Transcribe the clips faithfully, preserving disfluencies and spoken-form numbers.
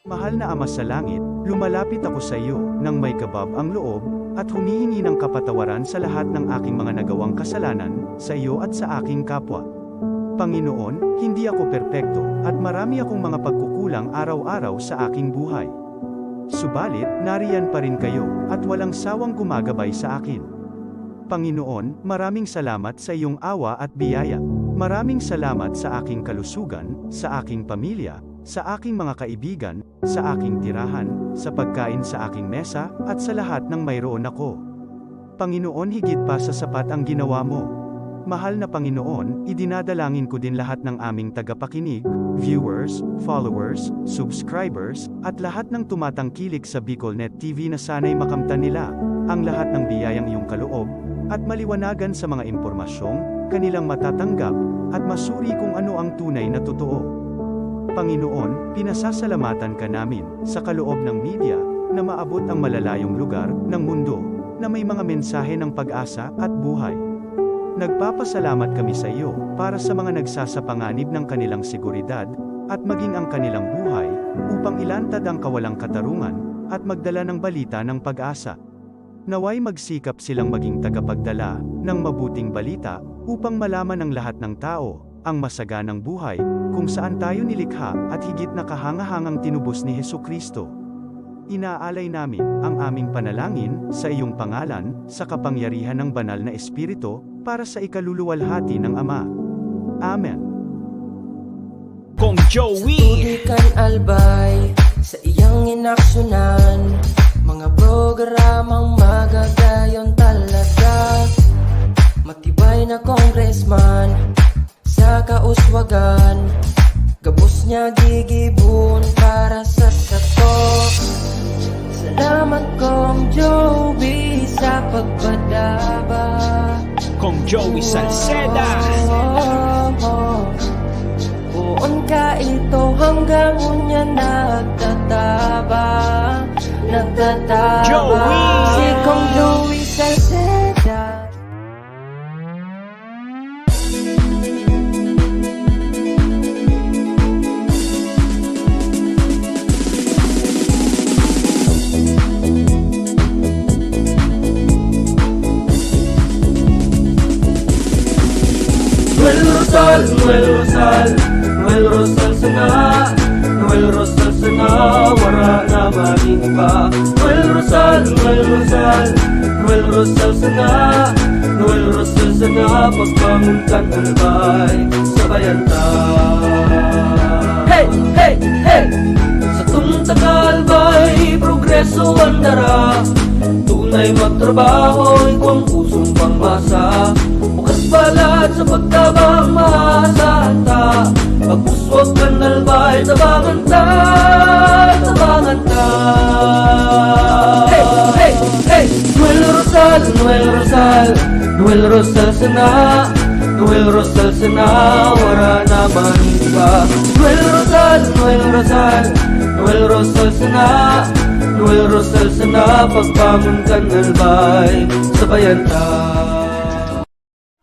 Mahal na Ama sa Langit, lumalapit ako sa iyo nang may kabab ang loob at humihingi ng kapatawaran sa lahat ng aking mga nagawang kasalanan sa iyo at sa aking kapwa. Panginoon, hindi ako perpekto at marami akong mga pagkukulang araw-araw sa aking buhay. Subalit, nariyan pa rin kayo at walang sawang gumagabay sa akin. Panginoon, maraming salamat sa iyong awa at biyaya. Maraming salamat sa aking kalusugan, sa aking pamilya, sa aking mga kaibigan, sa aking tirahan, sa pagkain sa aking mesa, at sa lahat ng mayroon ako. Panginoon, higit pa sa sapat ang ginawa mo. Mahal na Panginoon, idinadalangin ko din lahat ng aming tagapakinig, viewers, followers, subscribers, at lahat ng tumatangkilik sa BicolNet T V na sana'y makamtan nila ang lahat ng biyayang iyong kaloob at maliwanagan sa mga impormasyong kanilang matatanggap at masuri kung ano ang tunay na totoo. Panginoon, pinasasalamatan ka namin sa kaloob ng media na maabot ang malalayong lugar ng mundo na may mga mensahe ng pag-asa at buhay. Nagpapasalamat kami sa iyo para sa mga nagsasapanganib ng kanilang seguridad at maging ang kanilang buhay upang ilantad ang kawalang katarungan at magdala ng balita ng pag-asa. Naway magsikap silang maging tagapagdala ng mabuting balita upang malaman ng lahat ng tao ang masaganang buhay kung saan tayo nilikha at higit na kahangahangang tinubos ni Jesu-Cristo. Inaalay namin ang aming panalangin sa iyong pangalan, sa kapangyarihan ng Banal na Espiritu, para sa ikaluluwalhati ng Ama. Amen. Kong Joey. Tubig kan Albay, sa iyang inaksyonan, mga programang magagayon talaga. Matibay na congressman, sa kauswagan, gabos niya gigibon para sa sato. Salamat, Kong Joey, sa pagpadaba. Kong Joey Salceda. Poon ka ito hanggang unya nagtataba, nagtataba. Joey! Si Kong Joey Salceda. Noel Rosal, Noel Rosal, Noel Rosal sana, Noel Rosal sana, wara na maning iba. Noel Rosal, Noel Rosal, Noel Rosal sana, Noel Rosal sana, pagbangon kan Albay, sabayan ta. Hey, hey, hey! Satong taga Albay, progreso an dara. Tunay magtrabaho, igwang pusong pangmasa. Bukas palad sa pagtabang, maasahan ta. Pag-uswag kan Albay, tabangan ta, tabangan ta. Hey, hey, hey! Noel Rosal, Noel Rosal, Noel Rosal sana, Noel Rosal sana, wara na man iba. Noel Rosal, Noel Rosal, Noel Rosal sana, Noel Rosal sana, pagbangon kan Albay, sabayan ta.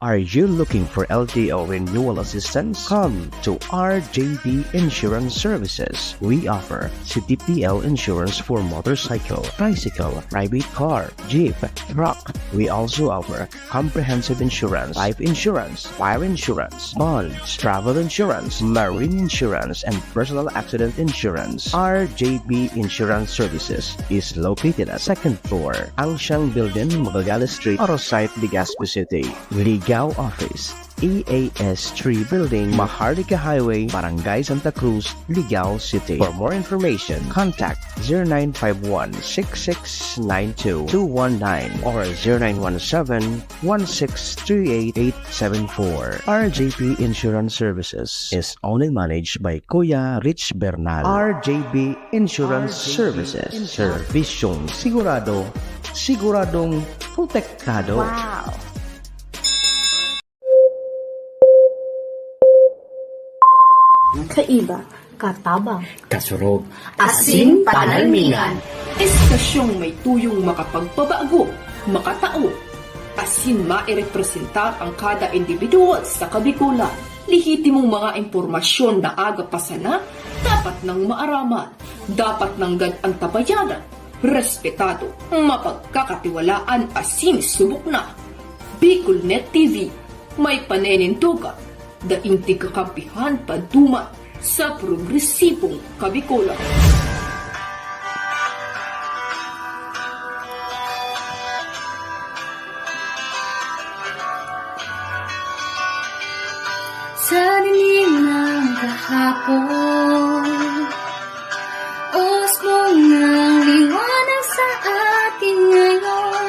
Are you looking for L T O renewal assistance? Come to R J B Insurance Services. We offer C T P L insurance for motorcycle, tricycle, private car, jeep, truck. We also offer comprehensive insurance, life insurance, fire insurance, bonds, travel insurance, marine insurance, and personal accident insurance. R J B Insurance Services is located at second floor, Angsiang Building, Magallanes Street, Arosite, Legazpi City. Ligao Office, E A S three Building, Maharlika Highway, Barangay Santa Cruz, Ligao City. For more information, contact zero nine five one six six nine two two one nine or zero nine one seven one six three eight eight seven four. R J P Insurance Services is owned and managed by Kuya Rich Bernal. R J P Insurance Services. Servisyong sigurado, siguradong protektado. Wow! Kaiba, katabang, kasurog, asin panalmingan. Estasyong may tuyong makapagpabago, makatao, asin mairepresentar ang kada individual sa Kabikolan. Lehitimong mga impormasyon na aga pa sana, dapat nang maaraman, dapat nanggad antabayanan, respetado, mapagkakatiwalaan asin subok na. Bicol Net T V, may paninindogan, daing tigkakampihan paduman sa progresibong Kabikolan. Sa dilim ng kahapon, usbong ng liwanag sa atin ngayon,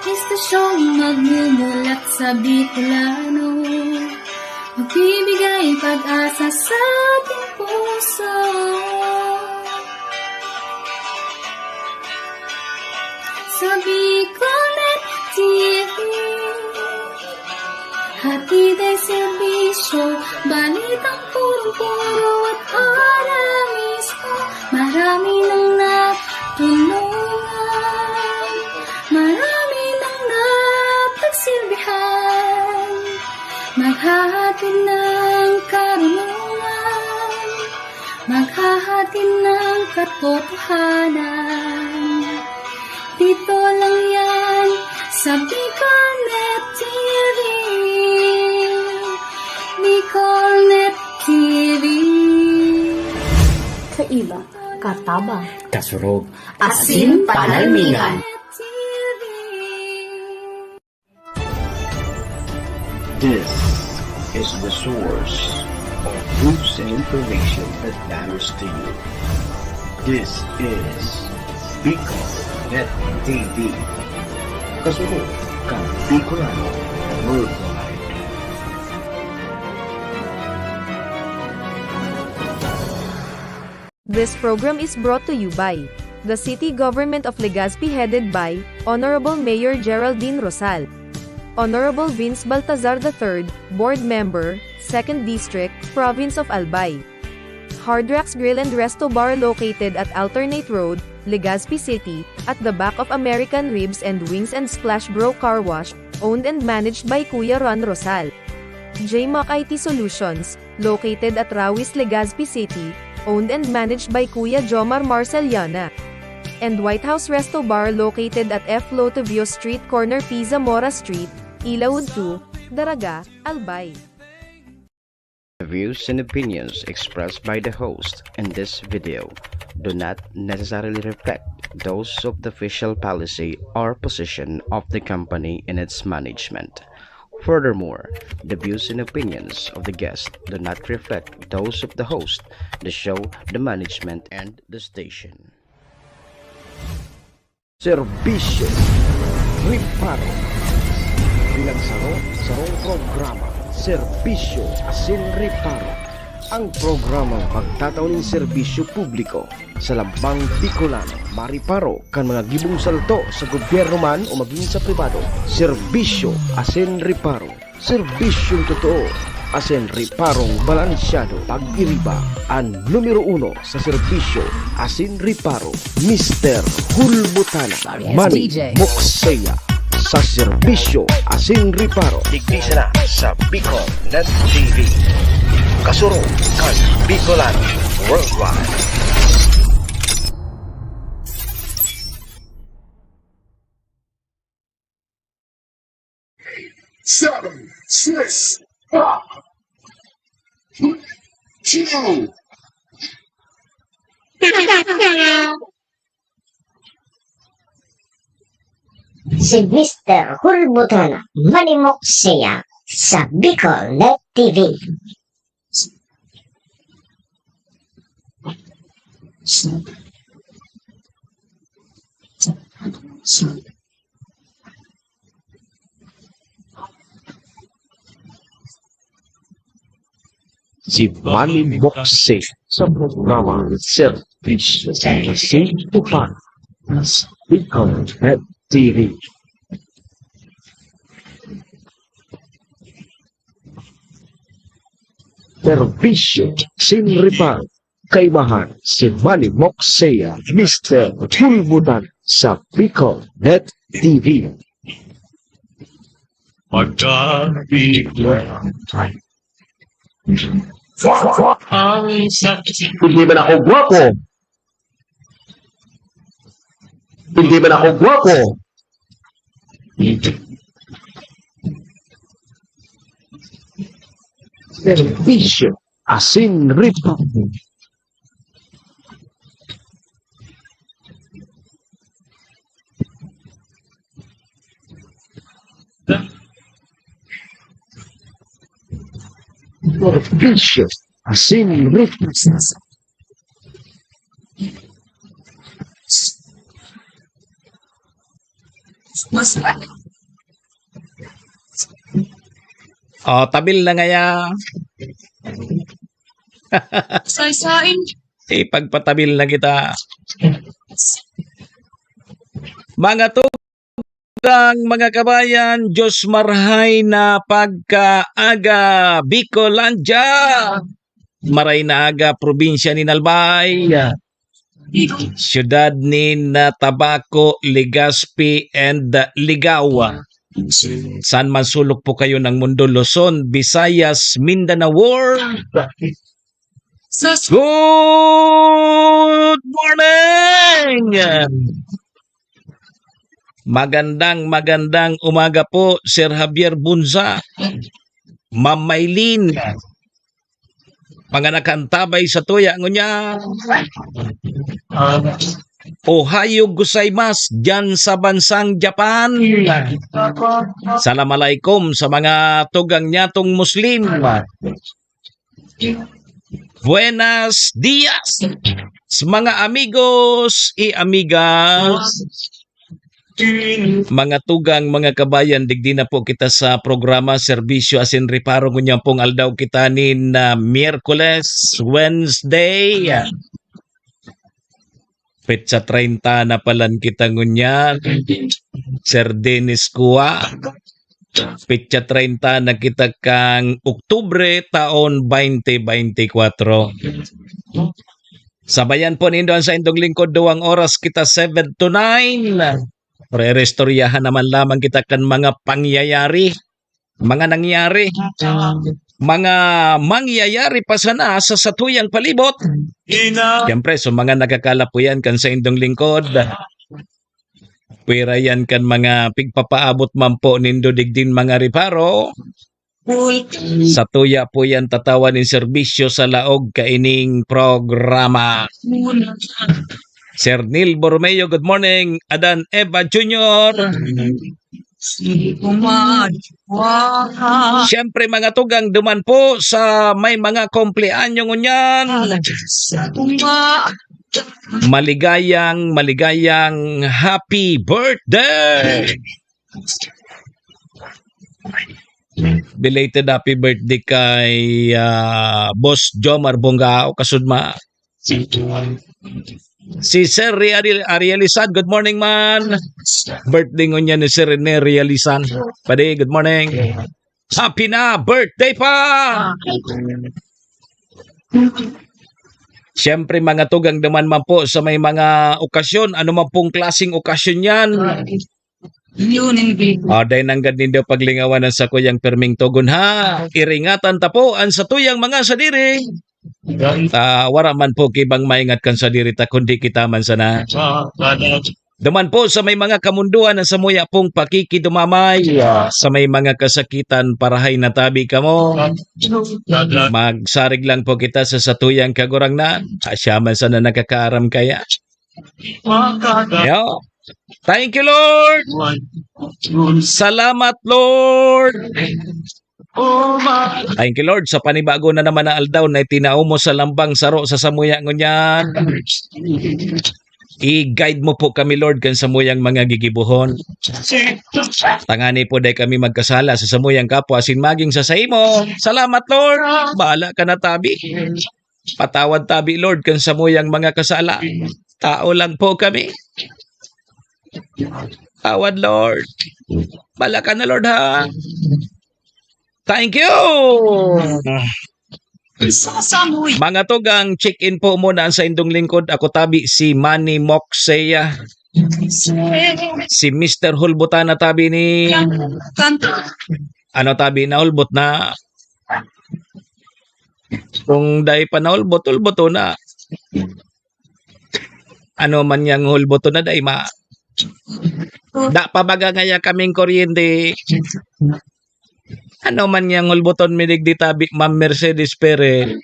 estasyong magmumulat sa Bicolano, magbibigay pag-asa sa ating puso. Sa Bicolnet T V, hatid ang serbisyo, balitang purong-puro at para mismo. Marami nang natulungan, marami nang napagsilbihan, maghahatid ng karunungan, maghahatid ng katotohanan. Dito lang yan sa Bicolnet T V. Bicolnet T V. Kaiba, katabang, kasurog, asin panalmingan. This is the source of news and information that matters to you. This is Bicol Net T V. Kasunod kan Bicolano Worldwide. This program is brought to you by the City Government of Legazpi, headed by Honorable Mayor Geraldine Rosal, Honorable Vince Baltazar the third, Board Member, Second District, Province of Albay. Hard Rocks Grill and Resto Bar, located at Alternate Road, Legazpi City, at the back of American Ribs and Wings and Splash Bro Car Wash, owned and managed by Kuya Ron Rosal. J Mac I T Solutions, located at Rawis, Legazpi City, owned and managed by Kuya Jomar Marceliana. And White House Resto Bar, located at F Lotovio Street, corner P. Zamora Street, Ilaud two, Daraga, Albay. The views and opinions expressed by the host in this video do not necessarily reflect those of the official policy or position of the company and its management. Furthermore, the views and opinions of the guest do not reflect those of the host, the show, the management, and the station. Serbisyo Reparo. Pinagsaro-sarong programa, Serbisyo asin Reparo. Ang programang magtatao nin serbisyo publiko sa lambang Bicolano, mariparo kan mga gibong salto sa gobyerno man o magin sa pribado. Serbisyo asin Reparo. Serbisyong totoo, asin reparong balansyado. Pag-iriba, an numero uno sa serbisyo asin reparo, Mister Hulbutana, Mani Mokseya, sa serbisyo asin reparo. Digdi sana sa Bicol Net T V. Kasurog kan Bicolano Worldwide. Seven, six, five, three, two. Si Mister Hulbutana, Mani Mokseya, sa Bicol Net T V. Si Manny Moxie sa programa Serbisyo sa Kasintukan sa Bicol Net T V. Serbisyo sin reparo. Kaibahan si Manny Moxea, Mister Hulbutan sa Bicol Net T V. Pagka Bicol. Ang sakit. Hindi man ako gwapo. Hindi man ako gwapo. Serbisyo. Asin Reparos. Serbisyo. Asin Reparos. Oh, tabil na ngaya. Sain-sain. Ipagpatabil na kita. Mga tugang, mga kabayan, Diyos marhay na pagkaaga, Bicolandia! Maray na aga, probinsya nin Albay, siyudad nin, ah, Tabaco, Legazpi, and, ah, Ligao. Saan man sulok po kayo ng mundo, Luzon, Visayas, Mindanao World. Good morning! Magandang, magandang umaga po, Sir Javier Bunza, Ma'am Maylene, mga nakantabay sa tuya ngunyan. Ohayo gozaimasu, diyan sa bansang Japan. Salam alaikum sa mga tugang nyatong Muslim. Buenas dias, mga amigos y amigas. Mga tugang, mga kabayan, digdi na po kita sa programa Serbisyo Asin Reparo. Ngunyan pong aldaw kita nin, ah, Miyerkules, Wednesday. Petsa treinta na palan kita ngunyan, Sir Dennis Cua. Petsa treinta na kita kan Oktubre, taon twenty twenty-four. Sabayan po nindo an saindong lingkod, duwang oras kita, seven to nine. Rerestoryahan naman lamang kita kan mga pangyayari, mga nangyari, mga mangyayari pa sana sa satuyang palibot. Siyempre, sa mga nakakalapuyan kan saindong lingkod, pwera yan kan mga pigpapaabot man po nindo digdin mga reparo. Satuya po yan tatawan nin serbisyo sa laog kaining programa. Sir Neil Borromeo, good morning. Adan Eva Junior. Siyempre, mga tugang, duman po sa may mga kumpleanyo ngunyan. Maligayang, maligayang happy birthday! Belated happy birthday kay, ah, Boss Jomar Bongao, kasudma. Si Sir Ria-, Ariel Isan, good morning, man. Birthday ngunyan ni Sir Rene Realizan. Padi, good morning. Happy na birthday pa! Siyempre, mga tugang, duman man po sa may mga okasyon, ano man pong klaseng okasyon yan. Yun, hindi. Ah, dai nanggad nindo paglingawan an sakuyang pirming togon, ha? Iringatan ta po an satuyang mga sadiri. Ah, wara man po ki ibang maingat kan sadiri ta, kundi kita man sana. Duman po sa may mga kamundoan na samuya pong pakikidumamay, sa may mga kasakitan, parahay na tabi kamo. Magsarig lang po kita sa satuyang Kagurangnan. Ah, siya man sana nakakaaram kaya. Yo. Thank you, Lord. Salamat, Lord. Thank you, Lord, sa panibago na naman na aldaw na itinao mo sa lambang saro sa samuya ngunyan. I-guide mo po kami, Lord, kan samuyang mga gigibohon. Tangani po, dai kami magkasala sa samuyang kapwa, asin maging sa saimo. Salamat, Lord. Bahala ka na tabi. Patawad tabi, Lord, kan samuyang mga kasala. Tao lang po kami. Tawad, Lord. Bahala ka na, Lord, ha? Thank you. Mga tugang, check-in po muna ang saindong lingkod. Ako tabi si Manny Moxeya. Si Mister Hulbutana tabi ni, ano tabi na hulbot na? Kung dai pa nahulbot, hulboton na. Ano man yang hulboton na dai ma-, da pa baga ngaya kaming kuryente. Ano man yang hulboton mi digdi tabi, Ma'am Mercedes Perez.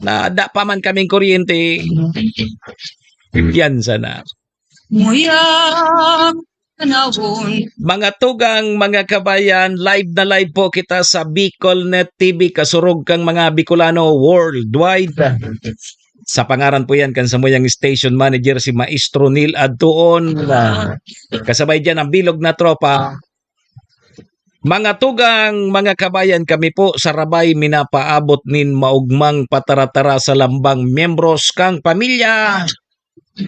Na da pa man kaming kuryente. Yan sana. Muya, panahon. Mga tugang, mga kabayan, live na live po kita sa Bicol Net T V, kasurog kang mga Bicolano worldwide. Sa pangaran po yan, kan samuyang station manager, si Maestro Neil Adtuon. Kasabay dyan ang bilog na tropa. Mga tugang, mga kabayan, kami po sa Rabay minapaabot nin maugmang pataratara sa lambang miyembros kang pamilya.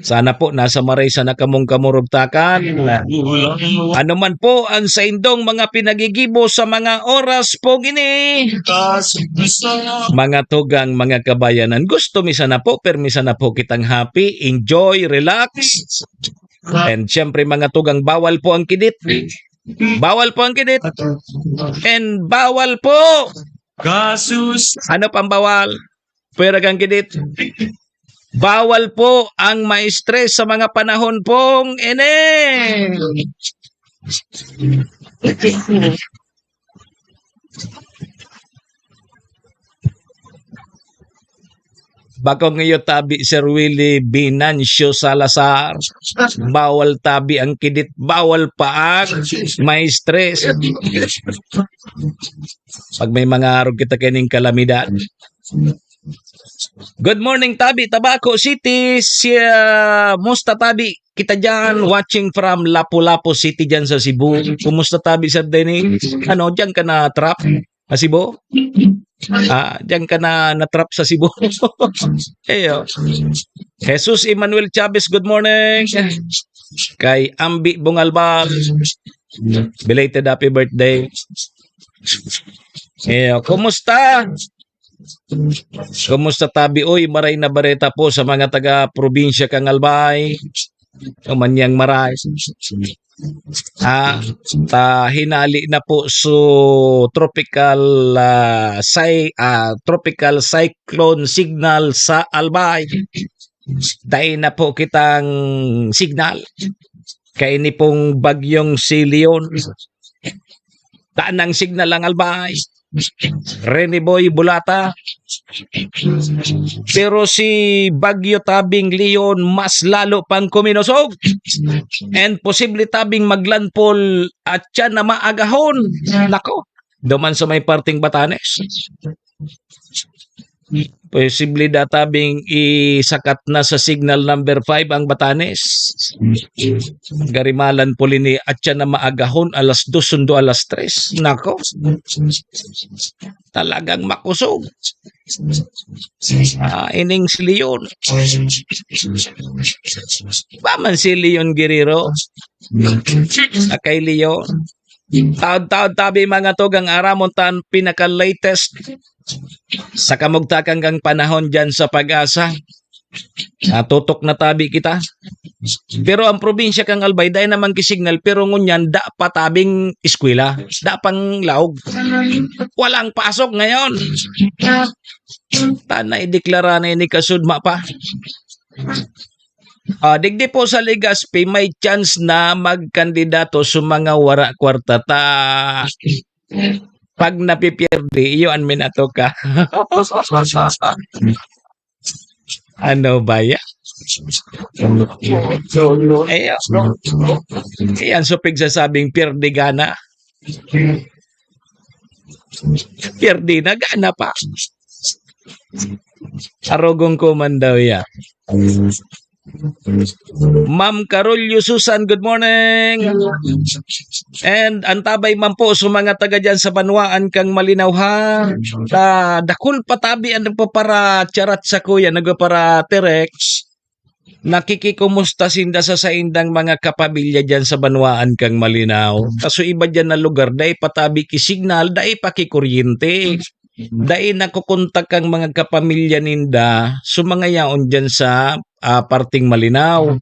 Sana po nasa maray sana kamong kamurugtakan. Ano man po ang saindong mga pinagigibo sa mga oras pong ini. Mga tugang, mga kabayanan, gusto mi sana po, permi sana po kitang happy, enjoy, relax. And syempre, mga tugang, bawal po ang kidit. Bawal po ang kidit. And bawal po. Gasus. Ano pang bawal? Pwera kang kidit. Bawal po ang ma-stress sa mga panahon pong ini. Bakong iyo tabi, Sir Willie Binancio Salazar. Bawal tabi ang kidit, bawal pa ang ma-stress. Pag may mga arog kita kining kalamidad. Good morning, tabi, Tabaco City. Siya, musta, tabi? Kita dyan, watching from Lapu-Lapu City dyan sa Cebu. Kumusta, tabi, Sir Denny? Ano, dyan ka na-trap? Sa Cebu? Ah, dyan ka na na-trap sa Cebu. Eyo. Jesus Emmanuel Chavez, good morning. Kay Ambi Bungalbal. Belated happy birthday. Eyo, kumusta? Kumusta, tabi? Uy, maray na bareta po sa mga taga-probinsya kang Albay. Umanyang maray. Ah, ta hinali na po so tropical, ah, cy-, ah, tropical cyclone signal sa Albay. Dai na po kitang signal. Kaini pong bagyong si Leon. Tanang signal ang Albay. Rene Boy Bulata. Pero si Bagyo Tabing Leon mas lalo pang kuminosog. And posible tabing maglandfall at siya na maagahon. Nako, duman sa may parting Batanes. Posible da tabing isakat na sa signal number five ang Batanes. Garimalan puli ni at siya na maagahon alas dos sundo alas tres. Nako. Talagang makusog. Ah, ining si Leon. Ba man si Leon Guerrero? Akay Leon. Taod-taod tabi, mga tugang, aramon tan pinaka-latest sa kamugtakan kang panahon dyan sa Pag-asa. Natutok na tabi kita. Pero ang probinsya kang Albay, dai naman ki signal, pero ngunyan, da pa tabing eskwela, da pang laog. Walang pasok ngayon. Tanay, deklara na ini kasudma pa. Ah, digdi po sa Legazpi, may chance na magkandidato sa mga wara kwarta ta. Pag napipierde, iyo an minatoka. Ano ba yan? Ayan. Ayan, so pigsasabing pierde gana. Pierde na, gana pa. Arogong ko man daw ya. Ma'am Carolio Susan, good morning. And antabay man po sa mga taga dyan sa banwaan kang Malinaw, ha. Ta, dakul pa tabi ang nagpapara-charat sa kuya, nagpapara-text. Nakikikumusta sinda sa saindang mga kapamilya dyan sa banwaan kang Malinaw. Kaso iba dyan na lugar, dai pa tabi ki signal, dai pa ki kuryente. Dai nakokontak ang mga kapamilya ninda, so mga yaon dyan sa, ah, parting Malinaw.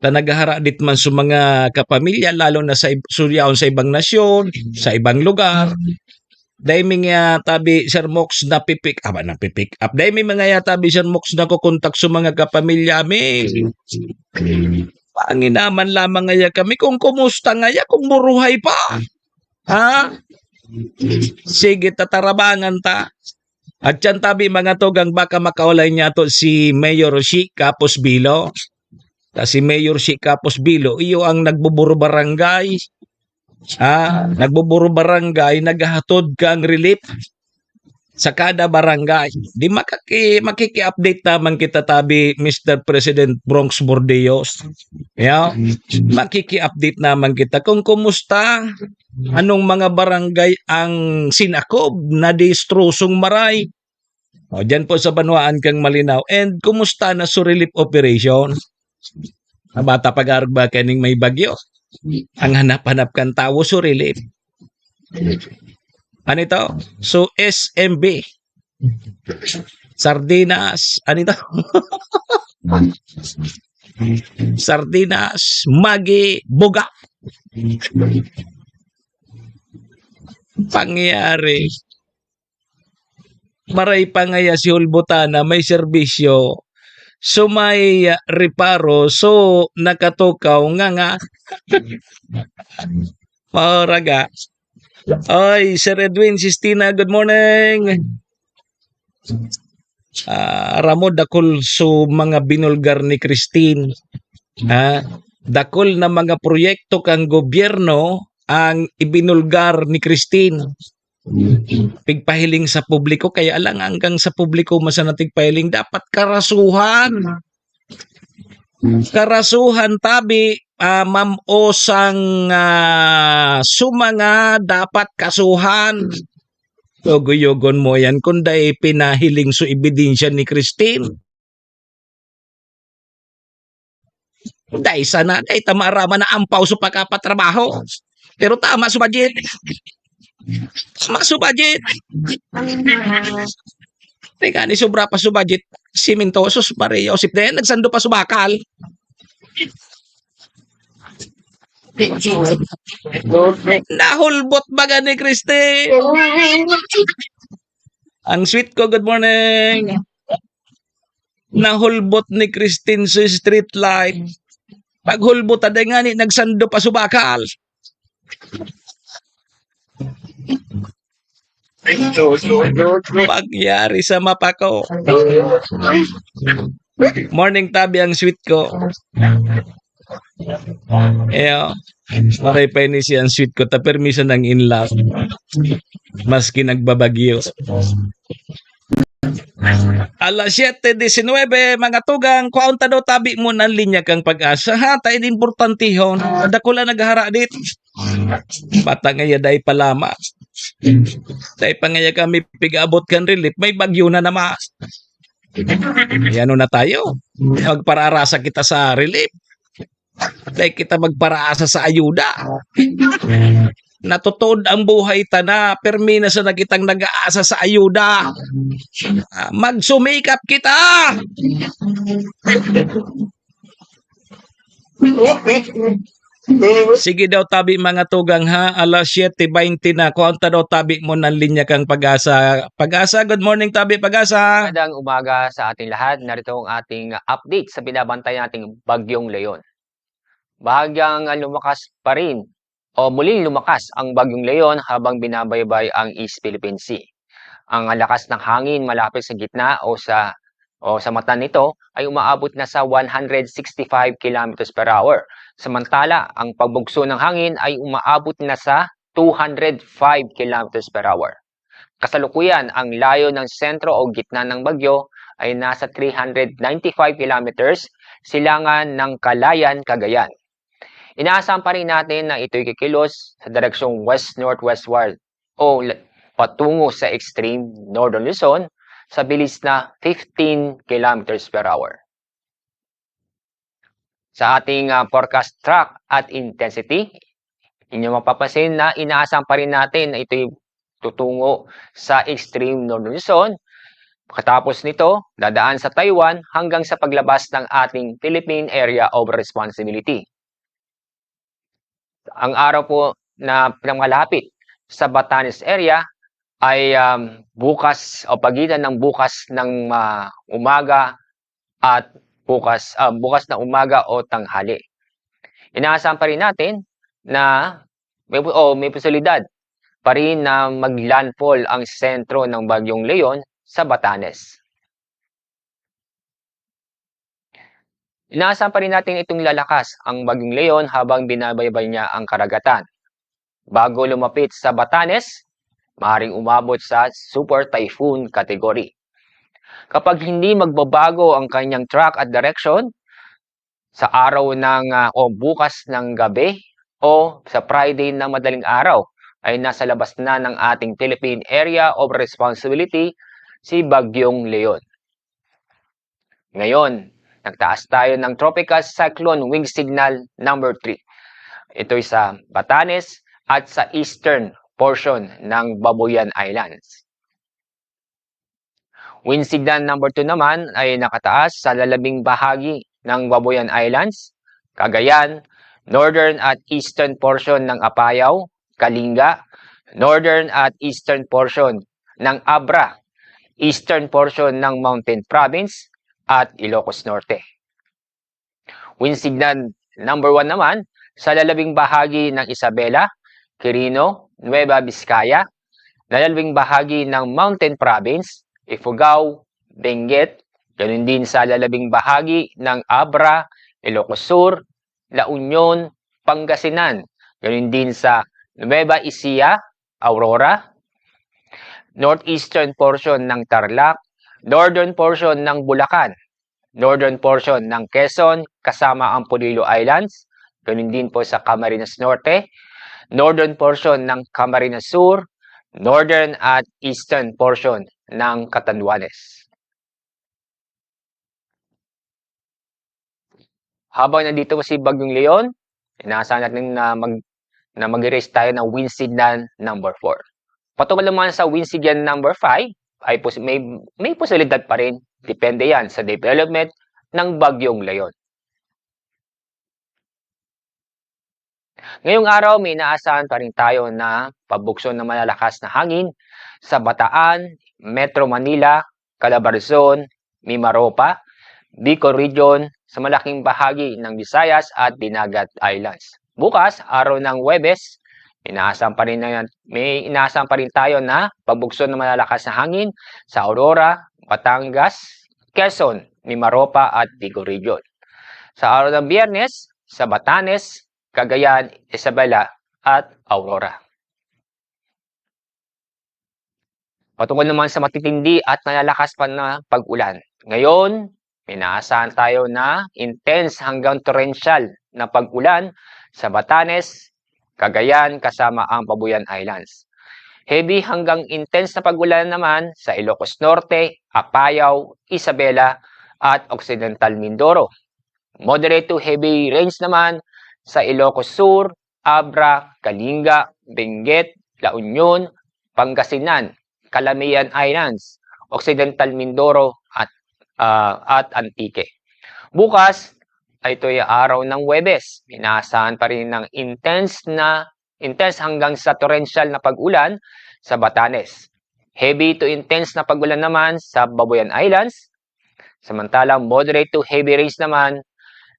Ta naghaharadit man sa mga kapamilya, lalo na sa ib-, so yaon sa ibang nasyon, sa ibang lugar. Dai mi nga tabi, Sir Mox, napipick, ah, ba, napipick up. Dai mi mga ya tabi, Sir Mox, nakokontak sa mga kapamilya mi. Panginaman lamang ngaya kami kung kumusta ngaya, kung buruhay pa. Ha? Sige, tatarabangan ta. At yan tabi, mga tugang, baka makaulay niya to si Mayor Shi Kapos Bilo. Ta si Mayor Shi Kapos Bilo, iyo ang nagbuburo barangay. Ah, nagbuburo barangay, naghahatod kang relief sa kada barangay. Di makaki-, makiki-update naman kita tabi, Mister President Bronx Bordeos. Yeah? Makiki-update naman kita kung kumusta, anong mga barangay ang sinakob, na distrusong maray. O, dyan po sa banwaan kang Malinaw. And kumusta na su relief operation? Ang bata pag-arog ba kaning may bagyo? Ang hanap-hanap kan tawo su relief. Ano ito? So, S M B. Sardinas. Ano ito? Sardinas, Maggi, Buga. Pangyayari. Maray pa ngaya si Hulbutana, may serbisyo. So, may, ah, reparo. So, nakatukaw nga nga. Mauraga. Oy, Sir Edwin, Sistina, good morning. Ah, aram mo, dakul so mga binulgar ni Christine. Ha? Dakul na mga proyekto kang gobyerno ang ibinulgar ni Christine. Pigpahiling sa publiko, kaya lang hanggang sa publiko man sana tigpahiling, dapat karasuhan. Karasuhan tabi, ah, mam-osang, ah, sumanga dapat kasuhan. Yogo-yogon mo yan kung dai pinahiling so ebidensya ni Christine. Dai sana, dai ta maaraman na ampaw so pagkapatrabaho. Pero tama so budget. Tama so budget. Teka, ni sobra pa so budget. Siminto, sus, Maria, Josep na yan, nagsando pa so bakal. Nahulbot baga ni Christine. Ang sweet ko, good morning. Nahulbot ni Christine sa street light. Paghulbot, aday nga ni, nagsando pa so bakal. Pagyari sa mapako. Morning, tabi ang sweet ko. Iyo. Maray pa ini siya ang sweet ko. Ta permiso nang in love. Maski nagbabagyo. Alas siyete disinwebe, mga tugang, kwaon ta daw tabi mo ng linya kang Pag-asa, ha? Tayo din importantihon. Dakula naghara dit. Bata ngaya, dai pa lama. Dai pa ngaya kami pig-abot kan relief, may bagyo na naman. Ano na tayo? Magparaarasa kita sa relief. Dai kita magparaasa sa ayuda. Natutod ang buhay ta na, permi na sa nagitang nag-aasa sa ayuda. Ah, magsumikap kita! Sige daw, tabi, mga tugang, ha, alas siyete baynte na. Kuha ta daw, tabi, mo ng linya kang Pag-asa. Pag-asa, good morning, tabi, Pag-asa. Magandang umaga sa ating lahat. Narito ang ating update sa binabantayan nating Bagyong Leon. Bahagyang, ah, lumakas pa rin o muling lumakas ang Bagyong Leon habang binabaybay ang East Philippine Sea. Ang lakas ng hangin malapit sa gitna o sa, o sa mata nito ay umaabot na sa one hundred sixty-five kilometers per hour. Samantala, ang pagbugso ng hangin ay umaabot na sa two hundred five kilometers per hour. Kasalukuyan, ang layo ng sentro o gitna ng bagyo ay nasa three hundred ninety-five kilometers silangan ng Calayan, Cagayan. Inaasahan pa rin natin na ito'y kikilos sa direksyong west-northwestward o la-, patungo sa extreme northern Luzon sa bilis na fifteen kilometers per hour. Sa ating, ah, forecast track at intensity, inyo mapapansin na inaasahan pa rin natin na ito'y tutungo sa extreme northern Luzon. Pagkatapos nito, dadaan sa Taiwan hanggang sa paglabas ng ating Philippine Area of Responsibility. Ang araw po na pinangalapit sa Batanes area, ay, um, bukas o pagitan ng bukas ng, ah, umaga at bukas, ah, bukas na umaga o tanghali. Inaasahan pa rin natin na may pu-, o may posibilidad pa rin na mag-landfall ang sentro ng Bagyong Leon sa Batanes. Inaasahan pa rin natin itong lalakas ang Bagyong Leon habang binabaybay niya ang karagatan. Bago lumapit sa Batanes, maaaring umabot sa Super Typhoon category. Kapag hindi magbabago ang kanyang track at direction, sa araw ng, ah, o bukas ng gabi o sa Friday ng madaling araw, ay nasa labas na ng ating Philippine Area of Responsibility si Bagyong Leon. Ngayon, nagtaas tayo ng Tropical Cyclone Wind Signal number three. Ito'y sa Batanes at sa eastern portion ng Babuyan Islands. Wind Signal number two naman ay nakataas sa lalabing bahagi ng Babuyan Islands, Cagayan, northern at eastern portion ng Apayao, Kalinga, northern at eastern portion ng Abra, eastern portion ng Mountain Province, at Ilocos Norte. Wind Signal number one naman sa lalabing bahagi ng Isabela, Quirino, Nueva Vizcaya, lalabing bahagi ng Mountain Province, Ifugao, Benguet, ganun din sa lalabing bahagi ng Abra, Ilocos Sur, La Union, Pangasinan, ganun din sa Nueva Ecija, Aurora, northeastern portion ng Tarlac, northern portion ng Bulacan, northern portion ng Quezon kasama ang Polillo Islands, ganun din po sa Camarines Norte, northern portion ng Camarines Sur, northern at eastern portion ng Catanduanes. Habang nandito po si Bagyong Leon, inaasahan natin na mag-, na mag-erase tayo ng Wind Signal number four. Patungkol naman sa Wind Signal number five, ay pos-, may, may posibilidad pa rin. Depende yan sa development ng Bagyong Leon. Ngayong araw, may inaasahan pa rin tayo na pabugso ng malalakas na hangin sa Bataan, Metro Manila, Calabarzon, Mimaropa, Bicol Region, sa malaking bahagi ng Visayas at Dinagat Islands. Bukas, araw ng Huwebes, inaasahan pa rin na, may inaasahan pa rin tayo na pabugso ng malalakas na hangin sa Aurora, Batangas, Quezon, Mimaropa at Bicol Region. Sa araw ng Biyernes, sa Batanes, Cagayan, Isabela at Aurora. Patungkol naman sa matitindi at malalakas pa na pag-ulan. Ngayon, may inaasahan tayo na intense hanggang torrential na pag-ulan sa Batanes, Cagayan kasama ang Babuyan Islands. Heavy hanggang intense na pag-ulan naman sa Ilocos Norte, Apayao, Isabela at Occidental Mindoro. Moderate to heavy rains naman sa Ilocos Sur, Abra, Kalinga, Benguet, La Union, Pangasinan, Calamian Islands, Occidental Mindoro at, ah, at Antique. Bukas, ay ito'y araw ng Huwebes. Inaasahan pa rin ng intense na, intense hanggang sa torrential na pag-ulan sa Batanes. Heavy to intense na pag-ulan naman sa Babuyan Islands. Samantalang moderate to heavy rains naman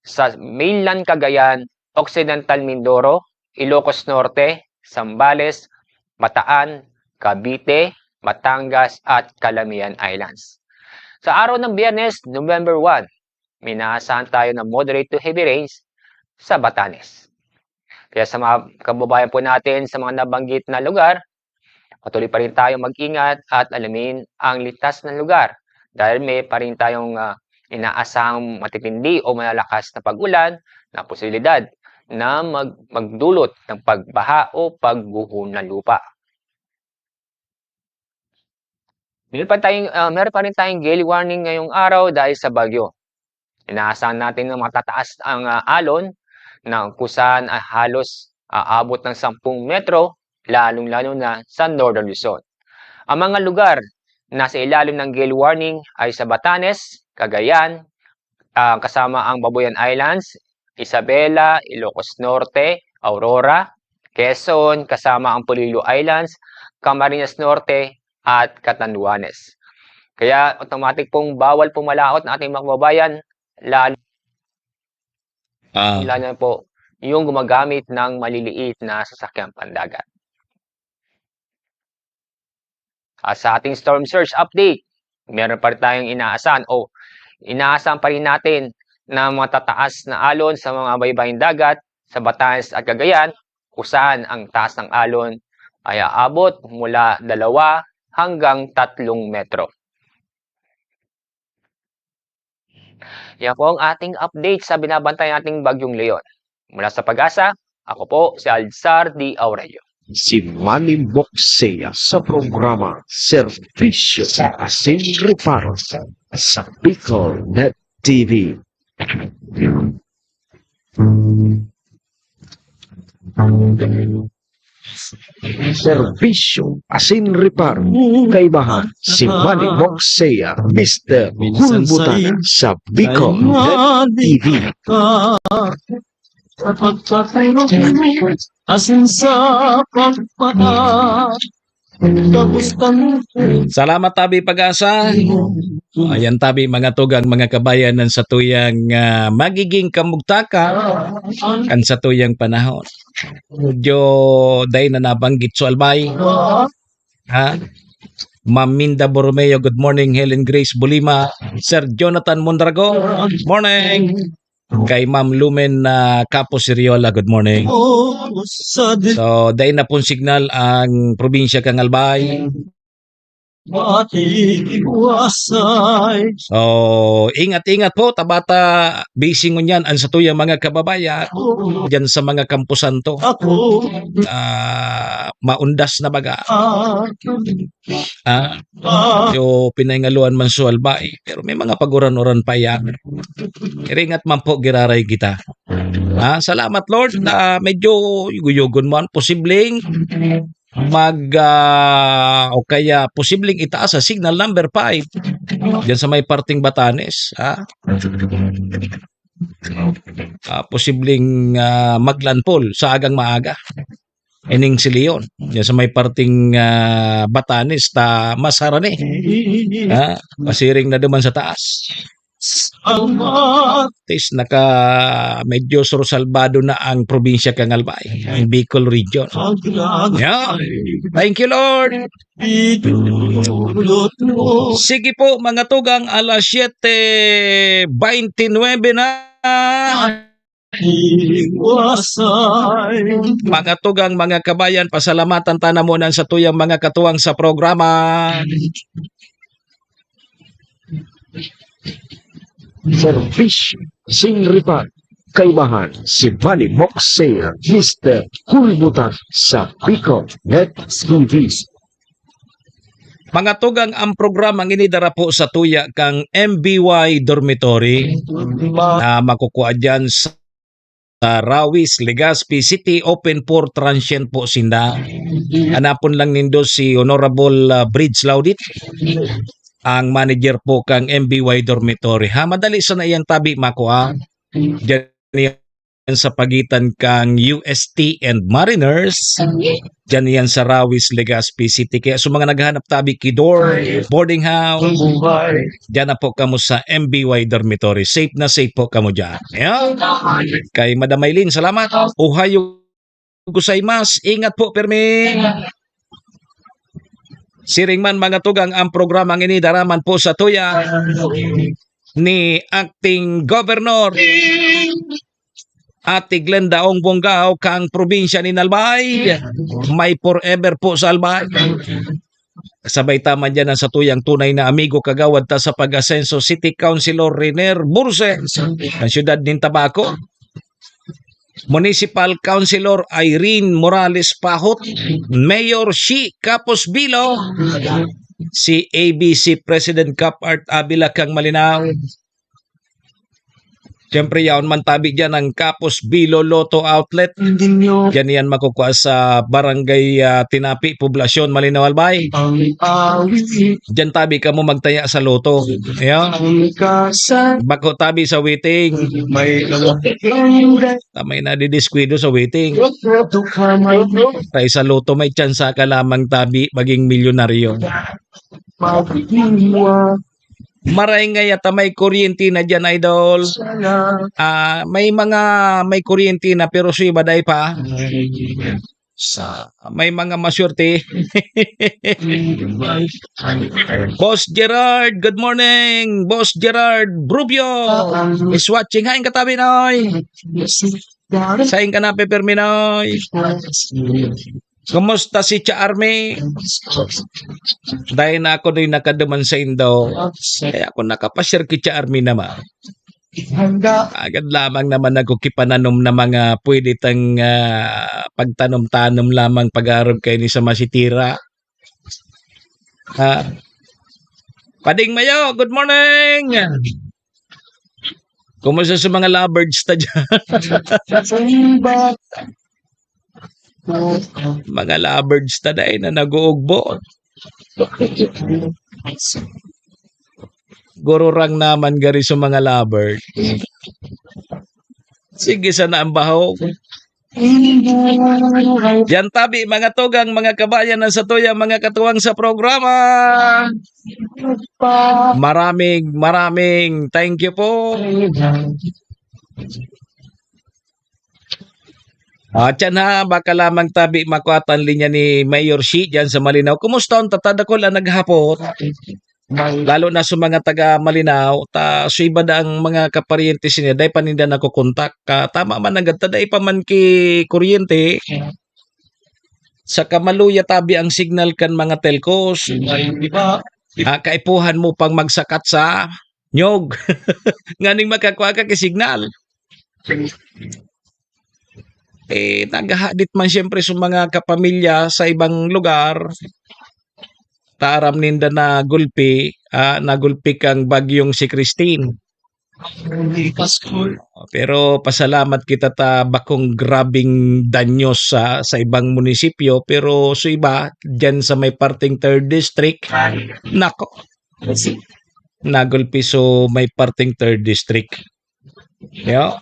sa mainland Cagayan, Occidental Mindoro, Ilocos Norte, Zambales, Bataan, Cavite, Batangas at Calamian Islands. Sa araw ng Biyernes, November one, may inaasahan tayo na moderate to heavy rains sa Batanes. Kaya sa mga kababayan po natin sa mga nabanggit na lugar, patuloy pa rin tayong mag-ingat at alamin ang ligtas na lugar dahil may pa rin tayong, ah, inaasahang matitindi o malalakas na pag-ulan na posibilidad na mag-, magdulot ng pagbaha o pagguho ng lupa. Meron pa tayong, ah, meron pa rin tayong gale warning ngayong araw dahil sa bagyo. Inaasahan natin na matataas ang, ah, alon na kung saan, ah, halos aabot ng sampung metro, lalong-lalo na sa Northern Luzon. Ang mga lugar na sa ilalim ng gale warning ay sa Batanes, Cagayan, ah, kasama ang Babuyan Islands, Isabela, Ilocos Norte, Aurora, Quezon, kasama ang Polillo Islands, Camarines Norte, at Catanduanes. Kaya automatic pong bawal pumalaot ang ating mga kababayan, lalo, Ah. lalo na po yung gumagamit ng maliliit na sasakyang pandagat. At sa ating storm surge update, meron pa rin tayong inaasahan o inaasahan pa rin natin na matataas na alon sa mga baybaying dagat sa Batanes at Cagayan, kung saan ang taas ng alon ay aabot mula dalawa hanggang tatlong metro. Yan po ang ating update sa binabantayan nating Bagyong Leon. Mula sa Pag-asa, ako po si Alzar D. Aurelio. Si Manny Moxea sa programa Serbisyo Asin Reparo sa Bicol Net T V. Serbisyo Asin Reparo, kaibahan si Manny Moxea, Mister Hulbutan sa Bicol Net T V. Sa pagpapainom, asin sa pagpaka-, kamusta mo? Salamat, tabi Pag-asa. Ayan, tabi, mga tugang, mga kabayan, ang satuyang, ah, magiging kamugtaka kan satuyang panahon. Medyo dai na nabanggit so Albay. Ha? Ma'am Minda Borromeo, good morning. Helen Grace Bulima, Sir Jonathan Mondragon, good morning. Kay Ma'am Lumen, ah, Capo Siriola, good morning. So, dai na pong signal ang probinsya kan Albay. So, ingat-ingat po, tabata, busy ngunyan ang satuyang mga kababayan dyan sa mga kampusan to. Ah, maundas na baga. Ah, so, pinahingaluan man so Albay, pero may mga paguran-uran pa yan. Iringat man po, giraray kita. Ah, salamat, Lord, na medyo yugo-yugon man, posibleng mag, ah, o kaya posibleng itaas sa signal number five diyan sa may parting Batanes, ah. Ah, posibleng, ah, maglandfall sa agang maaga ining si Leon, diyan sa may parting, ah, Batanes ta mas harani. Ah, pasiring na duman sa taas. Tis naka, medyo sursalbado na ang probinsya kan Albay, ang Bicol region. Yeah. Thank you, Lord. Sige po, mga tugang, alas siyete beintinuebe na. Mga tugang, mga kabayan, pasalamatan ta na muna ang satuyang mga katuwang sa programa. Serbisyo Asin Reparo, kaibahan si Manny Moxea, Mister Hulbutan sa Bicol Net T V. Mga tugang, ang programang ini dara po sa tuya kang M B Y Dormitory na makukuha dyan sa, sa Rawis, Legazpi City, open for transient po sinda. Hanapon lang nindo si Honorable, ah, Bridge Laudit, ang manager po kang M B Y Dormitory. Ha, madali sana iyang tabi makua. Diyan yan sa pagitan kang U S T and Mariners. Diyan yan sa Rawis, Legazpi City. Kaya sa mga naghahanap tabi ki dorm, boarding house, diyan na po kamo sa M B Y Dormitory. Safe na safe po kamo diyan. Ayan. Kay Madam Maylin, salamat. Ohayo gozaimasu. Ingat po, pirmi. Siring man, mga tugang, ang programang ini dara man po sa tuya ni Acting Governor Ate Glenda Ong Bongao kang probinsya nin Albay. May forever po sa Albay. Sabay ta man diyan ang satuyang tunay na amigo, kagawad ta sa pag-asenso, City Councilor Riner Burse, ng siyudad nin Tabaco. Municipal Councilor Irene Morales Pahot, Mayor Shi Capos Bilo, si A B C President Cap Art Avila kang Malinao, Siyempre, yaon man tabi dyan ang Kapos Bilo Lotto Outlet. Dyan yan makukuha sa Barangay, ah, Tinapi, Poblacion, Malinaw, Albay. Dyan tabi kamo magtaya sa loto. Ayan. Bako tabi sa waiting. Tamay na didiskuido sa waiting. Tayo sa loto, may tsansa ka lamang tabi maging milyonaryo. Maray ngay ata may kuryente na diyan, idol. Ah, may mga may kuryente na pero sa iba dai pa. Sa may mga maswerte. Boss Gerard, good morning. Boss Gerard Rubio is watching. Hain ka tabi, Noy. Sain ka na, Pepermi, Noy? Kumusta si Cha Army? Dai na ako doy nakaduman sa Indo. Kaya ako nakapasyar ki Cha Army naman. Agad lamang naman ako kipananom na mga pwede tang, ah, pagtanom-tanom lamang pag-arog kaini sa masitira. Ah, Pading Mayo, good morning! Kumusta sa mga lovebirds ta dyan? Mga lovebirds ta dai na nag-uugbo. Gururang naman gari sa mga lovebird. Sige sana ang bahog. Yan tabi, mga tugang, mga kabayan, ang satuyang mga katuwang sa programa. Maraming, maraming thank you po. At yan ha, baka lamang tabi makuha ta an linya ni Mayor Shi diyan sa Malinao. Kumusta on, tatadakol ang naghapot? Lalo na sa mga taga Malinao, ta so iba da ang mga kaparyente siya, dai pa ninda nakokontak. Ka, tama man nanggad ta, dai pa man ki kuryente. Saka maluya tabi ang signal kan mga telcos. Ah, kaipuhan mo pang magsakat sa nyog. Nganing makakua ka ki signal. Eh, naghahadit man siyempre sa mga kapamilya sa ibang lugar. Ta aram ninda na gulpi, ah, nagulpi kang bagyong si Christine. Pero pasalamat kita ta bakong grabing danyos sa, sa ibang munisipyo, pero sa iba, dyan sa may parteng third district, nako, nagulpi so may parteng third district. Yo,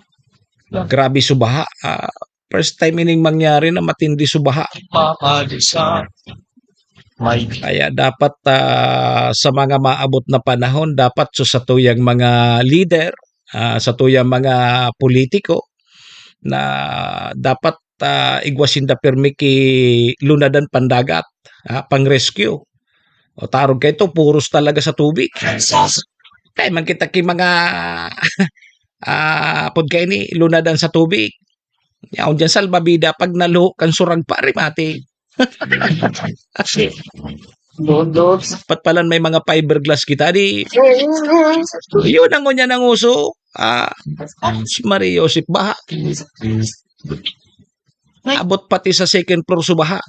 grabe so baha. Ah, first time ining mangyari na matindi so baha. Kaya dapat, ah, sa mga maabot na panahon, dapat so satuyang mga lider, ah, satuyang mga politiko na dapat, ah, igwa sinda pirmi ki lunadan pandagat, ah, pang-rescue. O tarog kaito, puros talaga sa tubig. Kaya man kita ki mga, ah, pod kaini, lunadan sa tubig. Yaon diyan salbabida pag naluho kan surag pa, remate. Dapat palan may mga fiberglass kita, di yun ang ngunyan ang uso. Ah, si Maria Joseph, baha. Abot pati sa second floor so baha.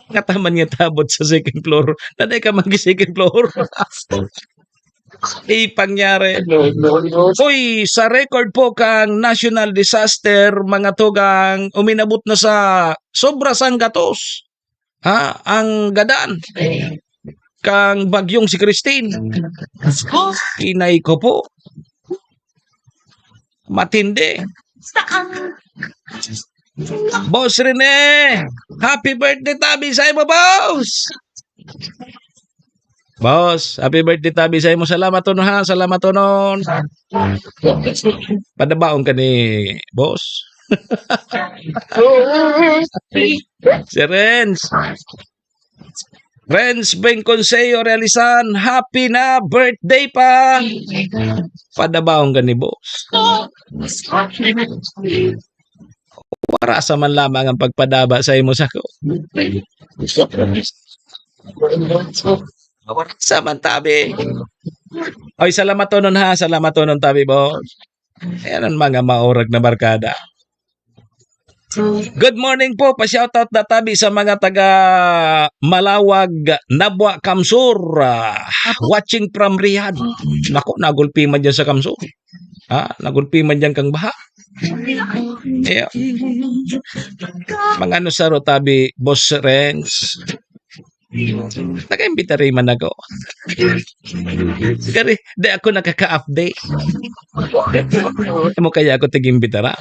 Ngataman nga tabot sa second floor. Naday ka mag second floor. Ipangyari. Uy, sa record po kang national disaster, mga tugang, uminabot na sa sobra sanggatos. Ha? Ang gadan kang bagyong si Christine. Inay ko po. Matindi. Boss Rene, happy birthday tabi sa imo, boss. Boss, happy birthday tabi sa imo. Salamat, Ton, ha. Salamat, Tonon. Padabaon ka ni boss. Si Renz. Renz Beng Consejo Realizan, happy na birthday pa. Padabaon ka ni boss. Warasa man lamang ang pagpadaba sa imo sako. Warasa man tabi. Oy, salamat, Tonon, ha. Salamat, Tonon, tabi, boss. Ayan ang mga maurag na barkada. Good morning po. Pa-shoutout na tabi sa mga taga Malawag, Nabua, Kamsur. Ah, watching from Riyadh. Naku, nagulpi man dyan sa Kamsur. Ha? Nagulpi man dyan kang baha. Yeah. Mga ano saro tabi, Boss Renz. Nag-imbitari man ako. Kari, di ako nakaka-update. Amo kaya ako tig-imbitara.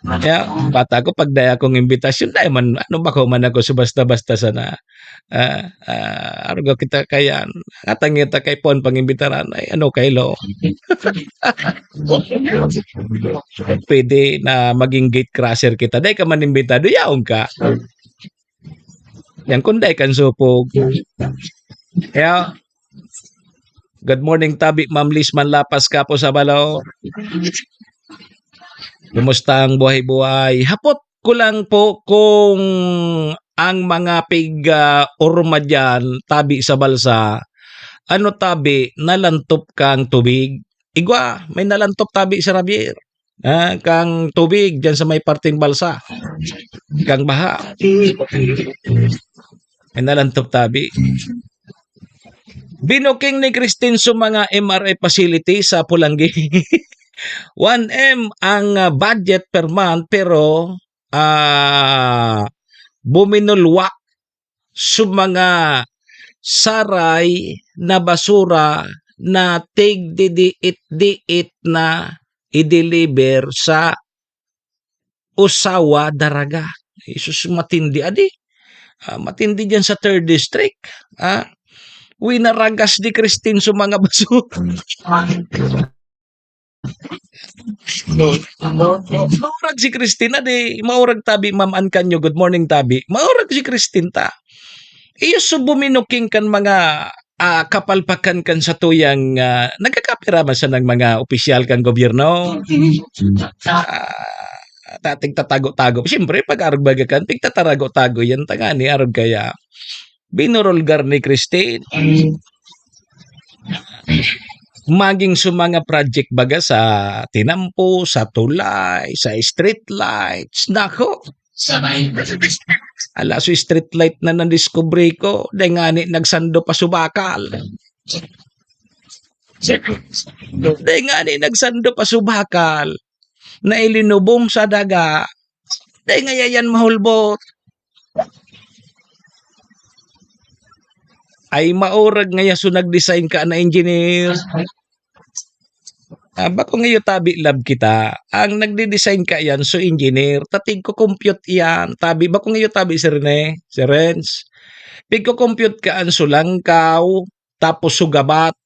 Kaya, bata ko, pag daya akong imbitasyon, daya man, ano ba ko man ako, so basta-basta sana. Ah, ah, arog kita kaya, atang kita kay Pon pangimbitaran, ay, ano, kay Lo. Pwede na maging gate crusher kita. Dai ka man imbitado, yaon ka. Yan, kung dai kan supog. Kaya, good morning, tabi, Ma'am Liz Manlapas, Kapo sa Balo. Kumusta ang buhay-buhay? Hapot ko lang po kung ang mga pig, ah, orma diyan, tabi sa balsa, ano tabi, nalantop kang tubig? Igwa, may nalantop tabi sa Javier. Ah, kang tubig diyan sa may parteng balsa. Kang baha. May nalantop tabi. Binuking ni Christine sa mga M R I facility sa Polangui. One M ang, ah, budget per month, pero, ah, buminulwak sa mga saray na basura na tigdidiit-diit na i-deliver sa Osawa, Daraga. Jesus, matindi adi. Ah, matindi diyan sa third district. Ah, winaragas ni Christine sa mga basura. Maurag si Christine, adi, maurag tabi, Ma'am Ann Canyo. Good morning, tabi. Maurag si Christine ta. Iyo so buminuking kan mga, ah, kapalpakan kan satuyang, ah, nagkakapira man sanang mga opisyal kan gobyerno. Ah, ta-, tigtatago-tago. Siyempre, pag arog baga kan, tigtatarago-tago yan, tangani, arog kaya. Binurulgar ni Christine. Maging sa mga project baga sa tinampo, sa tulay, sa street lights. Nako! Ala, so street light na nadiskubre ko, dai ngani nagsando pa subakal. Dai ngani nagsando pa subakal. Na ilinubong sa daga. Dai ngaya yan mahulbot. Ay, maurag ngaya so nag-design ka na engineer. Ah, bako ngayo tabi lab kita. Ang nagde-design ka yan, so engineer. Ta tigko-compute yan. Tabi, bako ngayo tabi si Rene, si Renz. Pigko-compute ka an sulangkaw, tapos sugabat.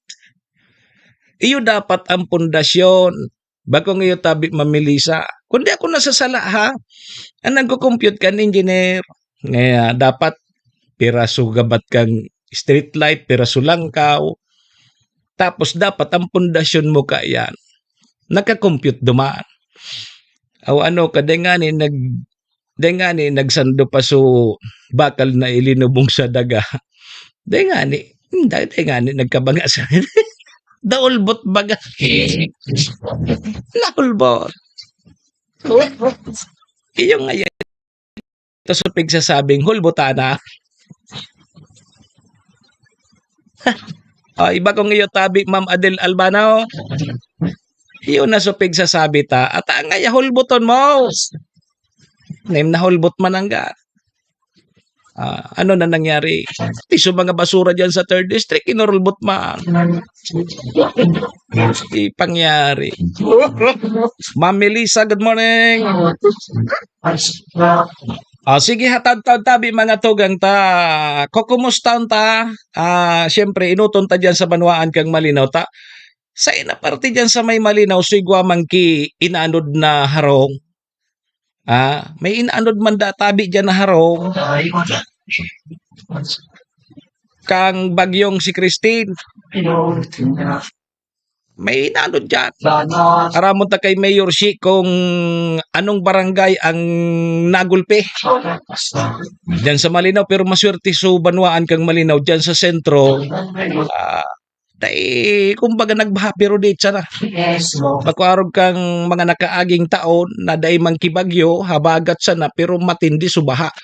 Iyo dapat ang pundasyon. Bako ngayo tabi mamilisa. Kundi ako nasasala, ha? Ang nagko-compute kan engineer. Ngaya, dapat pira sugabat kang street light, pira sulangkaw. Tapos dapat ang pundasyon mo kaiyan. Naka-compute duman. Aw ano ka, dai ngani nag-, dai ngani nagsando pa so bakal na ilinubong sa daga. Dai ngani, hmm, dai, dai ngani nagkabaga sa naulbot baga. Naulbot. Iyo nga yan. Ito sa pigsasabing hulbutana. O, iba kong iyo tabi, Ma'am Adel Albano. Iyo na so pigsasabi ta. At ang ngaya hulbuton mo. Naim na hulbot man ang ga-, ah, ano na nangyari? Pati so mga basura dyan sa third district, inurulbot man. Di pangyari. Ma'am Melissa, good morning. Ah, sige, hatad-tad tabi, mga tugang ta. Kukumustahan ta? Ah, siyempre, inuton ta dyan sa banwaan kang Malinaw ta. Sa ina parte dyan sa may Malinaw, so igwa man ki inaanod na harong. Ah, may inaanod man da tabi dyan na harong. Kang bagyong si Christine. May inaanod dyan. Aramon ta kay Mayor Shi kung anong barangay ang nagulpi. Diyan sa Malinaw, pero maswerte so banwaan kang Malinaw. Diyan sa sentro, ah, Dai, kumbaga, nagbaha pero diit sana. Bako arog kang mga nakaaging taon na dai man ki bagyo, habagat sana, pero matindi su baha.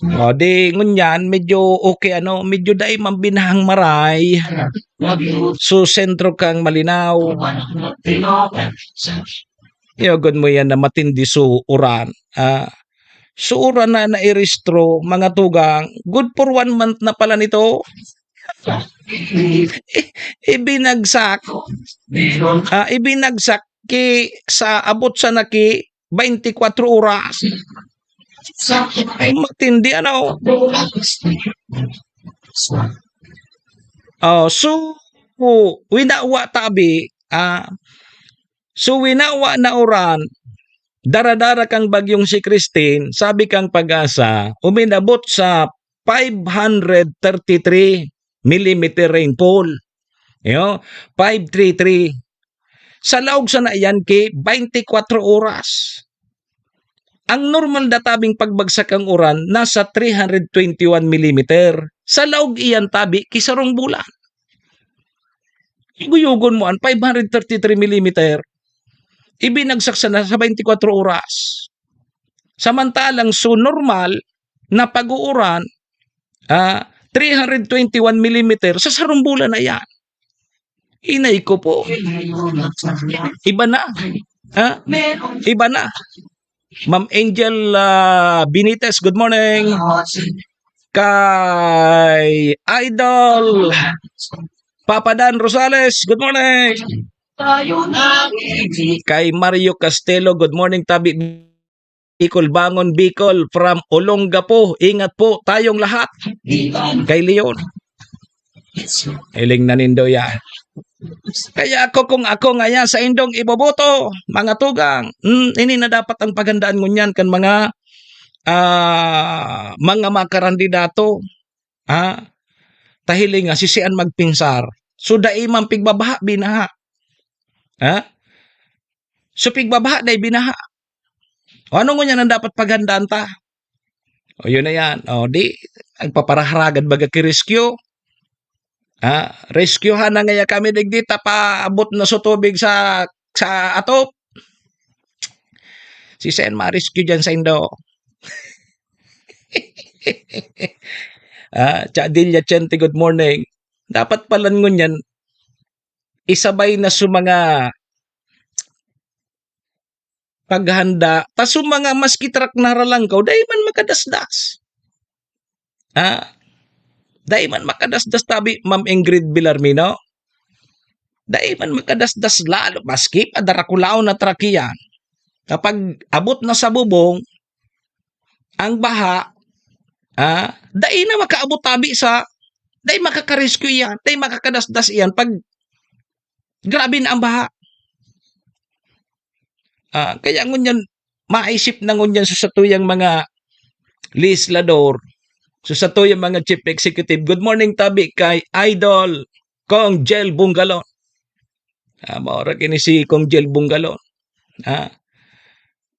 O, di ngunyan, medyo okay, ano, medyo dai man binahang maray. Su sentro kang Malinao. Iyo, gud mo yan na matindi su uran. Ah, su uran na nairehistro, mga tugang, good for one month na pala nito. I-, ibinagsak. Ah, ibinagsak ki sa abot sana ki twenty-four oras. Matindi, ano? Oh, so, winawa tabi, ah, so, winawa na uran, dara-dara kang bagyong si Christine, sabi kang Pag-asa, uminabot sa five hundred thirty-three millimeter rainfall. Yo, five three three. Sa laog sana iyan ki twenty-four oras. Ang normal na tabing pagbagsak kan uran nasa three hundred twenty-one millimeter. Sa laog iyan tabi ki sarong bulan. Yugo-yugon mo an five hundred thirty-three millimeter, ibinagsak sana sa twenty-four oras. Samantalang su normal na pag-uuran, ah, three hundred twenty-one millimeter sa sarong bulan na iyan. Inay ko po. Iba na. Ha? Iba na. Ma'am Angel, ah, Benitez, good morning. Kay Idol Papa Dan Rosales, good morning. Kay Mario Castelo, good morning, tabi Bicol, bangon Bicol, from Olongapo. Ingat po tayong lahat. Kay Leon. Hiling na nindo yan. Kaya ako, kung ako ngaya saindong iboboto, mga tugang, hmm, ini na dapat ang paghandaan ngunyan kan mga, ah, mga makarandidato. Ha? Ta hiling nga, sisian magpinsar. So, dai man pigbabaha, binaha. Ha? So, pigbabaha, dai binaha. O, ano ngunyan ang dapat paghandaan ta? O, yun na yan. O, di, nagpaparaharagan baga ki rescue. Ha? Rescuehan na ngaya kami digdi ta paabot na su tubig sa, sa atop. Sisian ma-rescue diyan saindo? Ah, Cha Dilla Chente, good morning. Dapat pala ngunyan, isabay na su mga paghanda, ta su mga maski truck naralangkaw, dai man makadasdas. Ah, dai man makadasdas, tabi Ma'am Ingrid Villarmino. Dai man makadasdas lalo, maski pa darakulaw na truck iyan. Kapag abot na sa bubong, ang baha, ah, dai na makaabot tabi sa, dai makaka-rescue iyan, dai makakadasdas iyan pag grabe na ang baha. Ah, kaya ngunyan, maisip na ngunyan sa satuyang mga legislador, sa satuyang mga chief executive. Good morning, tabi kay Idol Cong Jel Bungalon. Ah, maorak ini si Cong Jel Bungalon. Ah,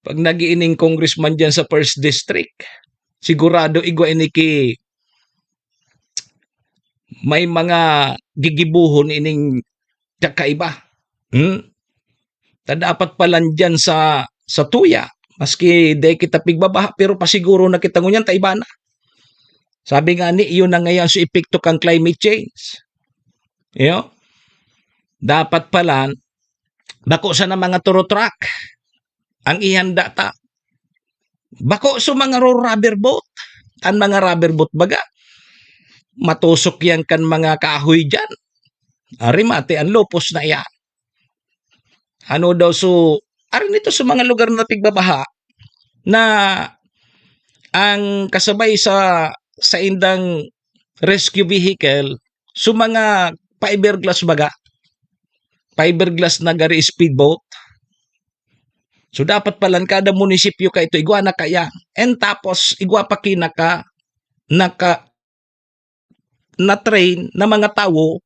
pag nagiining congressman diyan sa first district, sigurado igwa ini ki may mga gigibuhon ining kakaiba. Hmm? Ta dapat palan diyan sa, sa tuya, maski dai kita pigbabaha, pero pasiguro na kita ngunyan ta iba na. Sabi nga ni, iyon na ngayon sa epekto kan climate change. Iyo? Dapat palan, bako sana mga turo truck ang ihanda ta. Bako su mga ro-, rubber boat. An mga rubber boat baga, matusok yan kan mga kahoy diyan. Ari mati an lupos na iyan. Ano daw su-, ari nito sa mga lugar na pigbabaha na ang kasabay sa saindang rescue vehicle, su mga fiberglass baga. Fiberglass na gari speedboat. So, dapat palan kada munisipyo kaito, igwa na kaya. And tapos, igwa pa ki naka-, naka-, na-train na mga tawo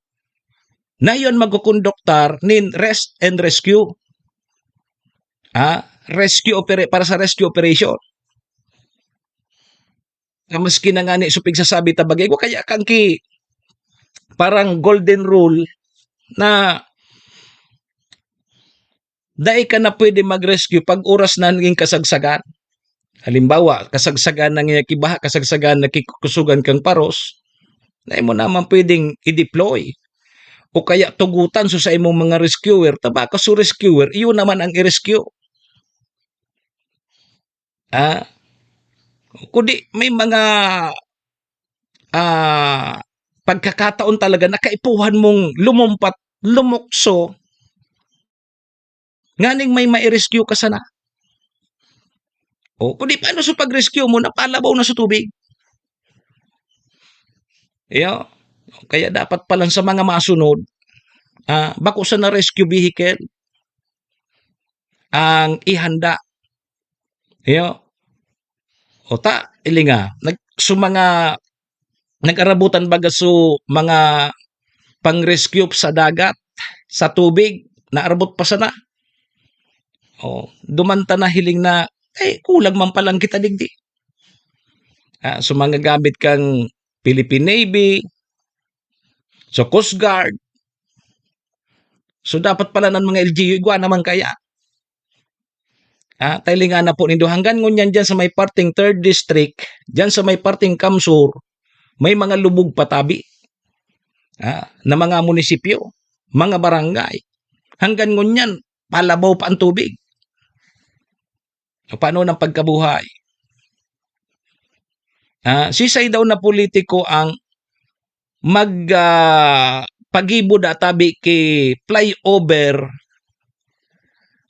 na iyon magkukonduktar nin rest and rescue. Ah, rescue opera-, para sa rescue operation. Na maski na ngani su pigsasabi ta bagay, igwa kaya kan ki-, parang golden rule na dai ka na pwede mag-rescue pag oras na naging kasagsagan. Halimbawa, kasagsagan na nga kibaha, kasagsagan na kikusugan kang paros, dai mo naman pwedeng i-deploy. O kaya tugutan so sa imong mga rescuer, ta baka so rescuer, iyo naman ang i-rescue. Ah, kundi may mga, ah, pagkakataon talaga na kaipuhan mong lumumpat, lumukso, nganing may mai-rescue ka sana. O, kundi paano sa pag-rescue mo, napalabaw na sa tubig? Iyo, kaya dapat palan sa mga masunod, ah, bako sana rescue vehicle ang ihanda. Iyo. O ta, ilinga, nag-, so mga nag-arabutan baga so mga pang-rescue sa dagat, sa tubig, naarabot pa sana. O, duman ta nahiling na, eh, kulang man palan kita digdi. Ah, so mga gamit kang Philippine Navy, so Coast Guard. So dapat pala ng mga L G U, igwa naman kaya. Ah, tailingan na po nindo. Hanggang ngunyan dyan sa may parting third District, dyan sa may parting Kamsur, may mga lubog patabi, ah, na mga munisipyo, mga barangay. Hanggang ngunyan, palabaw pa ang tubig. O, paano ng pagkabuhay? Ah, sisay daw na politiko ang mag, ah, pagibo da tabi ki flyover,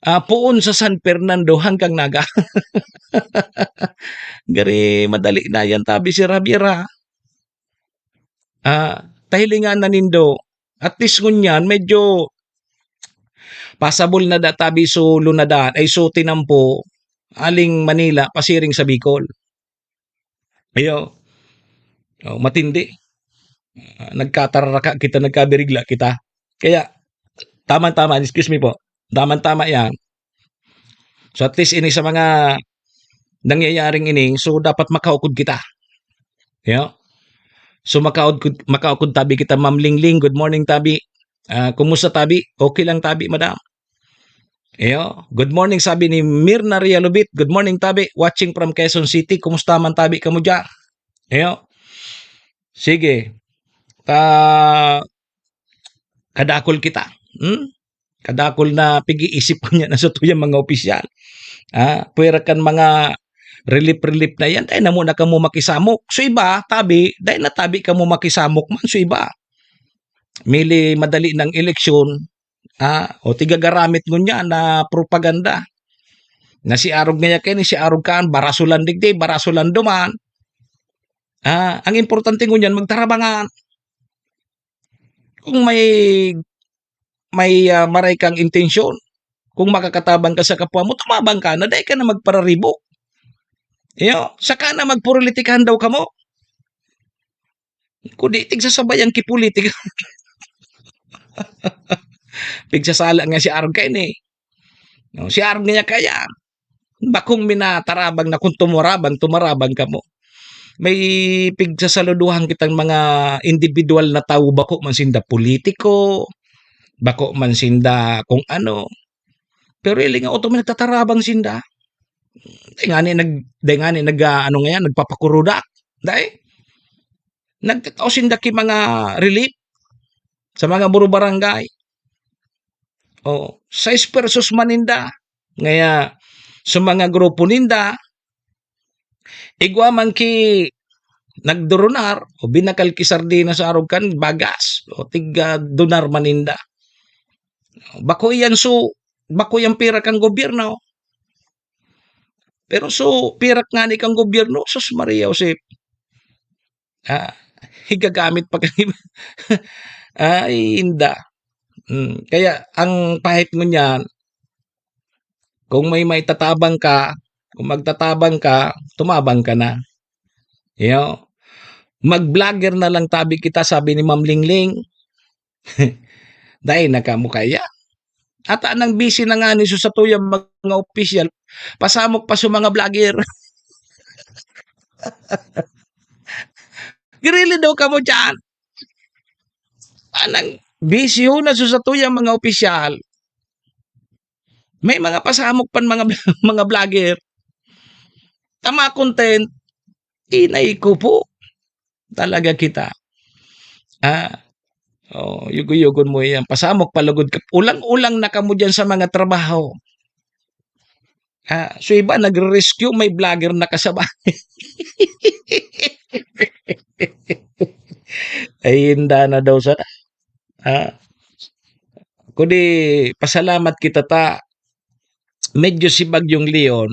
ah, poon sa San Fernando hanggang Naga. Gari madali na yan tabi si Javier, ah. Ah, tahilingan na nindo. At least ngunyan, medyo pasabol na da tabi so lunadan, ay so tinampo, aling Manila, pasiring sa Bicol. Iyo. Oh, matindi. Ah, nagkatararaka kita, nagkabirigla kita. Kaya, tama-tama, excuse me po, tama-tama yan. So, at least ini sa mga nangyayaring ini, so, dapat makaukod kita. Iyo. So, makaukod, makaukod tabi kita, Ma'am Lingling. Good morning, tabi. Ah, kumusta, tabi? Okay lang, tabi, madam. Iyo. Good morning, sabi ni Mirna Realobit. Good morning, tabi. Watching from Quezon City. Kumusta man, tabi, kamo diyan? Iyo. Sige. Ta-, kadakol kita. Hmm? Kadakol na pig-iisip ko niya na sa tuyang mga opisyal. Ah, pwera kan mga relief-relief na yan, dai na muna kamo makisamok. So iba, tabi, dai na tabi kamo makisamok man. So iba, mili madali ng eleksyon, ah, o tigagaramit ngunyan na propaganda. Na si arog ngaya kaini, si arog kaan, barasulan digdi, barasulan duman. Ah, ang importante ngunyan, magtarabangan. Kung may, may, ah, maray kang intensyon, kung makakatabang ka sa kapwa mo, tumabang ka na, dai ka na magpararibok. Iyo, saka na magpolitikahan daw kamo. Kundi tigsasabayan ki politika. Pigsasala nga si arog kaini. No, si arog nga kaya, bakong minatarabang na kung tumarabang, tumarabang kamo. May pigsasaluduhan kitang mga individual na tawo, bako man sinda politiko, bako man sinda kung ano. Pero ilinga oto may nagtatarabang sinda. Dai ngani nag-, dai ngani nag-, ah, ano nga yan, nagpapakurudak. Dai. Nagtatao sinda ki mga relief sa mga buro barangay. Oh, sais pesos man ninda. Ngaya, sa mga grupo ninda, igwa man ki nagdurunar o binakal ki sardinas sa arog kan bagas, o tig, ah, donar man ninda. Bako iyan su-, bako yang pira kan gobyerno. Pero su-, pirak ngani kan gobyerno, sus Maria Josep. Ah, higagamit pa kan iba. Ay, inda. Hmm, kaya ang pahit ngunyan, kung may maitatabang ka, kung magtatabang ka, tumabang ka na. Iyo. Mag-vlogger na lang tabi kita, sabi ni Ma'am Lingling. Dai na kamo kaya. Ata nang busy na ngani so satuyang mga opisyal, pasamok pa sa mga vlogger. Girili daw kamo diyan. Anang bisyo na sa satuyang mga opisyal. May mga pasamok pan mga mga vlogger. Tama content, inay ko po. Talaga kita. Ah, oh, yugo-yugon mo yan. Pasamok, palugod ka. Ulang-ulang na kamo dyan sa mga trabaho. Ah, so iba nagre-rescue, may vlogger na kasabay. Ay, hinda na daw sana. Ah, kundi pasalamat kita ta, medyo si Bagyong Leon,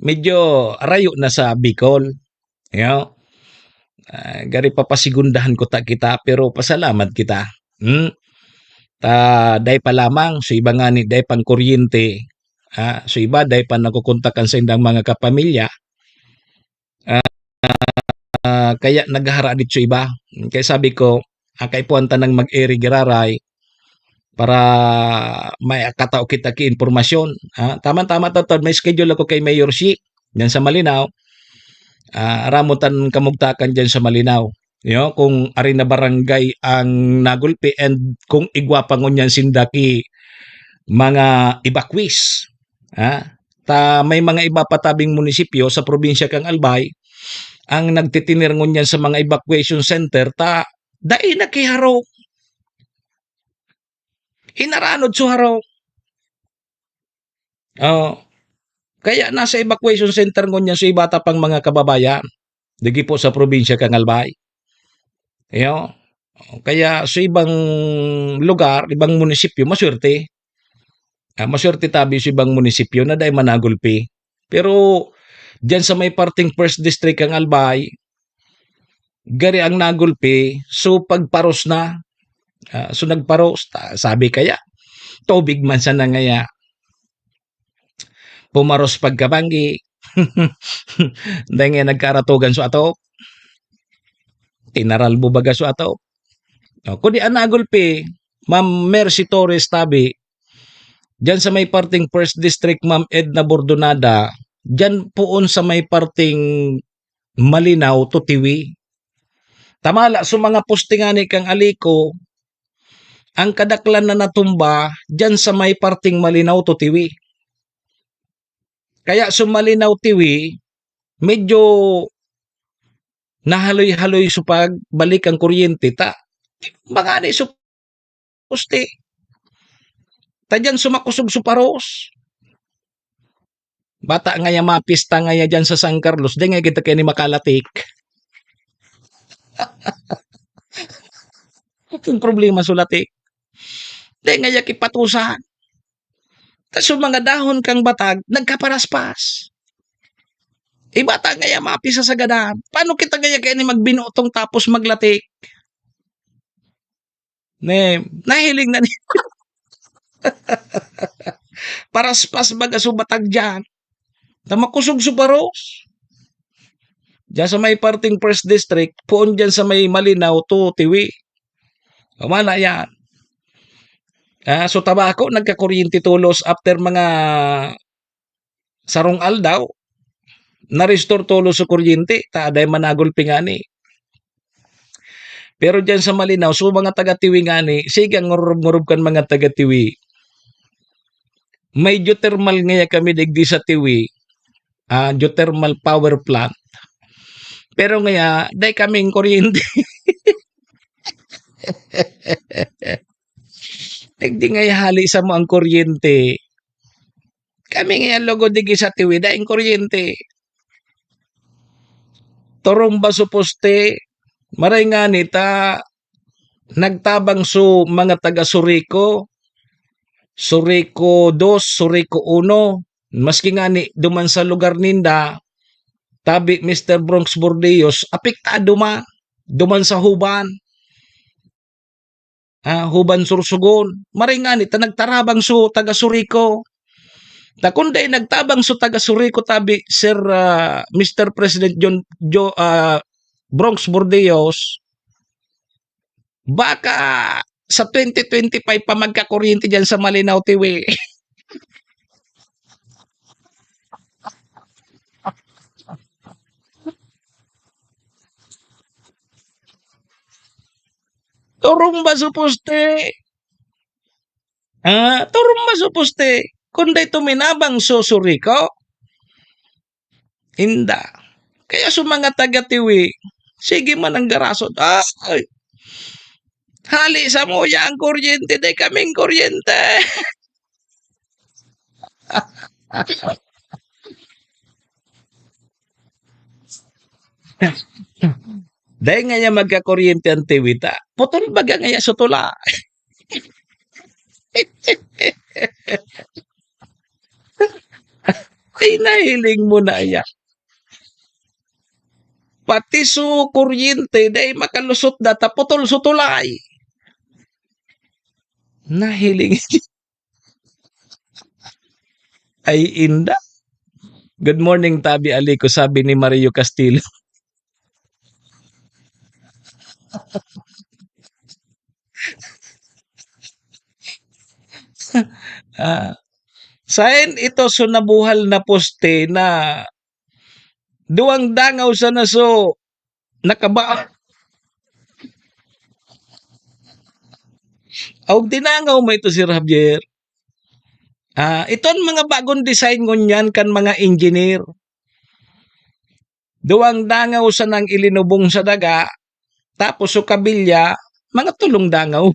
medyo rayo na sa Bicol. Yo. Ah, gari papasigundahan ko ta kita, pero pasalamat kita. Hmm? Ta, dai pa lamang, so iba ngani, dai pang kuryente. Ah, so iba, dai pa nakukontakan sa indang mga kapamilya. Ah, ah, kaya naghahara dito iba. Kaya sabi ko, ah, kaipuhan ta nang mag-eri giraray para may katao kita ki impormasyon. Ah, tama-tama ta, Tod, may schedule ako kay Mayor Shi, diyan sa Malinao. Ah, aramon tan kamugtakan diyan sa Malinao. Yo, kung ari na barangay ang nagulpi and kung igwa pa ngunyan sinda ki mga evacuees. Ah, ta may mga iba pa tabing munisipyo sa probinsya kan Albay ang nagtitinir ngunyan sa mga evacuation center ta dai na ki harong. Hinaranod so harong. Oo. Kaya nasa evacuation center ngunyan so iba ta pang mga kababayan. Digi po sa probinsya kan Albay. Iyo. Kaya sa ibang lugar, ibang munisipyo, maswerte. Ah, maswerte tabi sa ibang munisipyo na dai managulpi. Pero diyan sa may parting First District ang Albay, gari ang nagulpi, so pagparos na. Ah, so nagparos, ta sabi kaya, tubig man sana ngaya. Pumaros pagkabanggi. Dai ngaya nagkaratogan so atop. Tinaralbo baga so atop. O, kundi ang nagulpi, Ma'am Mercy Torres tabi, diyan sa may parting First District, Ma'am Edna Bordonada, diyan poon sa may parting Malinao to Tiwi. Tamala, so mga poste ngani kan Alico, ang kadaklan na natumba diyan sa may parting Malinao to Tiwi. Kaya so Malinao Tiwi, medyo nahaloy-haloy so pagbalik ang kuryente ta. Mga ni so poste. Ta diyan sumakosog so paros. Bata ngaya mapista ngaya diyan sa San Carlos, dai ngaya kita kaini makalatik. Ang problema so latik. Dai ngaya kipatusan. Tas yung mga dahon kang batag, nagkaparaspas. Iba ta ngaya mapisa sa gadan. Paano kita ngaya kaini magbinotong tapos maglatik? Ne, nahiling na ni paraspas baga so batag diyan. Ta makosog so paros. Diyan sa may parting First District, poon diyan sa may Malinao to Tiwi. Tama na yan. Ah, so tabako, nagkakuryente tolos after mga sarong aldaw, na-restore tolos so kuryente, ta dai managulpi ngani. Pero diyan sa Malinao, so mga taga Tiwi ngani, sige ang ngurub-ngurub kan mga taga Tiwi. May geothermal ngaya kami digdi sa Tiwi, ah, geothermal power plant. Pero ngaya, dai kaming kuryente. Digdi ngaya hali samo ang kuryente. Kami ngaya lugod digdi sa Tiwi, daing kuryente. Turumba so poste, maray ngani ta nagtabang so mga taga Surico, Surico dos, Surico uno, maski ngani duman sa lugar ninda, tabi Mister Bronx Bordeos, apektado man duman sa Huban. Ah, Huban, Sorsogon. Maray ngani ta nagtarabang so taga Surico. Ta kun dai nagtabang so taga Surico tabi, Sir, ah, Mister President John, Jo-, ah, Bronx Bordeos, baka sa twenty twenty-five pa magkakuryente diyan sa Malinao Tiwi. Turong ba sa poste? Ah, turong ba sa poste? Kung dai tuminabang, susuriko? Inda. Kaya sa mga taga-Tiwi, sige man ang garasod. Ay! Hali sa muya ang kuryente, dai kaming kuryente. Dai ngaya magkakuryente ang Tiwi ta. Putol baga ngaya sa tula. Ay, nahiling mo na yan. Pati su kuryente, dai makalusot na, ta putol su tulay. Nahiling. Ay, inda. Good morning, Tabi Aliko, sabi ni Mario Castillo. Ah, saen ito so nabuhal na poste na duwang dangaw sana so nakaba-, og dinangaw mo ito, Sir Javier. Ah, iton mga bagong design ngunyan kan mga engineer. Duwang dangaw sanang ilinubong sa daga, tapos so kabilya, mga tulong dangaw.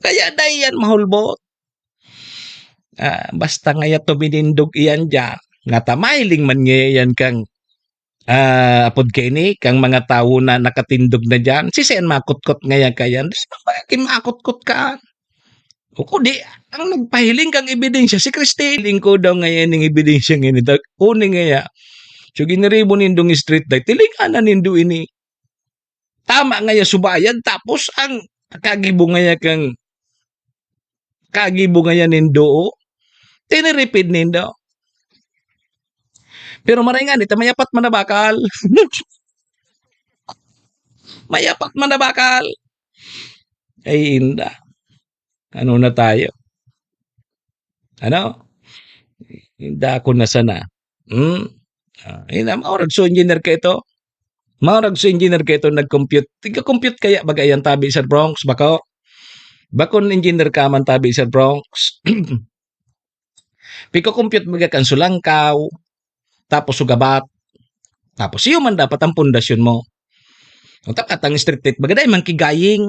Kaya dai yan mahulbot. Ah, basta ngaya tuminindog iyan diyan, ngata mahiling man ngaya yan kang, ah, apod kaini, kang mga tawo na nakatindog na diyan. Siisay an makutkot ngaya kaiyan? Di ba, makutkot ka? O kung di, ang nagpahiling kang ebidensya, si Christine. Hiling ko daw ngaya ning ebidensyang ini, ta-, kuning ngaya. So, giniribo nindong street light, tilinganan nindo ini. Tama ngaya subayad, tapos ang kagibo ngaya kang, kagibo ngaya nindo, oh, tiniripid nindo. Pero maray ngani ta may apat man na bakal. May apat man na bakal. Ay, inda. Ano na tayo? Ano? Inda ako na sana. Hmm? Ah, ina, maurag so engineer ka ito. Maurag so engineer ka ito nag-compute. Tiga-compute kaya baga yan, Tabi, Sir Bronx? Bako? Bakon engineer ka man, Tabi, Sir Bronx? Piko-compute baga kan sulangkaw, tapos sugabat. Tapos iyo man dapat ang pundasyon mo. Ang tapat ang street light, baga dai man kigaying.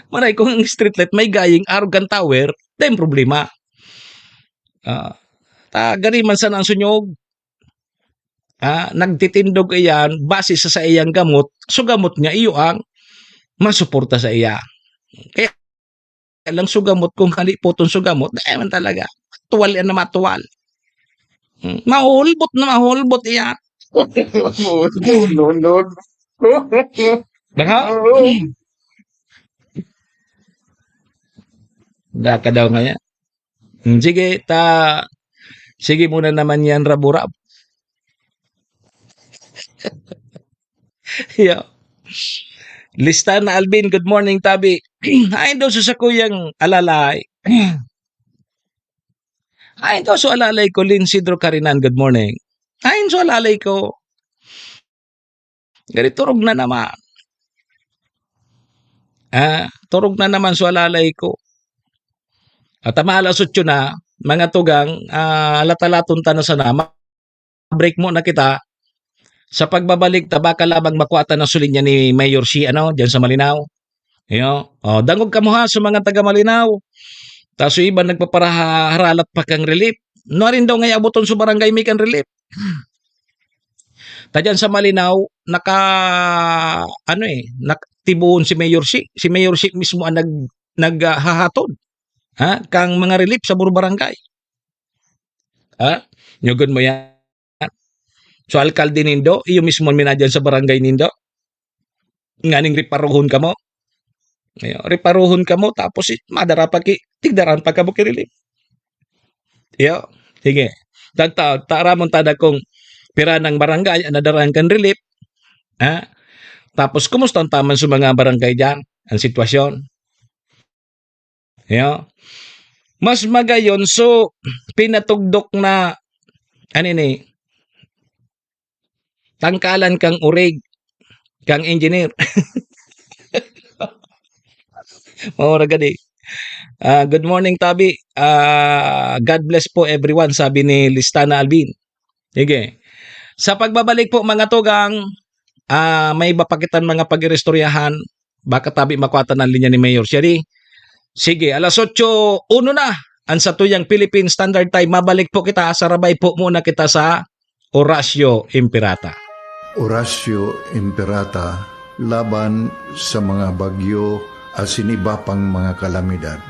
Maray kung ang street light may gaying arog kan tower, dai problema. Ah, ta gari man sana ang sunyog. Ah, nagtitindog iyan base sa saiyang gamot, so gamot niya iyo ang masuporta sa iya. Kaya lang so gamot, kung halipoton so gamot, dai man talaga. Matuwal yan na matuwal. Hmm, mahulbot na mahulbot iyan. No, no, no. Baka? Baka daw ngaya. Hmm, sige, ta-, sige muna naman yan, Raburab. Yeah. Lista na, Alvin. Good morning, Tabi. Ay, daw sa sakuyang alalay. Ay, daw sa alalay ko, Lin Sidro Carinan. Good morning. Ay, sa alalay ko. Gari, turog na naman. Ah, turog na naman so alalay ko. At tama alas otso na, mga tugang, ah, latalaton ta na sana, ma-, break muna kita. Sa pagbabalik ta, baka lamang makuha ta na sulinya ni Mayor si, ano, dyan sa Malinao. Iyo, oh, dangog kamo ha, sa mga taga Malinao. Ta so iba nagpaparaha-, haralat pa kang relief. Nuarin daw nga abuton sa barangay mi kan relief. Ta dyan sa Malinao, naka-, ano eh, nak-, tibuon si Mayor Shi. Si Mayor Shi mismo ang nag-, nag-, ah, hahatod, ha, kang mga relief sa buro barangay. Ha? Nyugon mo yan. So, alkalde nindo, iyo mismo minadyan sa barangay nindo. Nganing reparohon kamo. Ayo, reparohon kamo, tapos it-, madara pa ki, tigdaran pa kamo ki relief. Iyo, sige. Tagta-, taramon tada kung pira ng barangay ang nadaran kan relief. Ha? Tapos, kumusta ang taman sa mga barangay dyan? Ang sitwasyon? Iyo. Mas magayon, so, pinatugdok na, ano ni, tangkalan kang urig. kang engineer. Maura gani. Ah, good morning, Tabi. Ah, God bless po everyone, sabi ni Listana Alvin. Sige. Sa pagbabalik po, mga tugang, ah, may iba pa kitang mga pag-iristoryahan. Baka tabi makwatan ang linya ni Mayor Sherry. Sige, alas otso uno na ang satuyang Philippine Standard Time. Mabalik po kita. Sarabay po muna kita sa Horacio Imperata. Horacio Imperata laban sa mga bagyo asin iba pang mga kalamidad.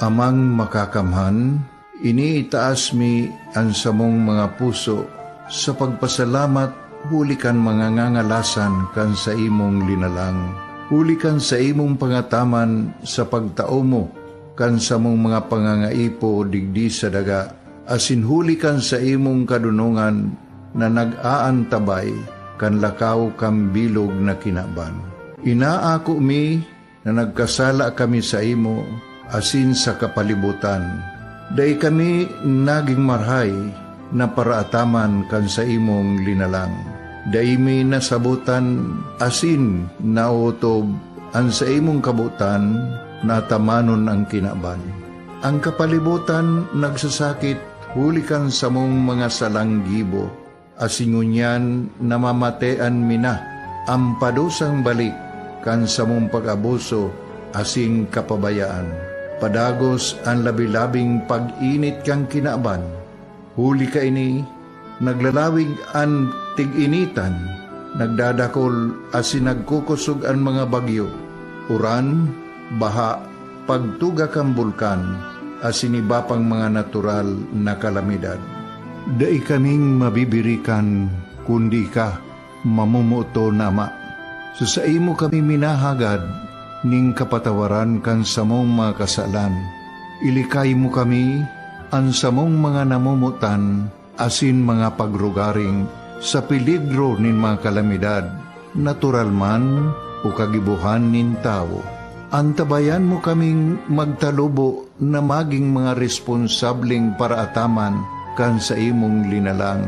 Amang Makakamhan, iniitaas mi an samong mga puso sa pagpasalamat huli kan mga ngangalasan kan saimong linalang, huli kan saimong pangataman sa pagtao mo kan samong mga pangangaipo digdi sa daga, asin huli kan saimong kadonongan na nag-aantabay kan lakaw kan bilog na kinaban. Inaako mi na nagkasala kami saimo asin sa kapalibotan. Dai kami nagin marahay na paraataman kan saimong linalang. Dai mi nasabotan asin naotob an saimong kabotan na atamanon an kinaban. An kapalibotan nagsasakit huli kan samong mga salang gibo, asin ngunyan namamatean mi na an padusang balik kan samong pag-abuso asin kapabayaan. Padagos an labi-labing pag-init kan kinaban, huli kaini, naglalawig an tig-initan, nagdadakol asin nagkukosog an mga bagyo, uran, baha, pagtuga kan bulkan, asin iba pang mga natural na kalamidad. Dai kaming mabibirikan, kundi ika, mamomoton na Ama. Sa saimo kami minahagad ning kapatawaran kan samong mga kasalan. Ilikay mo kami, an samong mga namomotan, asin mga pagrugaring sa peligro nin mga kalamidad, natural man o kagibohan nin tawo. Antabayan mo kaming magtalubo na magin mga responsableng paraataman kan saimong linalang,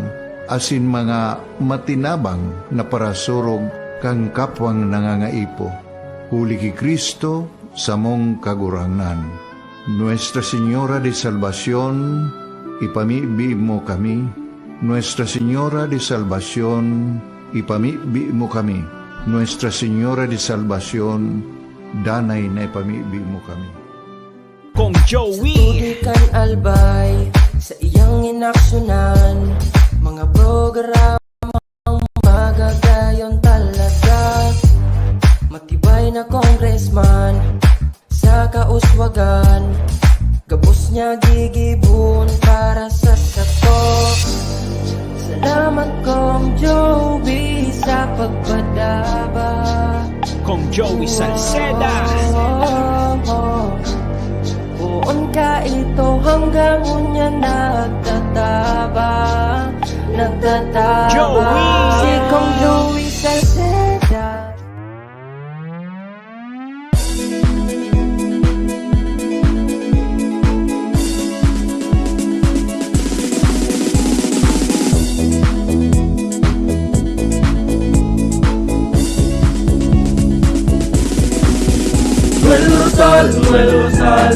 asin mga matinabang na parasurog kan kapwang nangangaipo. Huli ki Cristo, samong Kagurangnan. Nuestra Señora de Salvacion, ipamibi mo kami. Nuestra Señora de Salvacion, ipamibi mo kami. Nuestra Señora de Salvacion, danay na ipamibi mo kami. Kong Joey. Sa tubig kan Albay, sa iyang inaksyonan, mga programang magagayon talaga. Matibay na congressman sa kauswagan, gabos niya gigibon para sa sato. Salamat, Kong Joey, sa pagpadaba. Kong Joey Salceda. Poon ka ito hanggang ngunyan nagtataba, nagtataba. Joey! Si Kong Joey Salceda. Noel Rosal, Noel Rosal,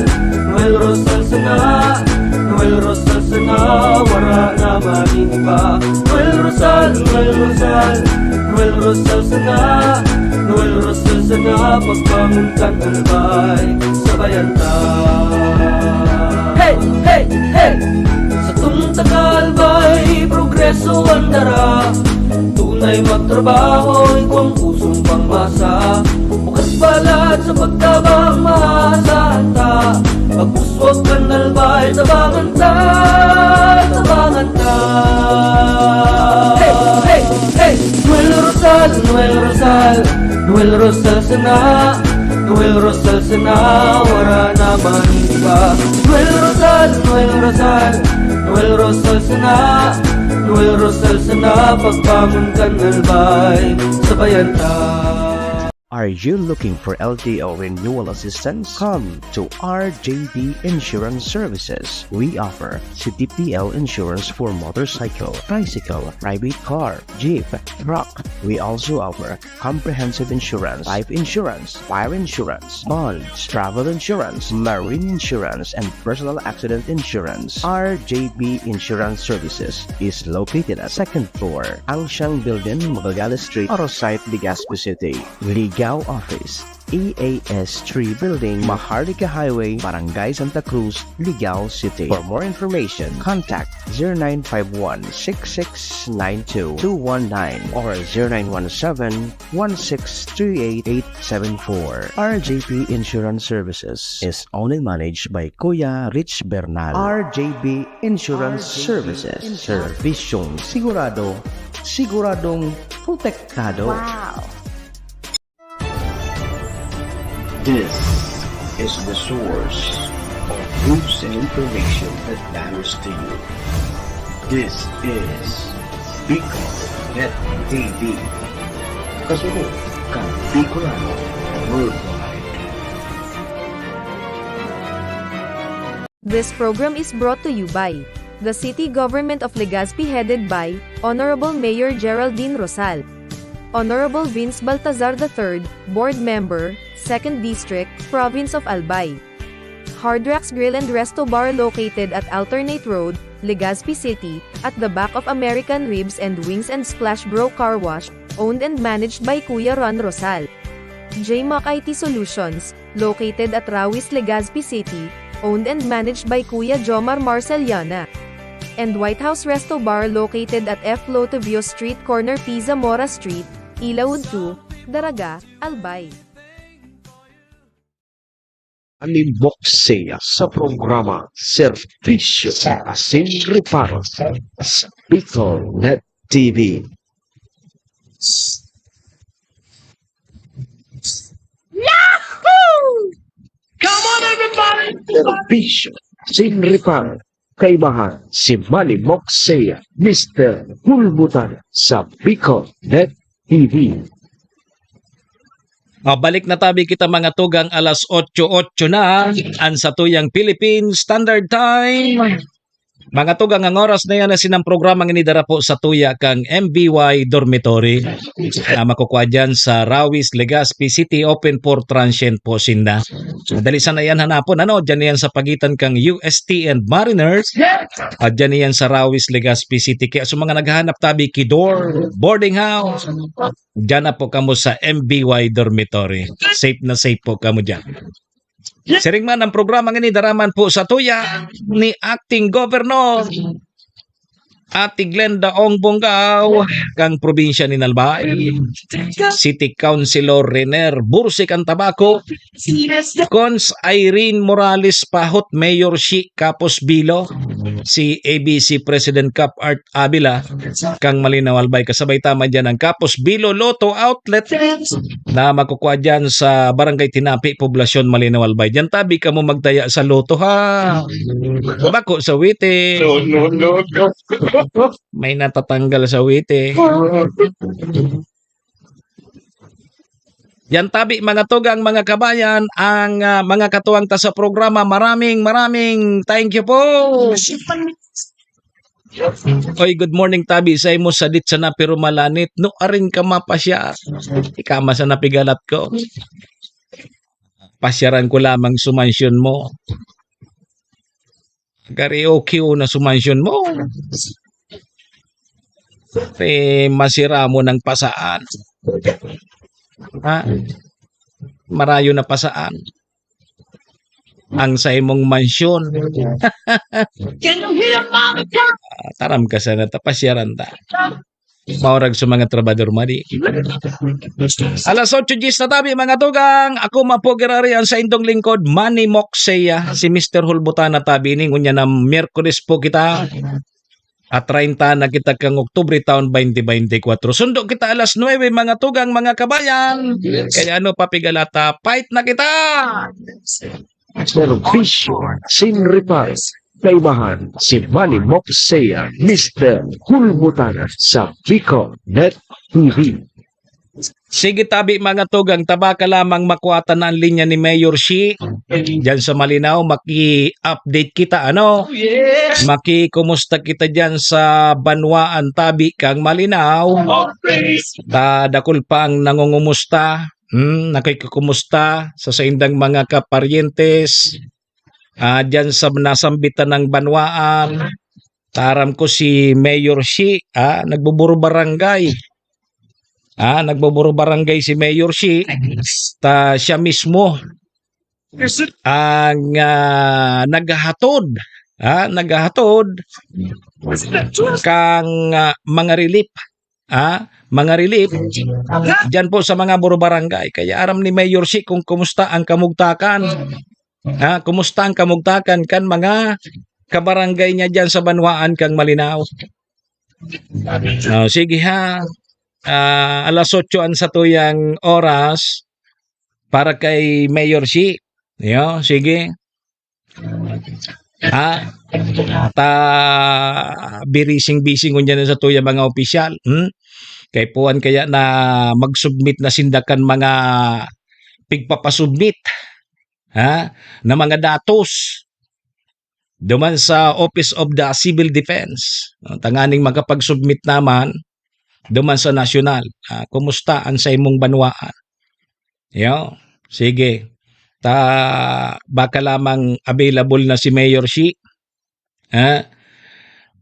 Noel Rosal sana, Noel Rosal sana, wara na magin iba. Noel Rosal, Noel Rosal, Noel Rosal sana, Noel Rosal sana, pagbangon kan Albay, sabayan ta. Hey, hey, hey! Sa Tuntaka Albay, progreso ang dara. Tunay magtrabaho, igwang pusong pangmasa. Bukas palad sa pagtabang, maasahan ta. Pag-uswag kan Albay, tabangan ta, tabangan ta. Hey, hey, hey! Noel Rosal, Noel Rosal, Noel Rosal sana, Noel Rosal sana, wara na magin iba. Noel Rosal, Noel Rosal, Noel Rosal sana, Noel Rosal sana, pagbangon kan Albay, sabayan ta. Are you looking for L T O renewal assistance? Come to R J B Insurance Services. We offer C T P L insurance for motorcycle, tricycle, private car, jeep, truck. We also offer comprehensive insurance, life insurance, fire insurance, bonds, travel insurance, marine insurance, and personal accident insurance. R J B Insurance Services is located at second floor, Angsiang Building, Magallanes Street, Oro Site, Legazpi City. Ligao Office, E A S three Building, Maharlika Highway, Barangay Santa Cruz, Ligao City. For more information, contact zero nine five one six six nine two two one nine or zero nine one seven one six three eight eight seven four. R J P Insurance Services is owned and managed by Kuya Rich Bernal. R J B Insurance Services. Serbisyong sigurado, siguradong protektado. Wow! This is the source of news and information that matters to you. This is Bicol Net T V. Kasunod kan Bicolano Worldwide. This program is brought to you by the City Government of Legazpi, headed by Honorable Mayor Geraldine Rosal, Honorable Vince Baltazar the third, Board Member, Second District, Province of Albay. Hard Rocks Grill and Resto Bar, located at Alternate Road, Legazpi City, at the back of American Ribs and Wings and Splash Bro Car Wash, owned and managed by Kuya Ron Rosal. J Mac I T Solutions, located at Rawis, Legazpi City, owned and managed by Kuya Jomar Marceliana. And White House Resto Bar, located at F Lotovio Street, corner P. Zamora Street, Ilaud two, Daraga, Albay. Manny Moxea sa programa Serbisyo Asin Reparo sa Bicol Net T V. Yahoo! Come on, everybody! Serbisyo Asin Reparo, kaibahan si Manny Moxea, Mister Hulbutan sa Bicol Net T V. Ah, balik na tabi kita, mga tugang, alas otso otso na, an satuyang Philippine Standard Time. Mga tugang, ang oras na yan na sinang programa ngini dara po sa tuya kang M B Y Dormitory na makukwa dyan sa Rawis, Legazpi City, open for transient po sinda. Madali sana yan hanapon, ano? Dyan yan sa pagitan kang U S T and Mariners. At dyan yan sa Rawis, Legazpi City. Kaya sa mga naghahanap tabi, Kidor, boarding house, dyan na po kamo sa M B Y Dormitory. Safe na safe po kamo dyan. Siring man ang programa ngini, dara man po sa tuya ni Acting Governor Ate Glenda Ong Bongao, kang probinsya ni Albay, City Councilor Rener Bursi kan Tabaco, Cons Irene Morales Pahot, Mayor Shi Kapos Bilo, si A B C President Cap Art Avila, kang Malinaw Albay. Kasabay ta man dyan ang Kapos Bilo Lotto Outlet na makukwa dyan sa Barangay Tinapi, Poblacion Malinaw Albay. Dyan tabi kamo magtaya sa Lotto, ha? Bako sa witi. No, no, no, no. May natatanggal sa witi. Yan tabi, mga tugang, mga kabayan, ang, ah, mga katuwang ta sa programa. Maraming, maraming thank you po. Oy, good morning tabi sa imo, sadit sana pero malanit. No, arin ka mapasya. Ika man sana pigalat ko. Pasyaran ko lamang sa mansyon mo. Karaoke na sa mansyon mo. Eh, masira mo ng pasaan. Ha? Marayo na pasaan ang sa imong mansyon. Can you hear, Mama? Ah, taram ka sana, ta, pasyaran ta. Maurag sa mga trabador, madi. Alas otso diyes na tabi, mga tugang. Ako man po, girari, ang saindong lingkod, Manny Moxea, si Mister Hulbutana tabi, ning unya na Miyerkules po kita. At treinta na kita kang Oktubre taon twenty twenty-four. Sundo kita alas nuebe, mga tugang, mga kabayan. Kaya ano, papigalata, fight na kita! Serbisyo sin reparo. Kaibahan si Manny Moxea, Mister Hulbutana sa Bicol Net T V. Sige tabi, mga tugang, tabaka lamang makuha ta na an linya ni Mayor Shi. Diyan sa Malinao, maki-update kita, ano? Makikumusta kita diyan sa banwaan tabi kang Malinao. Ta dakul pa ang nangungumusta, hmm, nakikikumusta sa saindang mga kaparyentes, ah, diyan sa nasambitan ng banwaan. Ta aram ko si Mayor Shi, ah, nagbuburo barangay. Ah, nagbuburo barangay si Mayor Shi. Ta siya mismo ang, ah, naghahatod, ah, naghahatod kang, ah, mga relief, ah, mga relief diyan po sa mga buro barangay. Kaya aram ni Mayor Shi kung kumusta ang kamugtakan. Ah, kumusta ang kamugtakan kan mga kabarangay niya diyan sa banwaan kang Malinao? Oh, sige ha. Ah, alas otso an satuyang oras para kay Mayor Shi. Yo, sige. Ha? Ta birising-bising ngunyan na satuya mga opisyal, hmm? Kay puwan kaya na mag-submit na sinda kan mga pigpapasubmit, ha? Na mga datos duman sa Office of the Civil Defense, no? Tanganing makapag-submit naman duman sa nasyonal. Ah, kumusta an saimong banwaan? Yo, sige. Ta baka lamang available na si Mayor Shi. Ha?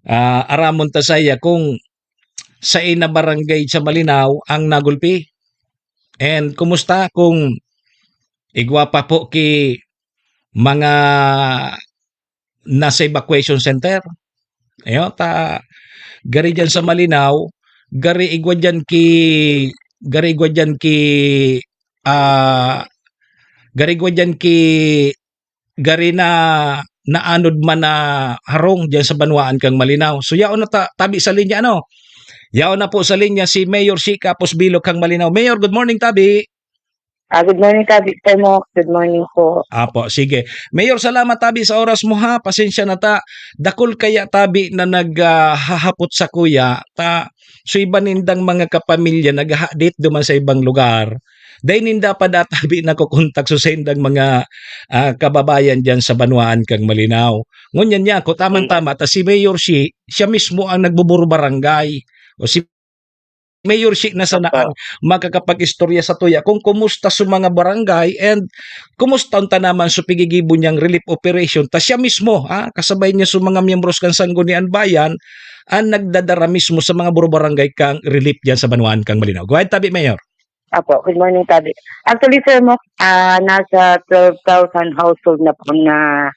Ah, aramon ta saiya kung saen na barangay sa Malinao ang nagulpi. And kumusta kung igwa pa po ki mga nasa evacuation center? Ayo, ta gari diyan sa Malinao, gari igwa diyan ki gari igwa diyan ki, ah, gari igwa diyan ki gari na naanod man na harong diyan sa banwaan kang Malinao. So, yaon na ta tabi sa linya, ano? Yaon na po sa linya si Mayor Shi Capos Bilo kang Malinao. Mayor, good morning, tabi. Ah, good morning, Tabi Temo. Good morning po. Apo, sige. Mayor, salamat, tabi, sa oras mo, ha. Pasensya na ta. Dakul kaya, tabi, na nag, ah, hahapot sakuya. Ta, so iba nindang mga kapamilya naghahadit duman sa ibang lugar. Dai ninda pa da, tabi, nakokontak so saindang mga, ah, kababayan diyan sa banwaan kang Malinao. Ngunyan niya ako, tamang-tama, ta si Mayor Shi, siya mismo ang nagbuburo barangay. O si Mayor Shi na sana Opo. ang makakapag-istorya satuya kung kumusta so mga barangay and kumusta unta naman so pigigibo niyang relief operation. Ta siya mismo, ah, kasabay niya so mga miyembros kan Sangguniang Bayan, ang nagdadara mismo sa mga buro-barangay kang relief diyan sa banwaan kang Malinao. Go ahead, tabi, Mayor. Apo, good morning, Tabi. Actually, Sir Mok, ah, nasa twelve thousand household na po na,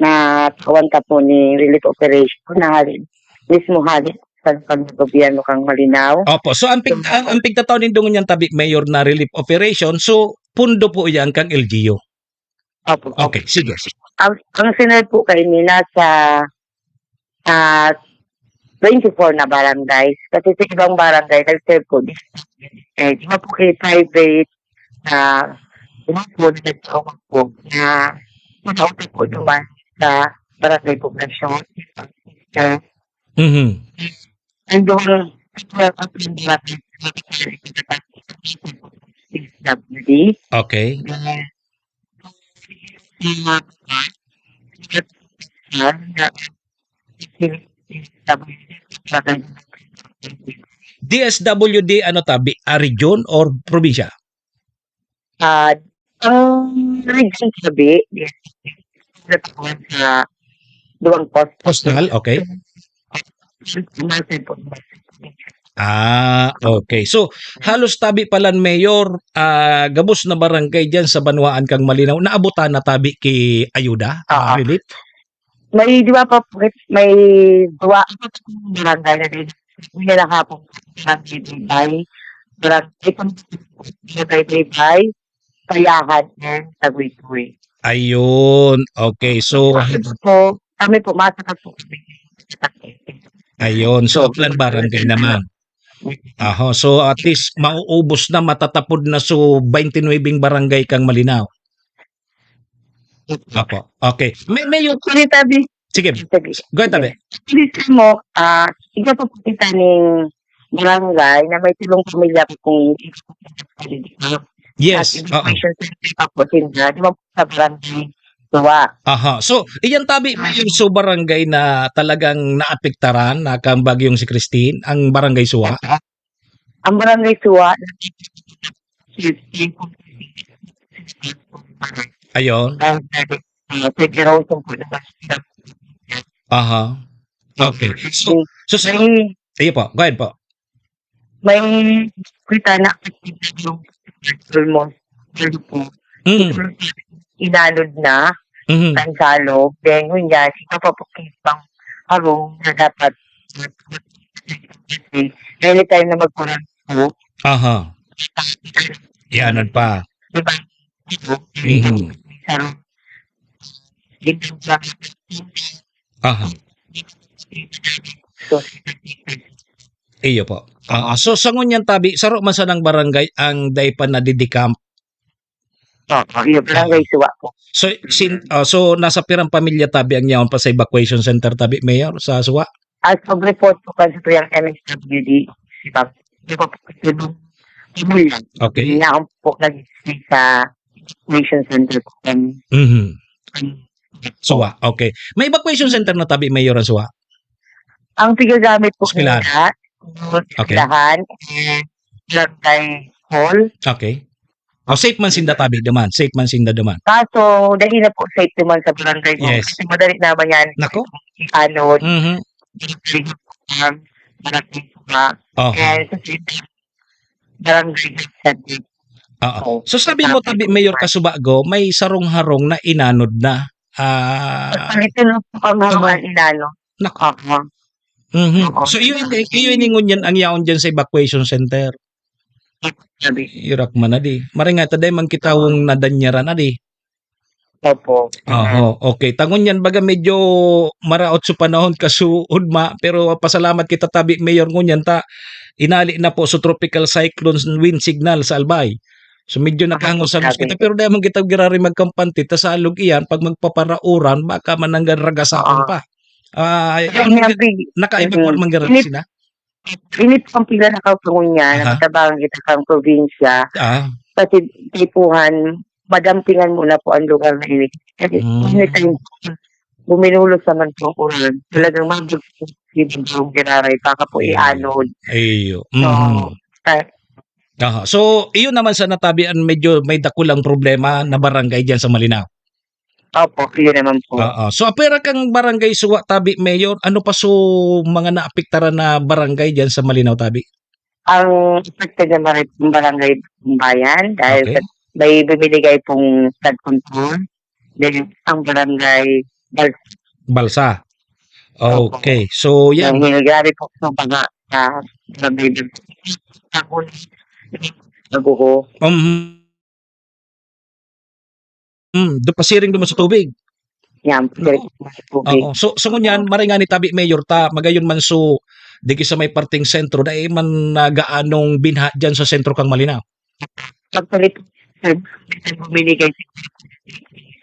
na tawan ta po ni relief operation na hali, mismo hali sa, sa gobyerno kang Malinao. Opo. So, ang pig-, So, ang, ang pigtataw nindo ngunyan, tabi, Mayor, na relief operation, so, pundo po yan kang L G U? Opo, opo. Okay, sige, sige. Ang, ang sinare po kaini nasa, ah, twenty-four na barangays. Kasi sa ibang barangay, nag-serve po. Eh, di ba po kay private, ah, di ba po, nagtawag po na, na po naman sa barangay poblasyon. Mhm. And then, P W D. Okay. D S W D, ano, tabi, ah, region or probinsya? Ah, ang region, Tabi, yes. Sa duwang coast. Coastal, okay. Nasa po. Ah, okay. So, halos, tabi, palan, Mayor, ah, gabos na barangay diyan sa banwaan kang Malinao, naabutan na, tabi, ki ayuda, ah, Oo. relief? May, di ba po, may duwa, barangay na din. May nahapon, barangay Baybay, barangay, barangay Baybay, Payahan, and Taguy-Taguy. Ayun. Okay. So, Ito po, kami po, masakat po kami. Ayun. So, So, plan barangay naman. Aho. So, at least, mauubos na, matatapod na. So, twenty-nine barangay kang Malinao. Apo. Okay. May, may yung Actually, Tabi. Sige. Sige. Go ahead, Tabi. Actually, Sir Mok, ah, iba pa po kita ning barangay na may tulong pamilya po kung Yes, at oo. Education center pa po sila, di ba po sa barangay Suwa. Aha. So, iyan tabi, Mayor, so barangay na talagang naapektaran na kang Bagyong si Christine, ang Barangay Suwa? Ang Barangay Suwa, Ayun. Ang sabi, ah, federation po na Aha. Okay. So, so, so, May iyo po. Go ahead po. May kita na yung almost, ano po, Mm. inanod na, Mhm. Tagalog. Then, yun yan, sino pa po pang harong na dapat anytime na magkulang po. Aha. Ianod pa. Di ba? Mhm. Sarong, Aha. So, Iyo po. Ah, so, sa ngunyan tabi, saro man sanang barangay ang dai pa nadidecamp? Oo, iyo, barangay Suwa po. So, sin-, ah, so, nasa pirang pamilya tabi ang yaon pa sa evacuation center tabi, Mayor, sa Suwa? As of report po kasi po yung M S W D, si Pap-, di ba po kasi nung Ibuyan, Okay. Yaon po nag-stay sa evacuation center po kami. Mhm. Kami. Suwa, okay. May evacuation center na tabi, Mayor, ang Suwa? Ang pigagamit po Eskwelahan. nila, yung Okay. eskwelahan, eh, barangay hall. Okay. Oh, safe man sinda tabi duman. Safe man sinda duman. Kaso, dali na po safe duman sa barangay hall. Yes. Kasi madali naman yan. Nako. Ano, Mhm. barangay Suwa. Oho. And sa barangay Sadik. Oo. Oh, So, sabi mo, tapos tabi, Mayor Kasubago, may sarong harong na inanod na. Ah, Palitan lang po ang harong Oo. na inanod. Nako. Oo. Mhm. Oo. So, iyo, iyo, iyo ngunyan ang yaon dyan sa evacuation center. Sabi. Irak man na di. Maring nga, taday man kita Oo. hong nadanyaran na di. Opo. Oho, okay. Ta ngunyan baga medyo maraot sa panahon kasuodma, pero pasalamat kita tabi, Mayor, ngunyan ta inali na po sa tropical cyclone wind signal sa Albay. So, medyo Aha, nakahangos-hangos grabe. kita, pero dai man kita giraray magkampante, ta sa alog iyan, pag magpaparauran, baka mananggan ragasakon Oo. pa. Ah, Kasi ano, may naka-, abig-, naka-evacuate mm. man giraray Init-, sila? Init ang pila na kaw ngunyan, Aha. natabangan kita kang probinsya. Ah. Kasi tipuhan, madampingan muna po ang lugar na init. Kasi Hmm. anytime buminulos naman po ang ulan, talagang mabagsak yung giraray, baka po Ayun. ianod. Ayun. So, Mhm. ta- Aha. So, iyon naman sa natabi ang medyo may dakulang problema na barangay diyan sa Malinao. Opo, yun naman po. Oo. So, apwera kang Barangay Suwa tabi, Mayor, ano pa so mga naapektaran na barangay diyan sa Malinao tabi? Ang affected naman rin yung barangay Bayan dahil Okay. sa may binibigay pong flood control. Then, ang barangay Bal-, Balsa. Opo. Okay. So, yan. Dahil grabe po sa baga sa barangay Bal-, sa Naguho. Mhm. Hmm, do pasiring duman sa tubig. Yan, Oo. pasiring sa tubig. Oo. So, so ngunyan, maray nga ni tabi, Mayor, ta, magayon man so, digi sa may parteng sentro, dai man na gaanong binha diyan sa sentro kang Malinao? Actually, sir, minsan bumiligay si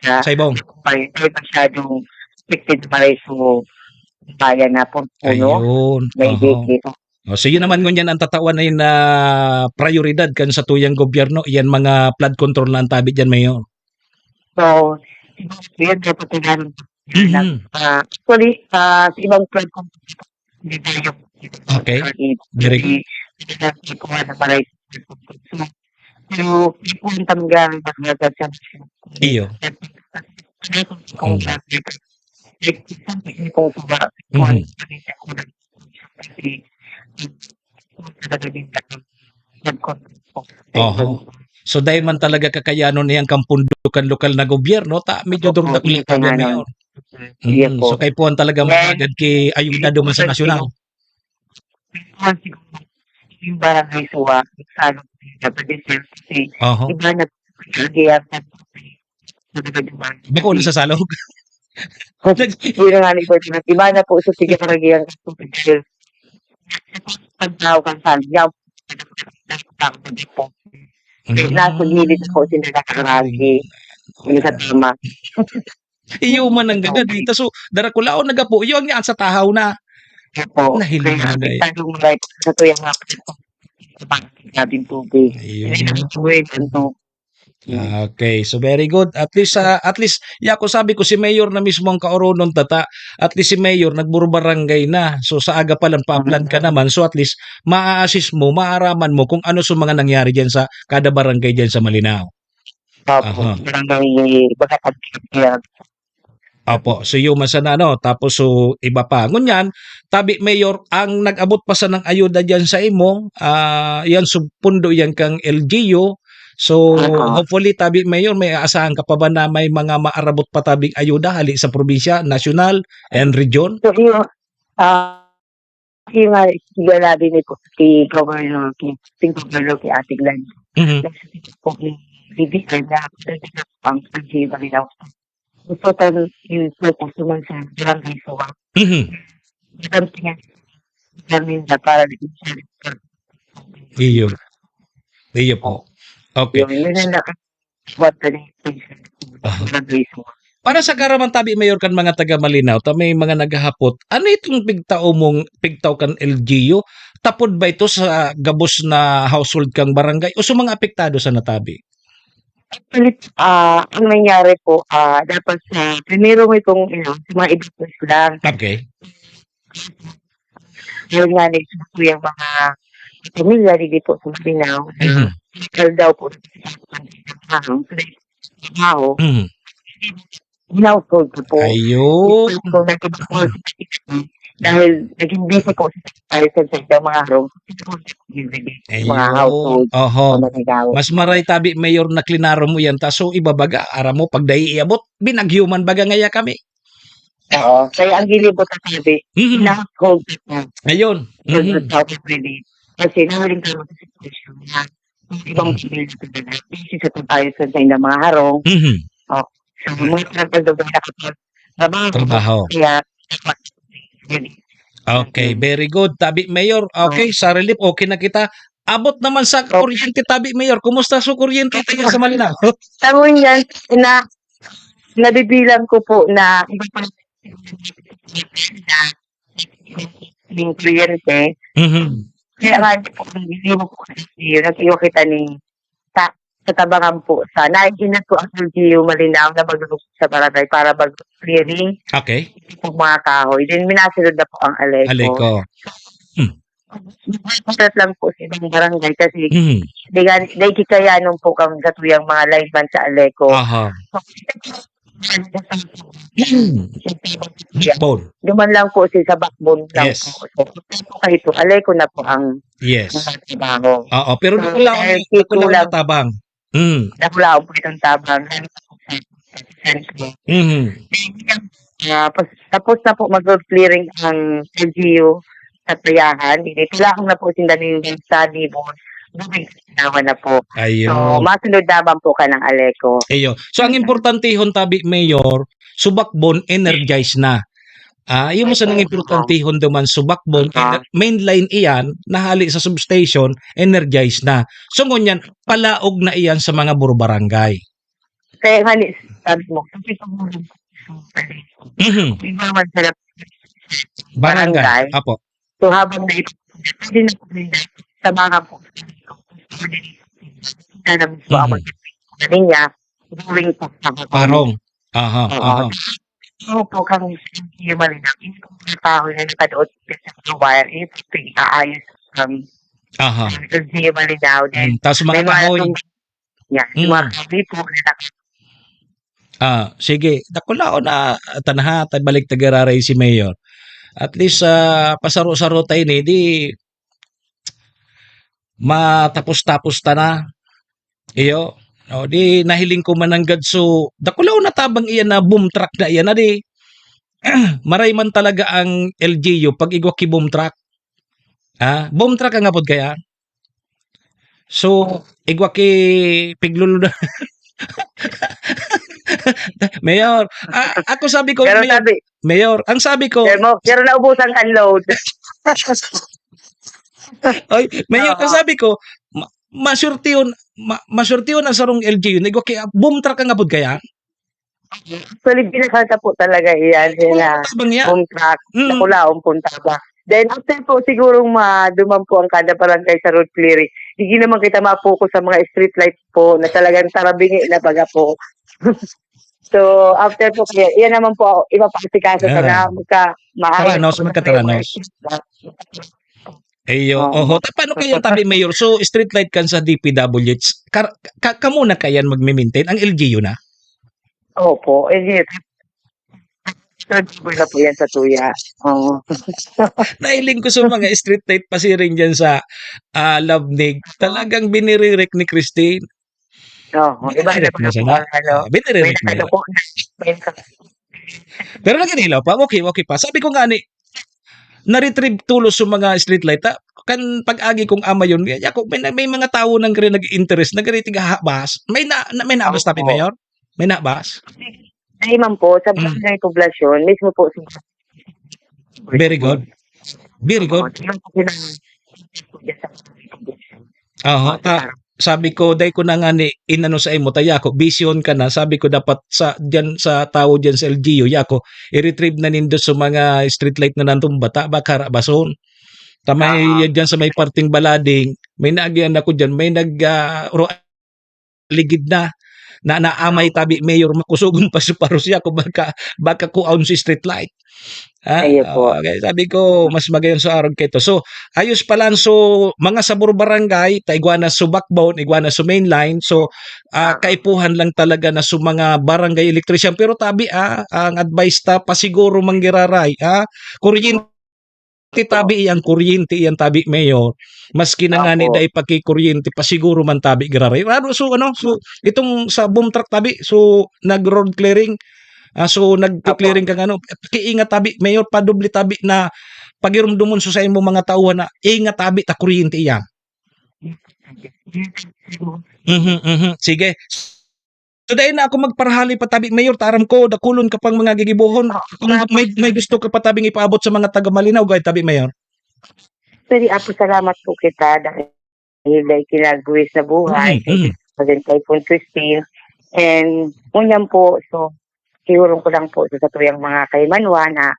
Sa Sa Ibong? Ay, ay masyadong restricted pa rin sa bayan na po, puno. Ayun, May aha. dikit. Oh, so yun naman ngunyan ang tatawan na yun na prayoridad kan satuyang gobyerno, iyan mga flood control na ang tabi diyan, Mayor. So, yun, dapat kailangan Mhm. ah, actually, ah, sa ibang flood control, hindi tayo Okay. Very good. Hindi, hindi natin kuha ng maray. So, pero, di po ang tanggal, pag nagsasabi siya. Iyo. Kung Mhm. sabi ko, like, sabi ko, kung ba, Mhm. kung ano, sabi ko, kasi, talaga din ako, nag-contact po. Oho. So, dai man talaga kakayanon iyang kan pondo kan lokal na gobyerno, ta medyo Opo, durdakul yung kailangan. Problema yun. Sige Mm, po. So, kaipuhan talaga Then, magagad ki ayuda duman sa nasyonal. Siguro, siguro, yung barangay Suwa, sa ano, dapat din, sir, kasi Oho. iba na, kaya sa, sa, Bako na sa salog. Yun nga ni Ferdinand. Iba na po sa sige karagihan sa tubig. Pagtao kan salog, yaw, tao na di po. Mm. Nasa gilid po sila nakaragi. Hindi sa tama. Iyo man ang gagad, eh. Taso, darakulaon na gapo. Iyo ang yan sa tahaw na. Opo. Nahiling mo na eh. Apektado ang mga ito, sa tuyang mga pagkain, sa pagkain natin tubig. Ayun. Hindi naman tuwid ang tubig. Okay, so very good. At least, ah, at least, ya, kung sabi ko, si Mayor na mismo ang kaoronon, tata. At least si Mayor, nagburubarangay na. So, sa aga pa lang, pa-plan ka Mm. naman. So, at least, maa-assist mo, maaraman mo kung ano sa mga nangyari dyan sa kada barangay dyan sa Malinao. Opo, Aha. barangay, baga, pag-, Opo, so yun man sana, ano, tapos so iba pa. Ngunyan, tabi Mayor, ang nag-abot pa sanang ayuda diyan sa imo, ah, yan sub-, pundo yan kang L G U. So, Oo. hopefully, tabi Mayor, may aasahan ka pa ba na may mga maarabot pa tabing ayuda hali sa probinsya, nasyonal, and region? So, yun, ah, Kasi nga, ganabi ni po si Governor, ki-, si Governor ki Ate Glenn. Mhm. Kasi po, eh, hindi ka na, hindi na ang paghiwalay na. Gusto tan-, yung focus naman sa barangay Suwa. Mhm. Sabi niya, kami na para di siya. Iyo. Iyo po. Okay. Yun, yun ang naka-, what the nation. Aha. Barangay Suwa. Para sa kaaraman tabi, Mayor, kan mga taga Malinao, ta may mga naghahapot, ano itong pigtao mong, pigtao kan L G U? Tapod ba ito sa gabos na household kang barangay o sa mga apektado sa natabi? Actually, ah, ang nangyari po, ah, dapat sa primero may pong, you know, sa mga evacuees lang. Okay. Dahil nga nagsusuko yung mga pamilya, di po sa Malinao, na Mhm. illegal daw po sa trabaho. Mhm. Household po po. Ayun. So, nag-, dahil naging busy po si Secretary sa, sa mga harong, mga Ayun. household Oho. sa Malinao. Mas maray tabi, Mayor, na klinaro mo yan. Ta, so, ibabaga, aram mo, pag dai iabot, binagyo man baga ngaya kami. Oo. Kaya ang ginibo ta tabi, Mhm. household po. Ayun. Yung Mhm. household relief. Kasi nahuling kami sa sitwasyon na yung ibang Mhm. pamilya talaga, busy sa pag-ayos sa ilang mga harong. Mhm. Oh, so, mga pinagdagdagan na kapag trabaho. Trabaho. Kaya, Okay, Mm. very good. Tabi, Mayor, okay, Oh. sa relief, okay na kita. Abot naman sa Oh. kuryente, tabi, Mayor. Kumusta sa kuryente tayo sa Malinao? Sa ngunyan, na, nabibilang ko po na iba pa na yung kliyente. Mhm. Kaya nga, hindi ko kasi nag-iwan kita ni ta-, sa Tabangan po sa, naiinat po ang L G U Malinao na maglubog sa barangay para mag-clearing Okay. po mga kahoy. Then, minasunod na po ang Aleco. Aleco. Hmm. Nagpapalit lang po sa ibang barangay kasi Mhm. di nga, di kikayanon po kami sa tuyang mga lineman sa Aleco. Aha. So, Backbone. Duman lang po siya sa backbone lang Yes. po. So, kung po kayo po, Aleco na po ang Yes. mga trabaho. Oo, pero So, dakulaon, dahil dakulaon kulang na tabang. Mm. Dakulaon po itong tabang. Lalo na po sa, sa sentro. Mhm. Ah, pas-, tapos na po mag-road clearing ang L G U sa Payahan. Hindi, kailangan na po sinda ning sa Libon. Gawing ginawa na po. Ayun. So, masunod naman po ka ng Aleco. Iyo. So, ang importantehon, tabi, Mayor, so backbone, energize na. Ah, iyo mo sanang Oo. importantehon duman, so backbone, Oo. ener-, main line iyan, nahali sa substation, energize na. So, ngunyan, palaog na iyan sa mga burbarangay. Kaya nga ni, sabi mo, kasi pag mo Mhm. Iba man sa Barangay. barangay. Apo. So, habang na ito, pwede na po rin sa mga po. Na mismo ako Mhm. niya, going po sa Harong. Aha, Oo. aha. Ano po kami sa Malinaw, yung mga tao na nakadoon sa wire, yung po yung aayos ang Aha. Sa Malinaw din. Hmm, tas mga May mga kahoy. nung-, yan, yung mga Mm. kahoy po na nak- Ah, sige. Dakulaon na, ah, tanaha, ta balik ta giraray si Mayor. At least, ah, pasaro-saro ta ini, di matapos-tapos ta na. Iyo. O, di nahiling ko man nanggad. So, dakulaon na tabang iyan na boom truck na iyan na di. Maray man talaga ang L G U pag igwa ki boom truck. Ah, boom truck ang apod kaya? So, igwa ki pigluludan. Mayor, ah, ako sabi ko, Pero Mayor, sabi, Mayor, ang sabi ko, Pero mo, pero naubusan ka load. Ay, Mayor, ang Oo. sabi ko, ma-, masurti yun, ma-, masurti yun ang sarong L G U. Igwa ki, ah, boom truck ang apod kaya? Actually, binasal ka po talaga iyan, Boom iyan na truck ba niya? boom truck, Mm. Dakulaon po ang tabang. Then after po, sigurong maduman po ang kada barangay sa road clearing. Hindi naman kita ma-focus sa mga street light po na talagang tarabingi na baga po. So, after po, kaya, yan naman po, ipapasikaso ko Ah. na magka-, maayos Taranos, po sa magkataranos. Iyo, Oo. oho. Ta-, paano kaya, tabi, Mayor? So, street light kan sa D P W H, kar-, ka-, kamo na kayan magme-maintain? Ang L G U na? Opo, L G U. Third floor na po yan sa Tuya. Oo. Nahiling ko sa mga street light pasiring dyan sa, ah, Labnig. Talagang binirirek ni Christine. Oo, iba na Binirirek po na na siya po na? ang ano, Ah, binirirek may na. nakaduko na. May naka- Pero nagkanilaw pa, okay, okay pa. Sabi ko nga ni, na-retrieve tulos sa mga street light, ah. Kan pag-agi kong ama yun, kaya ako, may, na-, may mga tao nang gari nag-interest, nag-gari tiga habas. May na, na, may nabas, Opo. tabi, Mayor? May nabas? Hindi man po, sa Mm. barangay poblasyon, mismo po sa Very good. Very good. Oo, yun po pinang- Aha, ta-, sabi ko, dai ko na nga ni inano sa imo, ta yako, bisyon ka na, sabi ko, dapat sa, diyan sa tawo diyan sa L G U, yako, i-retrieve na nindo sa mga street light na natumba, ta, baka ra bason. Ta may Ah. diyan sa may parting Balading, may naagihan ako diyan, may nag, ah, ro-, ligid na, na naamay Ah. tabi, Mayor, makusugon pa sa parusya ko, baka, baka kuaon si street light. Ah, Ayun po. okay. Sabi ko, mas magayon sa arog kaito. So, ayos pa lang. So, mga sabor barangay, ta igwa na sa backbone, igwa na sa main line. So, ah, Ah. kaipuhan lang talaga na sa mga barangay electrician. Pero tabi, ah, ang advice ta, pasiguro manggiraray, ah, kuryente tabi, iyang kuryente, iyang tabi, Mayor. Maski na nga ni Opo. dai pakikuryente, pasiguro man tabi, giraray. Raro, so, ano, so, itong sa boom truck tabi, so, nag-road clearing, ah, so, nagki-clearing Opo. kang ano, kiingat tabi, Mayor, padoble tabi na pagirumdomon sa saimo mga tauhan na ingat tabi ta kuryente iyan. Mhm, mhm. Sige. So, dai na ako magparahali pa tabi, Mayor, ta aram ko, dakulon ka pang mga gigibohon. Oo, Kung salamat. may, may gusto ka pa tabing ipaabot sa mga taga Malinaw, gay tabi, Mayor. Pwede, Apo, salamat po kita dahil dahil kinagbuwis na buhay, Mm, mm. President Typhoon Christine. And, ngunyan po, so, siguro ko lang po sa satuyang mga kaimanwa na,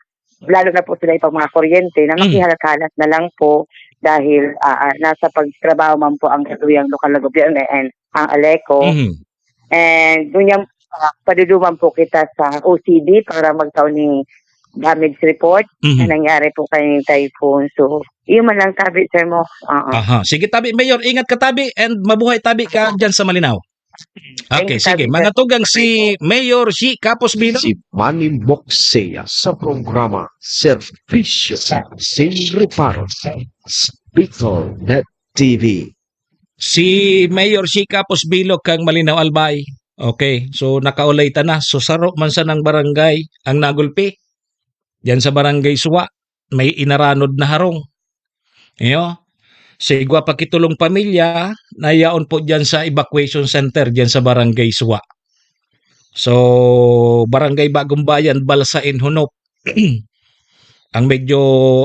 lalo na po sila ipang mga kuryente, na Mm. makihalat-halat na lang po dahil, ah, ah, nasa pagtrabaho man po ang satuyang lokal na gobyerno and ang ALECO. Mm. And, ngunyan, ah, paduduman po kita sa O C D para magtao ni damage report Mhm. na nangyari po kay Typhoon. So, yun man lang tabi, sir, mo. Oo. Aha. Sige, tabi, Mayor. Ingat ka, tabi, and mabuhay, tabi, ka dyan sa Malinaw. Thank Okay, you, sige. tabi, sir. Mga tugang si Mayor Shi Capos Bilo. Si Manny Moxea sa programa Serbisyo Sin Reparo sa Bicol Net T V. Si Mayor Shi Capos Bilo kang Malinaw, Albay. Okay, so nakaulay ta na. So, saro man sanang barangay ang nagulpi. Diyan sa Barangay Suwa, may inaranod na harong. Iyo. Sa igwa pa kitulong pamilya, nayaon po diyan sa evacuation center, diyan sa Barangay Suwa. So, Barangay Bagong Bayan, Balsain, Honop. Ang medyo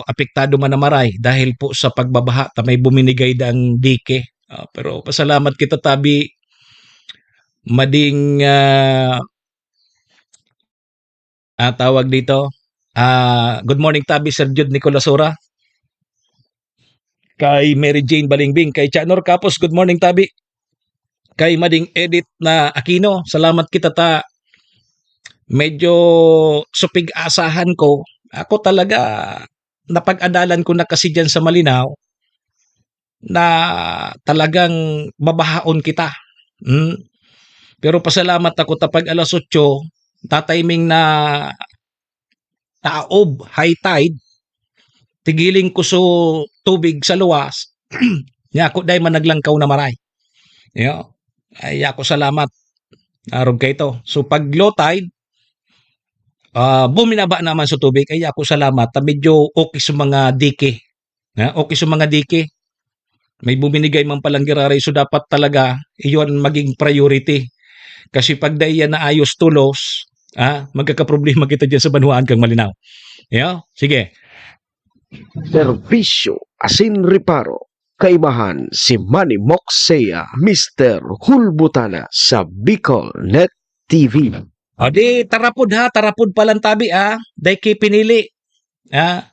apektado man na maray dahil po sa pagbabaha ta may buminigay dang dike. Ah, pero pasalamat kita tabi mading, ah, ah, tawag dito. Ah, good morning tabi Sir Jude Nicolasura. Kay Mary Jane Balingbing, kay Chanor Capos, good morning tabi. Kay Mading Edit na Aquino, salamat kita ta. Medyo supig asahan ko. Ako talaga, napag-adalan ko na kasi diyan sa Malinaw na talagang babahaon kita. Hmm. Pero pasalamat ako ta pag alas otso, tatiming na taob, high tide, tigiling ko so tubig sa luwas, nya ako dai man naglangkaw na maray. Yo. Ay, ako salamat. Arog kaito. So, pag low tide, ah, buminaba naman sa tubig, ay, ako salamat. Ta medyo okay sa mga dike. Ha? Okay sa mga dike. May buminigay man palang giraray. So, dapat talaga, iyon maging priority. Kasi pag dai yan naayos tulos, ah, magkakaproblema kita dyan sa banwaan kang Malinaw. Yo? Sige. Serbisyo asin reparo. Kaibahan si Manny Moxea, Mister Hulbutana sa Bicol Net T V. O di, tarapod ha, tarapod pa lang tabi, ah. Dai ki pinili. Ah.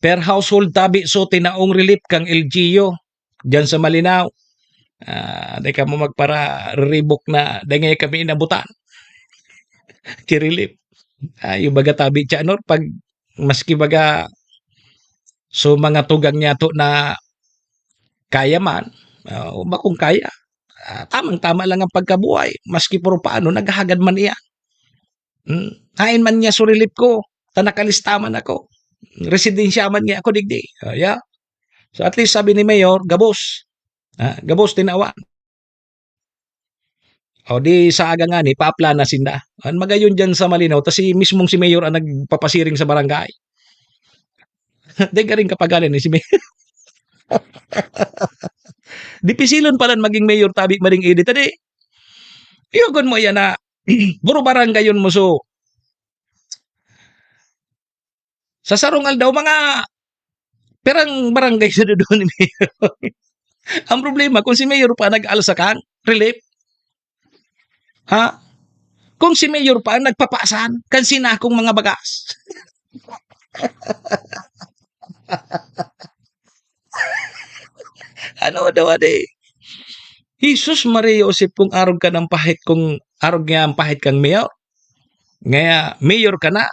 per household tabi so tinaong relief kang L G U diyan sa Malinao. Ah, dai kamo magpara-, riribok na dai ngaya kami inabutan. Ki relief. Ah, yung baga tabi, Chanor, pag maski baga so mga tugang niya to na kaya man, ah, o bakong kaya, ah, tamang-tama lang ang pagkabuhay, maski puro paano naghahagad man iyan. Hmm, haen man niya so relief ko, ta nakalista man ako. Residensya man niya ako digdi. Oh, yeah. So, at least sabi ni Mayor, gabos. Ah, gabos tinawan. O di sa aga ngani, paaplana sinda. An magayon diyan sa Malinao, ta si mismong si Mayor ang nagpapasiring sa barangay. Dai garing kapagalan ni si Mayor. Dipisilon palan maging mayor tabi maring edit, adi. Iyogon mo iyan na, puro barangayon mo so. Sa sarong aldaw, mga pirang barangay sa dodon ni Mayor. Ang problema, kung si Mayor pa nag-alsa kan relief, ha? Kung si Mayor pa ang nagpapasan kan sinakong mga bagas. Ano daw, ade? Jesus, Maria, Josep, kung arog ka ng pahit, kung arog niya ang pahit kang mayor, ngaya mayor ka na,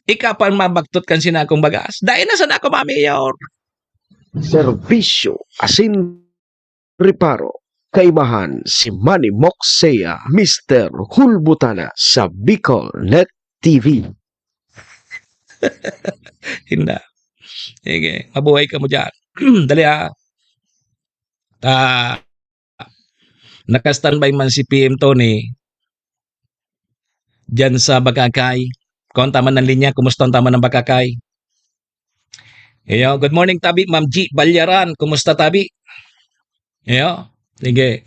ika pa ang mabaktot kan sinakong bagas. Dai na sana ako ma-mayor. Serbisyo asin reparo. Kaimahan si Manny Moksea, Mister Hulbutana sa Bicol Net T V. Hinda. Sige, mabuhay ka mo diyan. Dali, ah. Ah, naka-standby man si P M Tony diyan sa Bagakay. Kung tama ng linya, kumusta ang tama ng Bagakay? Iyo, good morning, tabi, Ma'am G Balyaran. Kumusta, tabi? Iyo, sige.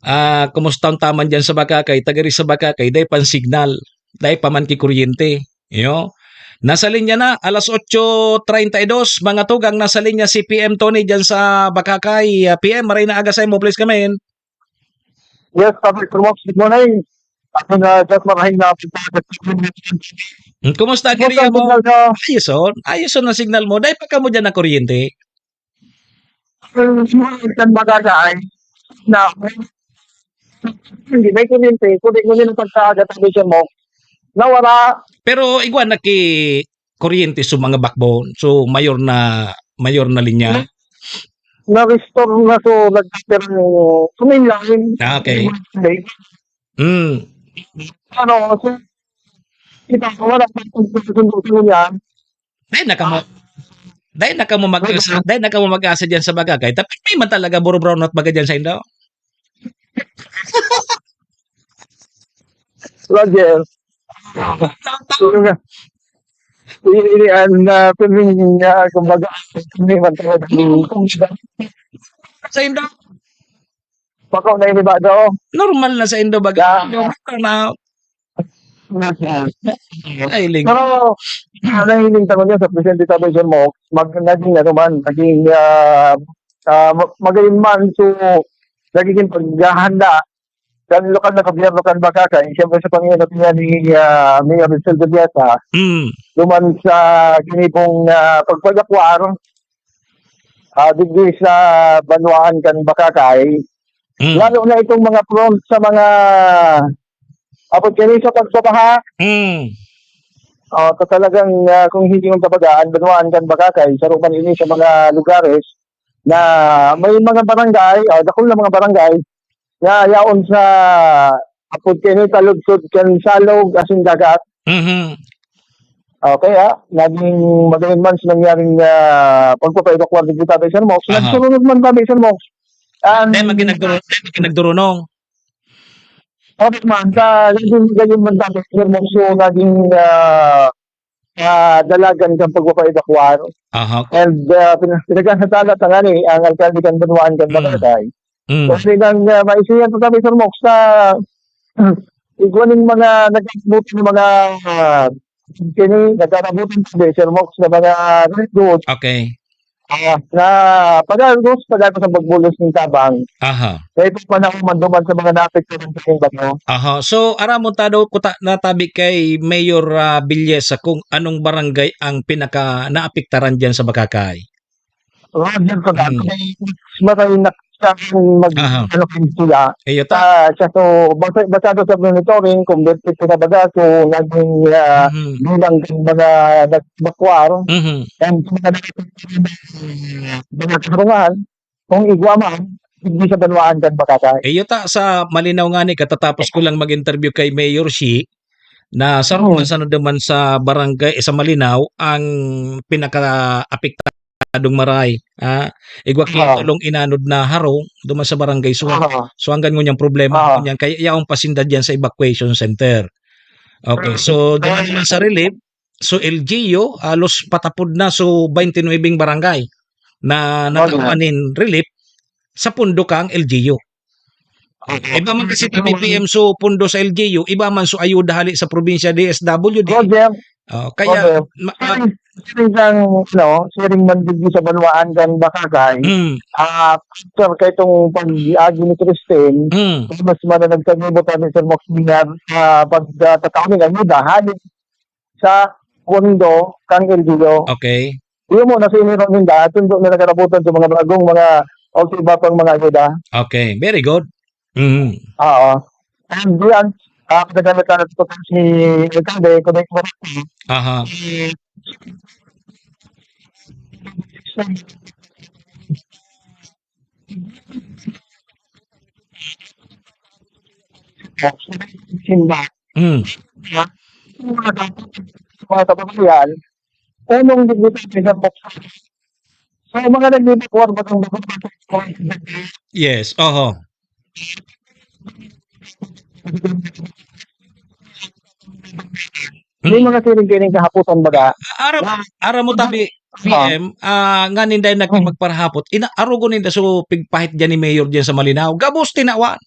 Ah, kumusta ang taman diyan sa Bagakay? Taga ri sa Bagakay, dai pan signal, dai pa man ki kuryente. Iyo. Nasa linya na, alas otso treinta y dos, mga tugang, nasa linya si P M Tony diyan sa Bagakay. Ah, P M, maray na aga sa imo, please come in. Yes, Tabi Sir Mox, good morning. Ako na, just marahin na ako sa Hmm, kumusta ang Kumusta area ang mo? Signal niyo? Ayos, oh. Ayos, oh, ang signal mo. Dai pa kamo diyan na kuryente? Ang signal kan Bagakay na hindi may kuryente, kundi ngunyan ang pagkaaga, Tabi Sir Mox. Nawala. Pero igwa na ki kuryente sa mga backbone. So, mayor na, mayor na linya. Na-restore na, so, nagtitira yung sumilain. Ah, okay. Mm. Ano, so, kita ko, wala pang pagkakasundo sa ngunyan. Dai na kamo, dai na kamo mag-asa, dai na kamo mag-asa diyan sa Bagakay. Tapos may man talaga buro brownout baga diyan sa indo. Roger. Ini, ini, an, ah, pirming, ah, kumbaga, pirming man talaga. Sa indo? Bako na ini ba daw? Normal na sa indo baga. Yeah. Normal na. Ay, ling. Pero, ah, nahiling tangon niya sa Presidente Taboy Sir Mox, mag-, naging ano man, naging, ah, ah, ma-, magayon man, so, nagiging paghahanda kan lokal na gobyerno kan Bagakay, siyempre sa pangunguna niya ni, ah, Mayor Rizal Berbiasa, Mm. duman sa ginibong, ah, pagpadakwar, ah, digdi sa banwaan kan Bagakay, Mm. lalo na itong mga prone sa mga, apod kaini sa pagbabaha. Mm. Ah, so talagang, ah, kung hindi mong tabagaan, banwaan kan Bagakay, saro man ini sa mga lugares na may mga barangay, ah, dakul na mga barangay na yaon sa, apod kaini, taludsod kan salog asin dagat. Mhm. Okay, ah, naging magayon man sa nangyaring, ah, pagpapaevakuar digdi, Tabi Sir Mox. Aha. Nagsurunod man, Tabi Sir Mox. Ang Dai man ki nagduru-, dai man ki nagdurunong. Okay man, sa naging magayon man, Tabi Sir Mox, so naging, ah, ah, dalagan kan pagpapaevakuar. Aha. And, ah, pina-, pinagkakasala tangani ang alkalde kan banwaan kan Mm. Bagakay. Mm. Kasi nang, ah, maisiyan pa kami, Sir Mox, sa igwa ning mga nag-aabutan ng mga, ah, kini, nag-aabutan kami, Sir Mox, sa mga red goods. Okay. Ah, na pag-agos, pag-agos ang pagbulos ng tabang. Aha. Kaya ito panahon man duman sa mga naapektuhan sa bagyo. Aha. So, aramon ta daw kuta natabi kay Mayor, ah, Villesa kung anong barangay ang pinaka naapektaran diyan sa Bakakay. Roger, sa dati, Mm. mas maray na sa akin mag-, Aha. ano, sila. Iyo ta. Ah, siya, so, basa-, basado sa monitoring, converted sila baga, so, naging, ah, Mhm. bilang ng mga nagbakwar, Mhm. and sa mga mga karungahan, kung igwa man, hindi sa banwaan kan Bakakay. Iyo ta, sa malinaw nga ni, katatapos ko lang mag-interview kay Mayor Shi, na sa Oo. Sa naman sa barangay, eh, sa Malinaw, ang pinakaapektadong maray, ah, igwa ki Oo. Tulong inanod na harong duman sa barangay Suwa. Oo. So, hanggang ngunyan problema Oo. ngunyan, kaya yaon pa sinda diyan sa evacuation center. Okay, Mm. so, duman Kaya naman sa relief, so, L G U, halos patapod na, so, twenty-nine barangay na Wala. Natawan nin relief sa pondo kang L G U. Okay. Iba man kasi Ano kami, man P M, so pondo sa L G U, iba man so ayuda hali sa probinsya, D S W D. Roger, Oh, kaya Roger, ma-, ma- sharing, sharing kang, ano, sharing man digdi sa banwaan kang Bakakay. Mm. Ah, after kay itong pag-agi ni Christine, Mm. mas mananagtag ni Botanic Sir Mox Minar, ah, pag, ah, tatao ni ayuda, hali sa pondo kang L G U. Okay. Iyo mo, nasa iniro ninda, at sundo na nagkarabutan sa mga bagong mga o sa iba pang mga ayuda. Okay, very good. Mhm. Oo. And diyan, ah, kadaghan na tayo sa si Alcalde, kung may Aha. Si Simba. Mm. Mga dapat, mga kababayan, unong dignitas sa So, mga naglilikwar ba ng Yes, oho. May Mm. mga siring kining kahapusan baga. Aram, Na aram mo tabi, Ah. P M, ah, nganing dai nagpapagparahapot, ina-, arugon ninda so pigpahit diyan ni Mayor diyan sa Malinao. Gabos tinawan.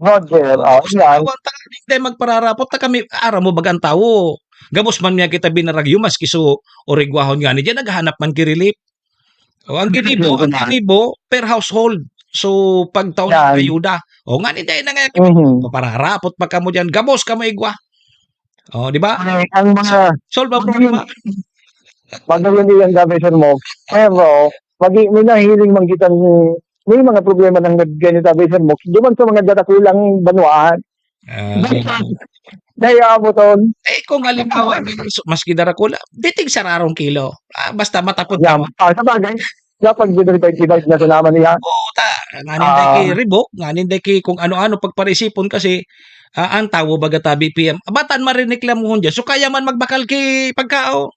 Roger, oh, yan. Tinawan ta, dai magpararapot ta kami, aram mo baga an tawo. Gabos man niya kita binaragyo, maski so origwahon ngani diyan, naghahanap man ki relief. O, ang ginibo, Oo, ang tama. Ginibo, per household. So, pag taon Yan. Ayuda. O, ngani dai na nga, Mhm. papararapot pa kamo diyan. Gabos kamo igwa. O, di ba? Ay, ang mga Solve ang problema. Magayon din ang gabi, Sir Mo. Pero, pag i-, may nahiling man kitang, may mga problema ng ganito, Sir Mo, duman sa mga darakulang banwaan. Ah. Basta, dai abuton. Eh, kung halimbawa, so, maski darakula, bitig sa rarong kilo. Ah, basta matapod Yan. ka. Ah, sa bagay, dapat di na divide na sa naman niya. Oo, ta, nganing dai ki Ah. Ribok, nganing dai ki kung ano-ano pagparisipon kasi, ah, ang tawo baga tabi, P M. Bataan marireklamohon diyan. So, kaya man magbakal ki pagkao.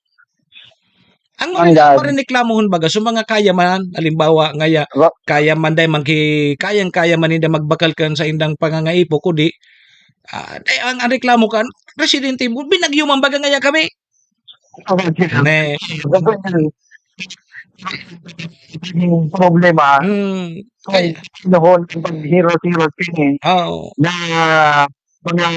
Ang Ang mga dad. Marireklamohon baga, so mga kaya man, halimbawa, ngaya, Wa- kaya man dai man ki-, kayang-kaya man ninda magbakal kan saindang pangangaipo, kundi, ah, dai ang, ang reklamo kan, residente mo, binagyo man baga ngaya kami. Ang Ne. Problema, Hmm. Kaya noon, ang paghiro-hiro kini Oo. na mga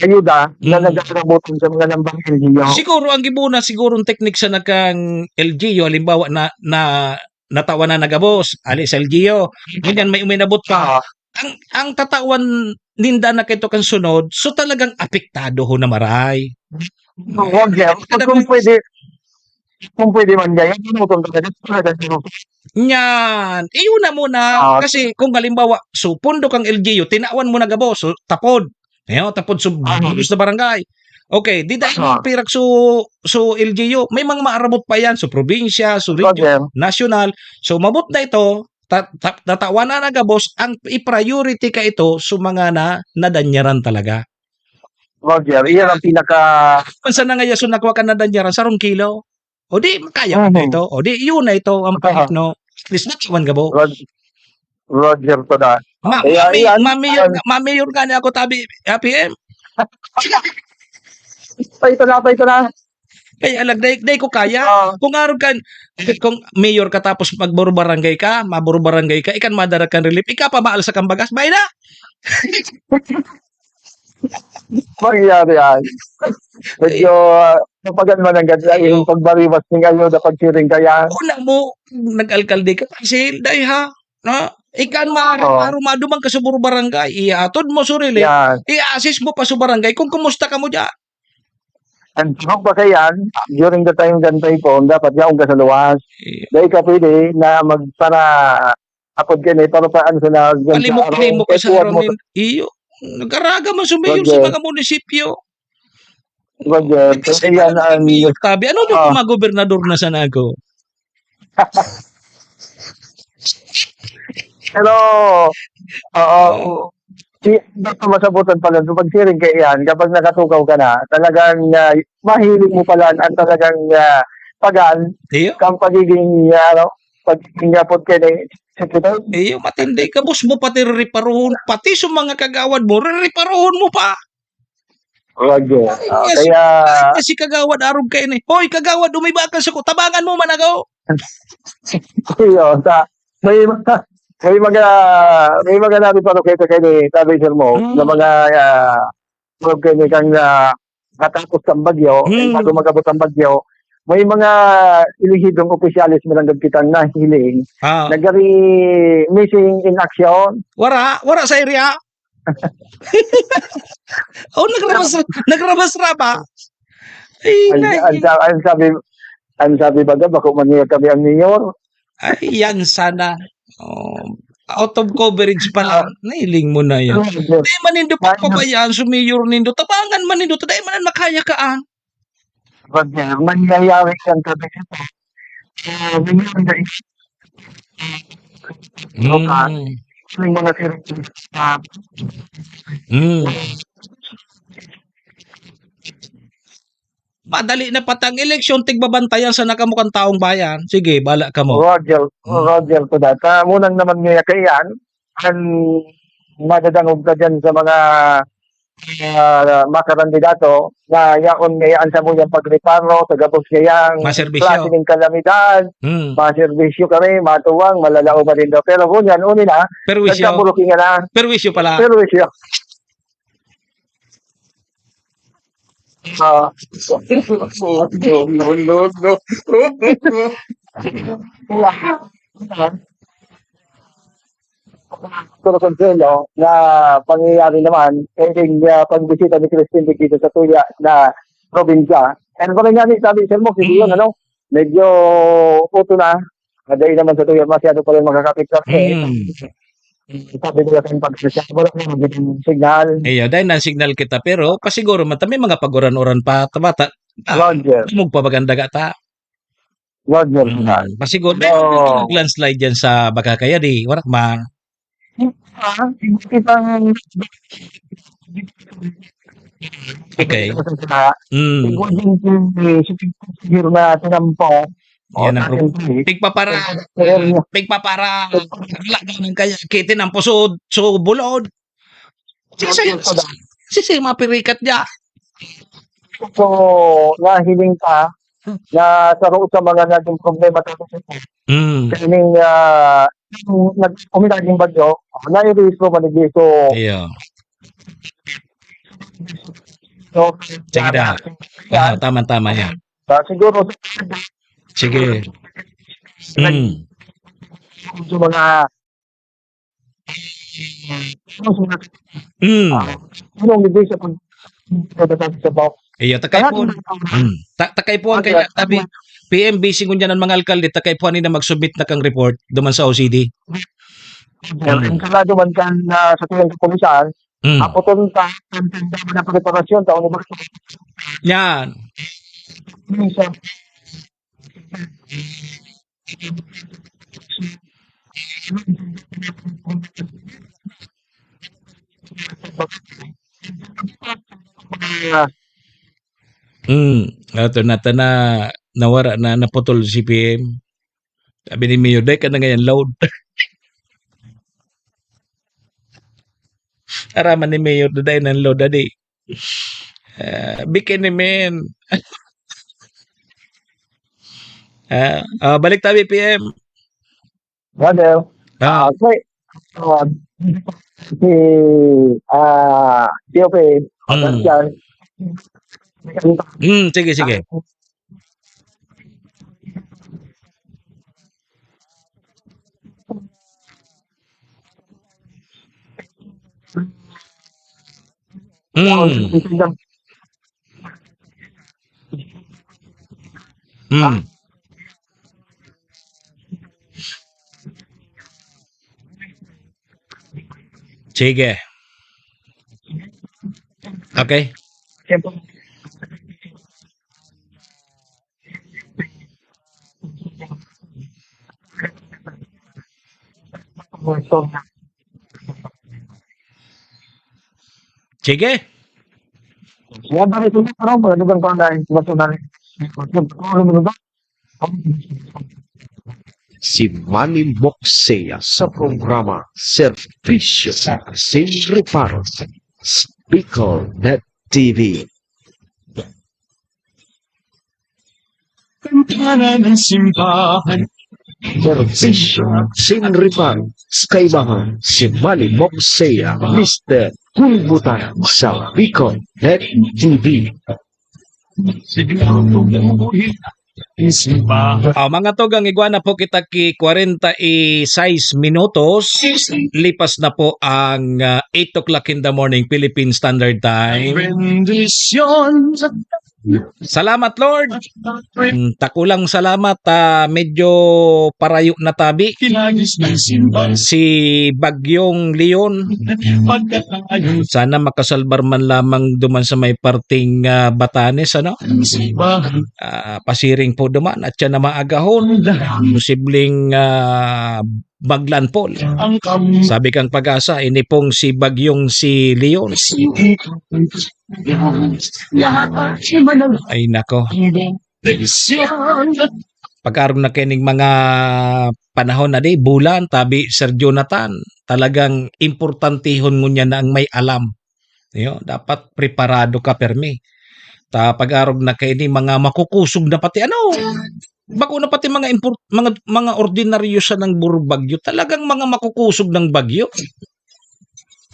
ayuda na Mm. nagkakabutan sa mga lambang L G U. Siguro ang gibo na sigurong teknik sa nagkang L G U, halimbawa na, na, natawa na nagabos, ali sa L G U. Ganyan may uminabot pa. Oo. Ang, ang tatawan ninda na kito kan sunod, so talagang apektado ho na maray. Huwag yan. Talagang Kung pwede, kung pwede man yan, tinutong talaga, talaga tinutong. Nyan. Iyo na muna. Ah. Kasi kung halimbawa, so, pondo kang L G U, tinawan mo na gabos, so, tapod. Ayo, tapod so, Ah. Gabos na barangay. Okay, di dahil Ah. Pirak so, so L G U, may mga maarabot pa yan, so probinsya, so region, Roger. National. So, mabot na ito, ta-, ta-, tatawan na na gabos, ang i-priority ka ito, so mga na, nadanyaran talaga. Roger, iyan ang pinaka Kung saan na nga yason nakuha ka nadanyaran, sarong kilo. O di, kaya mo Mhm. ito. O di, yun na ito, ang Aha. Pahit, no? At least, natawan ka po. Rog-, Roger ko na. Ma-, Kaya mami-, yan, mamayor, yan. Mamayor nga niya ako, tabi, ah, P M. Pa ito na, pa ito na. Kaya lang, dai, dai ko kaya. Ah. Kung araw kan, kung mayor ka tapos magburo barangay ka, maburo barangay ka, ikan madara kan relief, ika pa maal sa kambagas, bay na. Mangyari yan. Medyo, ah, mapagan man ang ganda, Iyo. yung pagbariwas ng ayuda, pagsiring kaya. Una mo, nag-alkalde ka, kasi, dai ha, na, ikan maaari Oo. pa, arumaduman ka sa buro barangay, iatod mo surili, Yan. i-assist mo pa sa barangay kung kumusta ka mo dyan. And kung pa kaya, during the time kan typhoon, dapat yaon ka sa luwas. Iyo. Dai ka pwede na magpara-, apod ka ni, para pa ano sa na, Palimok-limok ka sa harong nin-, iyo. Nagkaraga man sa mayor sa Roger. mga munisipyo. Roger, Kasi kaya parang na ang mayor tabi. Ano daw Ah. kung magobernador na sana ako? Pero, oo, Oo. si, basta masabutan pala, so, pag siring kaya yan, kapag nakatukaw ka na, talagang, ah, mahiling mo pala ang talagang, ah, pagan, Iyo. kang pagiging, ah, ano, pagiging apod ka ni, sa kita. Iyo, matindi. Gabos mo pati rereparohon, pati sa mga kagawad mo, rereparohon mo pa. Roger. Ay, Ah, yes. kaya Ay, yes, si kagawad, arog kayo ni. Hoy, kagawad, umiba ka sa ko. Tabangan mo man ako. Iyo, sa, may, may mga, may mga nabi pa rin kayo kayo ni, sabi, sir mo, Mm. na mga, ah, arog kayo ni kang, ah, katapos kang bagyo, Hmm. bago mag-abot ang bagyo, may mga elehidong opisyales, malangkad kitang nahiling, Ah. nagari missing in action. Wara, wara sa area. Oh, nagrabas-, nagrabas-rabas. Ay, Ang, nay. ang sa-, ang sabi, ang sabi baga, bako man niya kami ang mayor. Ay, yan sana. Oh, out of coverage pa lang. Ah. Nailing mo na yan. Ano, ano? Di man nindo Kaya pagpabayaan, sumayor nindo. Tabangan man nindo. Dai man ang makaya ka, ah. Roger, mangyayari siyang gabi nito. Ah, nangyari na is-, Mm. Yung mga sirkulis na Mm. Madali na patang eleksyon, tigbabantayan sana kamo kan taong bayan. Sige, bala kamo. Roger, Hmm. Roger ko data. Munang naman niya kaiyan, ang madadangog ka dyan sa mga, ah, mga kandidato na yaon ngayaan sa muyang pagreparo, sa gabos ngayang Maserbisyo. klase ng kalamidad, Hmm. maserbisyo kami, matuwang, malalaoman din daw. Pero ngunyan, uni na, Perwisyo. nagkaburukingan na. Perwisyo pala. Perwisyo. Ah. No, no, no, no. Pero konselo na pangyayari naman, eh, yung, ah, pagbisita ni Christine dito sa Tuya na probinsya. And parang nga ni sabi, sir, mo, siguro, Mm. ano, medyo uto na. Madali naman sa Tuya, masyado pa rin makakapit sa Mm. Sabi nila sa pag-, wala na magiging signal. Iyo, dai na signal kita, pero pasiguro man ta, may mga paguran-uran pa, ta-, bata, ah, Roger. magpapaganda ka ta. Roger, Mm. signal. Pasiguro, dai So, man ka nag-landslide dyan sa Bagakay, di? Warak man. Ah, kitang Okay. sa, Mm. siguro na tinampo. Yan ang O, prob-, dahil pigpapara. Pero, Pigpapara. Wala ka nang kaya, kitin ang pusod, so bulod. Sisi, Roger, sisi, sisi, mapirikat niya. So, nahiling ka na saro sa mga naging problema sa Mm. Kaning, ah, yung nag-, kung naging bagyo, nai-release ko, manigli ko. Iyo. So, Sige na. yan. Ah, tama, tama yan. Ah, siguro, Sige. nag-, Mm. yung mga, Mm. ah, yung hindi sa pag-, sa pag-, Iyo, takay Kaya po. Mm. Ta-, takay po ang Okay, kaya, tabi, tama. P M B C ngunyan ang mga alkalde, takay po ani na mag-submit na kang report duman sa O C D. Well, Mm. ang sarado man kan, ah, sa tuyang kapulisan, Mm. aputon ta, ang tanda na preparasyon, taon na ba? Yan. Minsan, Hmm, ato na, ta na, nawara na, naputol si P M. Sabi ni Mayor, "Dai ka na ngayon load." Araman ni Mayor, "Dai na load, dadi." Ah, bikin ni men. Ah, ah, balik tabi, P M. Brother, Ah. ah, okay. Ah, si, ah, C O P, Hmm. Yan. Hmm, sige, sige. Hmm. Hmm. Sige. Okay. Sige. Si Manny Moxea sa programa Serbisyo Sin Reparo, Bicol Net T V. Kampana ng simbahan. Serbisyo Sin Reparo, kaibahan si Manny Moxea, Mister Kulbutan sa Bicol Net T V. Siguro tumuhin ang simbahan. Ah, mga tugang, igwa na po kita ki kwarenta y sais minutos. Lipas na po ang, ah, eight o'clock in the morning, Philippine Standard Time. Bendisyon. Salamat, Lord. Hmm, takulang salamat, ah, medyo parayo na tabi Kinagis ng simbahan. Si Bagyong Leon. Pagkatayo Sana makasalbar man lamang duman sa may parting, ah, Batanes, ano? ng simbahan. Ah, pasiring po duman at siya na maagahon. Posibleng, ah, maglandfall. Ang kam- Sabi kang Pag-asa, ini pong si Bagyong si Leon. Ay, nako. Pag-arog na kaining mga panahon na di, bulan, tabi, Sir Jonathan, talagang importantehon ngunyan na ang may alam. Yo, dapat preparado ka, permi. Ta pag-arog na kaini, mga makukusog na pati, ano, bako na pati mga impor-, mga, mga ordinaryo sanang buro bagyo, talagang mga makukusog ng bagyo.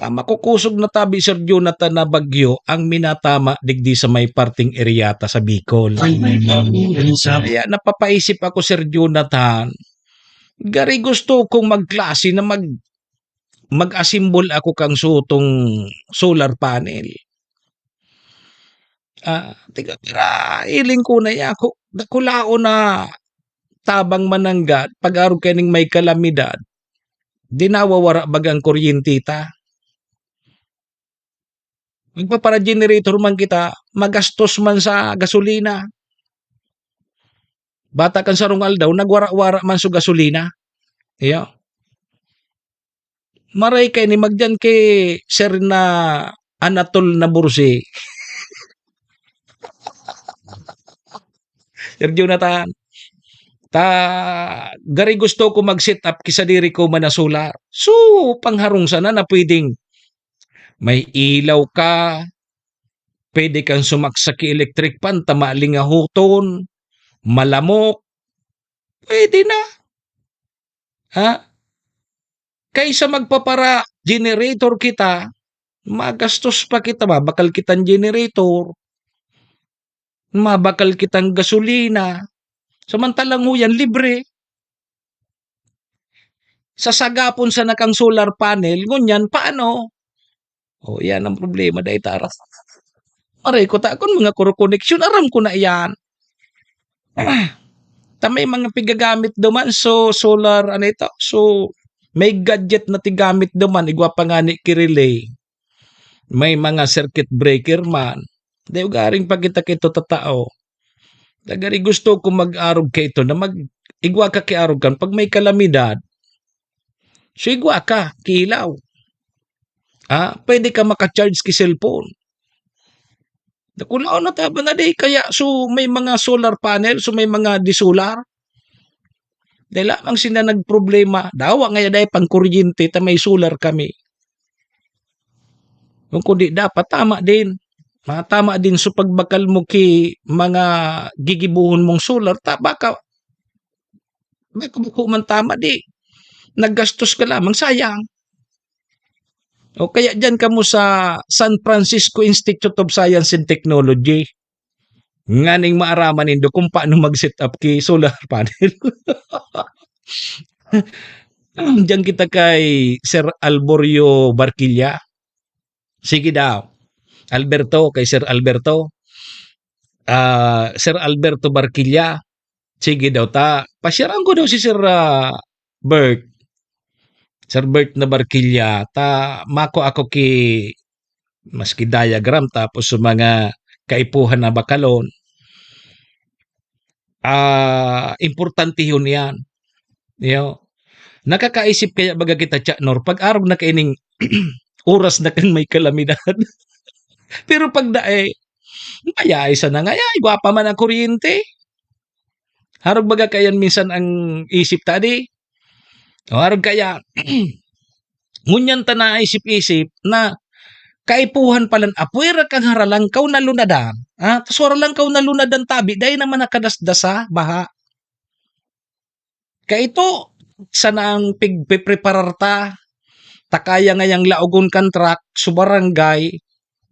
Ah, makukusog na tabi, Sir Jonathan, na bagyo ang minatama digdi sa may parting area ta sa Bicol. Ay, may pamilya sa Kaya napapaisip ako, Sir Jonathan, gari gusto kong magklase na mag-, mag-assemble ako kang sutong solar panel. Ah, tiga, pira, hiling ko na ya, ku-, dakulaon na tabang mananggad, pag-arog kaining may kalamidad, di nawawara bagang kuryente ta. Magpapara-generator man kita, magastos man sa gasolina. Bata kan sarong aldaw, nagwara-wara man sa gasolina. Iyo. Maray kaini magdiyan ki Sir na Anatol na Bursi. Sir Jonathan, ta, gari gusto ko mag-set up ki sadiri ko man na solar. So, pangharong sana na pwedeng may ilaw ka, pwede kang sumaksak ki electric fan ta malingahoton, malamok, pwede na. Ha? Kaysa magpapara-generator kita, magastos pa kita, mabakal kitang generator, mabakal kitang gasolina. Samantalang huyan, libre. Sasagapon sana kang solar panel, ngunyan, paano? O, yan ang problema, dai tara. Aray ko, ta, kun mga kuro koneksyon, aram ko na yan. Ta may mga pigagamit duman, so, solar, ano ito? So, may gadget na tigamit duman, igwa pa nga ni ki relay. May mga circuit breaker man. Dai ugaring pagkita kito tatao. Tagari gusto ko mag-arog kaito na mag-, igwa ka ki arog kan pag may kalamidad. So, igwa ka, kilaw. Ah, pwede ka maka-charge ki cellphone. Dakulaon na taba na di kaya, so, may mga solar panel, so, may mga di solar. Dai lamang sila nagproblema. Dawa ngaya dai pang kuryente ta may solar kami. Kung kundi dapat tama din. Matama din so pagbakal mo ki mga gigibohon mong solar, ta-, baka, baka bako man tama, di naggastos ka lamang, sayang. O kaya diyan kamo sa San Francisco Institute of Science and Technology, nganing maaraman nindo kung paano mag-set up ki solar panel. Diyan kita kay Sir Alborio Barquilla. Sige daw. Alberto, kay Sir Alberto. Ah, Sir Alberto Barquilla. Sige daw ta. Pasyaran ko daw si Sir, ah, Bert. Sir Bert na Barquilla. Ta, mako ako ki, maski diagram, tapos sa mga kaipuhan na bakalon. Ah, importante yun yan. Yo. Nakakaisip kaya baga kita, Cha Nor, pag arog na kaining oras na kan may kalamidad. Pero pag dae, mayayaw sana nga, ay, gwapa man ang kuryente. Harog baga kayan minsan ang isip ta, di? O, harog kaya, ngunyan ta naisip-isip na kaipuhan palan apwera kan haralangkaw na lunadan, ah, tas haralangkaw na lunadan tabi, dai naman nakadasdasa, baha. Kaito, sana ang pigpepreparar ta, ta kaya ngayang laogon kan truck sa barangay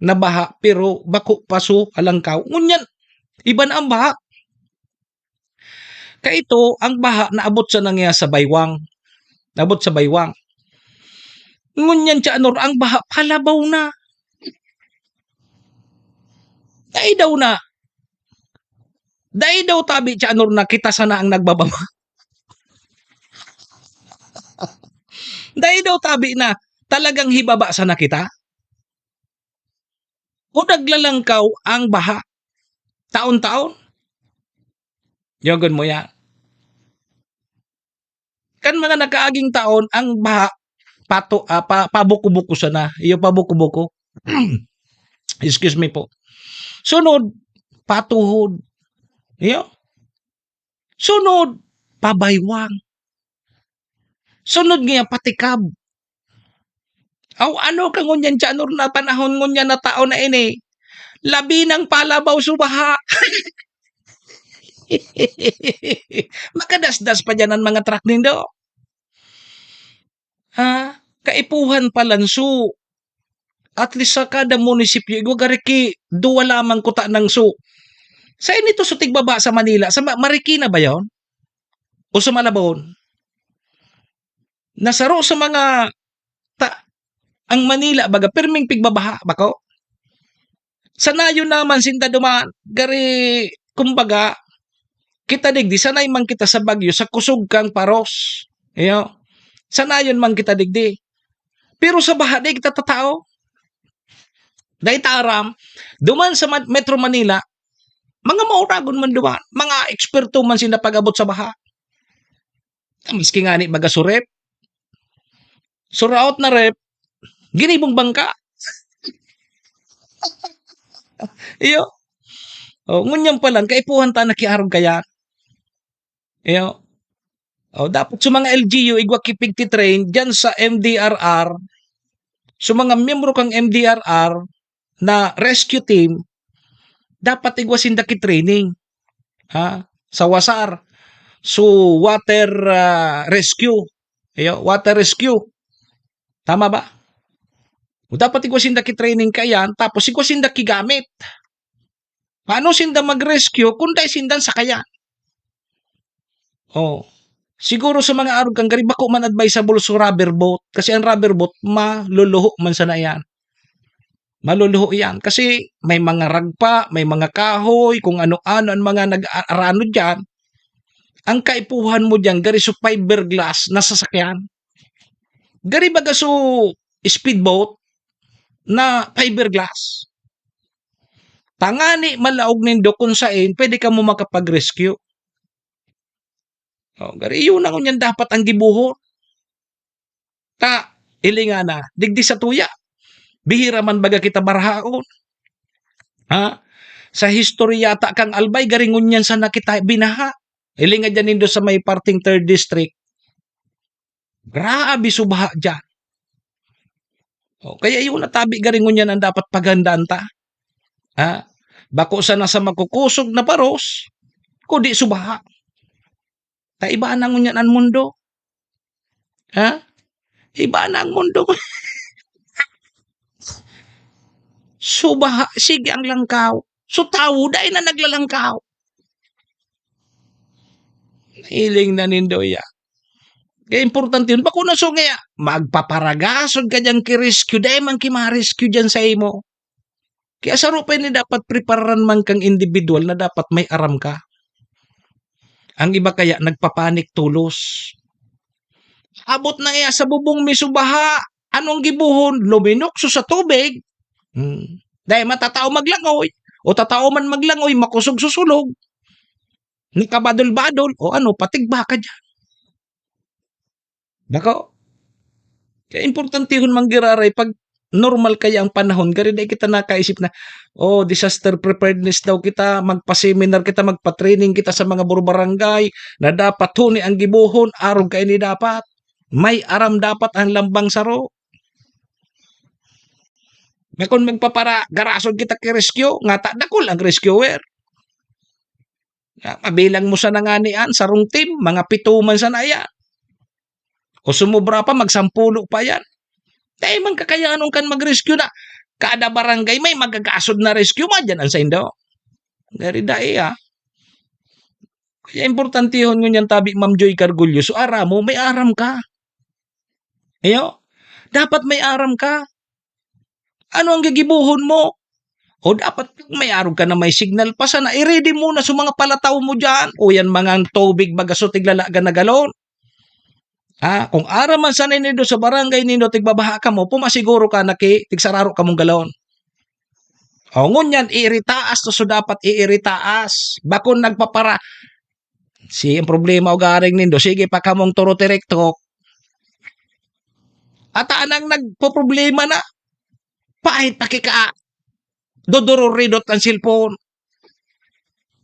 na baha, pero bako pa so alangkaw. Ngunyan, iba na ang baha. Kaito, ang baha naabot sana niya sa baywang. Naabot sa baywang. Ngunyan, Cha Nor, ang baha palabaw na. Dai daw na. Dai daw tabi, Cha Nor, na kita sana ang nagbababa. Dai daw tabi na talagang hibaba sana kita. O naglalangkaw ang baha. Taon-taon. Yagon mo yan. Kan mga nakaaging taon, ang baha, pato-, ah, pa-, pabuko-buko sana. Iyo, pabuko-buko. Excuse me po. Sunod, patuhod. Iyo. Sunod, pabaywang. Sunod niya, patikab. Aw, ano ka ngunyan, Cha Nor, na panahon ngunyan na taon na ini? Labi nang palabaw so baha. Makadasdas pa diyan ang mga truck nindo. Ha? Kaipuhan pa lanso. At least sa kada munisipyo, igwa gari ki duwa lamang kuta nang so. Sa inito so tigbaba sa Manila, sa Ma-, Marikina ba yon? O sa Malabon? Nasaro sa mga ta-, ang Manila, baga, pirming pigbabaha, bako? Sanayon naman sinda duman, gari, kumbaga, kita digdi, sanay man kita sa bagyo, sa kusog kang paros. Iyo. Sanayon man kita digdi. Pero sa baha, di kita tatao. Dai ta aram, duman sa Ma-, Metro Manila, mga mauragon man duman, mga eksperto man sinda pag-abot sa baha. Maski ngani baga surep, suraot na rep, ginibong bangka. Iyo. O, ngunyan pa lang, kaipuhan ta nakiarog kaya. Iyo. O, dapat sa mga L G U, igwa kipigtitrain, dyan sa M D R R, sa mga miyembro kang M D R R na rescue team, dapat igwa sinda ki training. Ha? Sa wasar. So, water, ah, rescue. Iyo, water rescue. Tama ba? O, dapat igwa sinda ki training kayan, tapos igwa sinda ki gamit. Paano sinda mag-rescue kung dai sinda sakayan? Oh, siguro sa mga arog kan gari, bako man advisable so rubber boat. Kasi ang rubber boat, maluluho man sana yan. Maluluho yan. Kasi may mga ragpa, may mga kahoy, kung ano-ano ang mga nag-aarano dyan. Ang kaipuhan mo dyan, gari so fiberglass na sasakyan. Gari baga so speedboat na fiberglass. Tangani malaog nindo kung sain pwede kamo makapag-rescue. Oh, gari, yun na ngunyan dapat ang gibohon. Ta, hilinga na, digdi satuya. Bihira man baga kita barahaon. Ha? Sa history yata kang Albay, gari ngunyan sana kita binaha. Hilinga dyan nindo sa may parting third district. Grabe so baha diyan. Oh, kaya yun na tabi gari ngunyan ang dapat paghandaan ta. Ha? Bako sana sa makukusog na paros, kundi so baha. Ta iba na ngunyan ang mundo. Ha? Iba na ang mundo. So, baha, sige ang langkaw. So, tawo, dai na naglalangkaw. Hiling na nindo iya. Kaya importante yun. Bako na so nga, magpaparagasod ka dyan ki rescue, dai man ki ma-rescue dyan sa imo. Kaya saro pa ini dapat prepararan man kang individual na dapat may aram ka. Ang iba kaya nagpapanik tolos. Abot na iya sa bubong mi so baha. Anong gibohon? Luminukso sa tubig. Hmm. Dahil matatao maglangoy. O tatao man maglangoy, makosog susulog. Nakabadol-badol. O ano, patigba ka dyan. Dako. Kaya importantehon man giraray pag normal kaya ang panahon, gari dai kita nakaisip na, "Oh, disaster preparedness daw kita, magpa-seminar kita, magpa-training kita sa mga buro-barangay na dapat huni ang gibohon, arog kaini dapat. May aram dapat ang lambang saro." Na kung magpapara-, garasod kita ki rescue, ngata dakul ang rescuer. Ah, mabilang mo sana ngani an sarong team, mga pito man sana iyan. O sumobra pa, magsampulo pa yan. Dai man kakayanon kan mag-rescue na kada barangay may magagasod na rescue, madyan an saindo. Gari dai, ah. Kaya importantehon ngunyan tabi, Ma'am Joy Cargullo, so aram mo, may aram ka. Iyo, dapat may aram ka. Ano ang gigibohon mo? O dapat may arog ka na may signal pa sana, i-ready mo na sa mga palataw mo diyan. O yan, mga tubig, baga so tiglalagan na galon. Ah, kung aram man sana nindo sa barangay nindo, tigbabaha kamo, pumasiguro ka na ki, tigsararo kamong galon. O, ngunyan, iiritaas to, so dapat iiritaas. Bakon nagpapara-, si, ang problema, ugaring nindo, sige pa kamong turo direkto. At anang nagpoproblema na, pahit pa kika, dodororidot ang cellphone.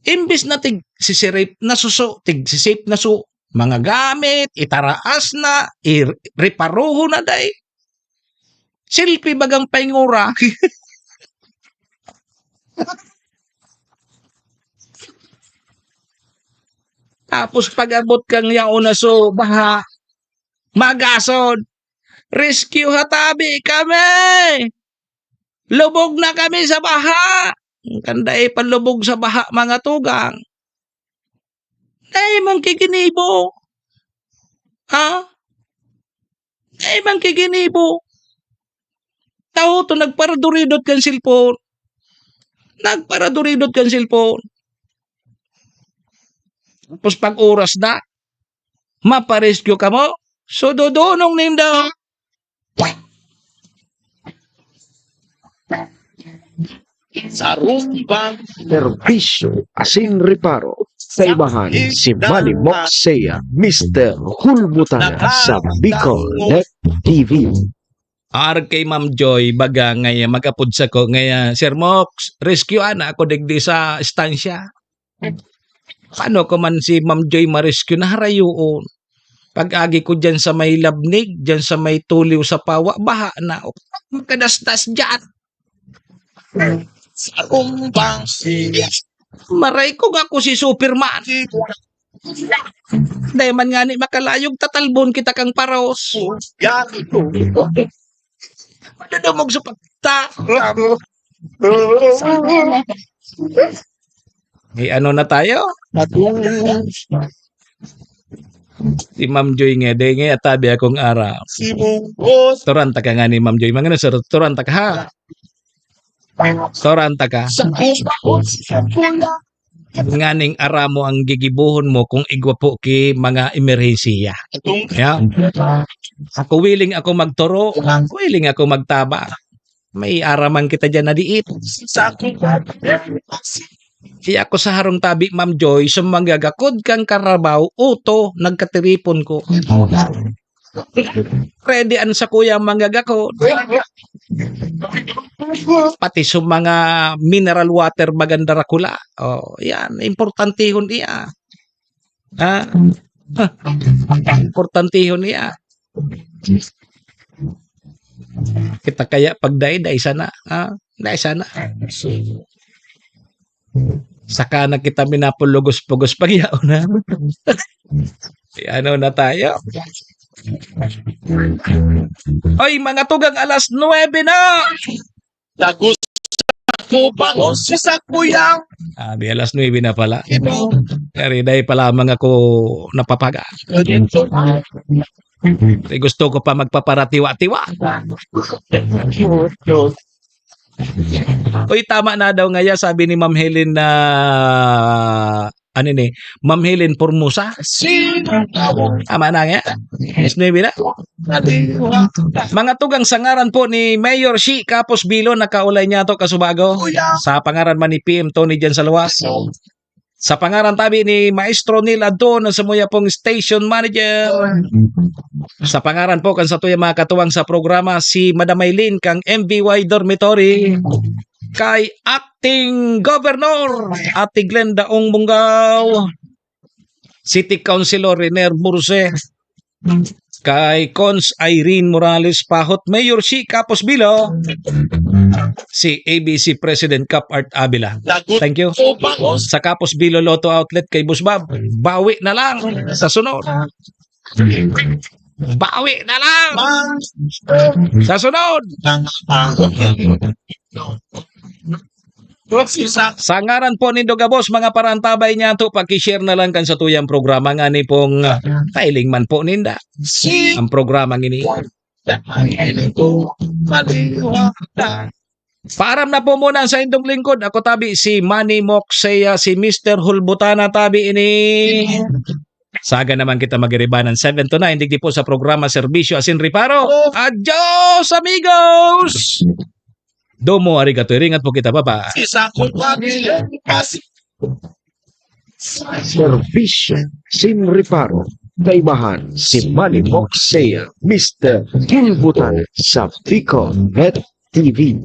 Imbis na tig sisirip na suso, tig sisip na su, mga gamit, itaraas na, i-, reparohon na dai. Selfie bagang paingora. Tapos pag-abot kang yaon na so, baha, magasod. "Rescue ha tabi kami! Lubog na kami sa baha!" Kan dai pa lubog sa baha, mga tugang. Dai man ki ginibo. Ha? Dai man ki ginibo. Taho to, nagparaduridot kan cellphone. Nagparaduridot kan cellphone. Tapos pag oras na, maparescue kamo, so dodonong ninda. Sarong bang Serbisyo asin reparo. Kaibahan si Manny Moxea, Mister Hulbutana sa Bicol Net T V. Ar kay Ma'am Joy, baga ngaya mag-apod sako ngaya, "Sir Mox, rescue ana ako digdi sa estansya." Paano ko man si Ma'am Joy ma-rescue? Naharayoon. Pag-agi ko diyan sa may Labnig, diyan sa may Tuliw sa Pawa, baha na. Makadastas diyan. Sa kumbang si Maray ko nga ako si Superman. Dai man ngani makalayog, tatalbon kita kang paros. Yan. Madudumog sa pagta. May ano na tayo? Si Ma'am Joy nga, dai nga atabi akong ara. Si Mungkos. Turan ta ka nga ni Ma'am Joy. Mga nasa, turan ta ka, ha? Turan ta ka. Sa kumbang si Kapula. Nganing aram mo ang gigibohon mo kung igwa po ki mga emerhensiya. Ya? Ako, willing ako magturo, willing ako magtaba. May araman kita diyan na diit. Sa ako. Kaya ako sa harong tabi, Ma'am Joy, sa manggagakod kang karabaw, uto, nagkatiripon ko. Ready an sakuya manggagakod. Pati sa mga mineral water, maganda rakula. Oh, yan, importantehon iya. Ha? Importantehon iya. Kita kaya pag dai, dai sana. Ha? Dai sana. Saka na kita minapulugos-pugos pagyaon na. Ano na tayo? Oy, mga tugang, alas nuebe na! Sa gusto Upang si sakuyang Abi, alas nuebe na pala. Kari, dai pa lamang ako napapaga. Di gusto ko pa magpaparatiwa-tiwa. Uy, tama na daw ngaya, sabi ni Ma'am Helen na, ano ni, Ma'am Helen Formosa. Tama na nga. Alas nuebe na. Mga tugang, sa ngaran po ni Mayor Shi Kapos Bilo, nakaulay niya to, kasubago. Sa pangaran man ni P M Tony dyan sa luwas. Sa pangaran tabi ni Maestro Neil Adto na samuya pong station manager. Sa pangaran po kan satuya mga katuwang sa programa, si Madam Maylin kang M V Y Dormitory, kay Acting Governor Ate Glenda Ong Bungaw, City Councilor Renier Burse, kay Cons Irene Morales Pahot, Mayor Shi Kapos Bilo, si A B C President Cap Art Avila. Thank you. Sa Kapos Bilo Lotto Outlet kay Boss Bob, bawi na lang sa sunod. Bawi na lang sa sunod. Sa ngaran po nindo gabos, mga parantabay niya to, paki-share na lang kan satuyang programa ngani pong, ah, kailing man po ninda ang programa ngini. Paaram na po muna sa indong lingkod. Ako tabi si Manny Moksea, si Mister Hulbutana tabi ini. Saga naman kita magiribanan seven to nine, digdi po sa programa Serbisyo Asin Reparo. Adios, amigos! Domo arigato, iringat po kita, bye-bye. Isa ko pa rin kasi Serbisyo sin reparo. Kaibahan si Manny Moksea, Mister Gilbutan sa Pico Net T V.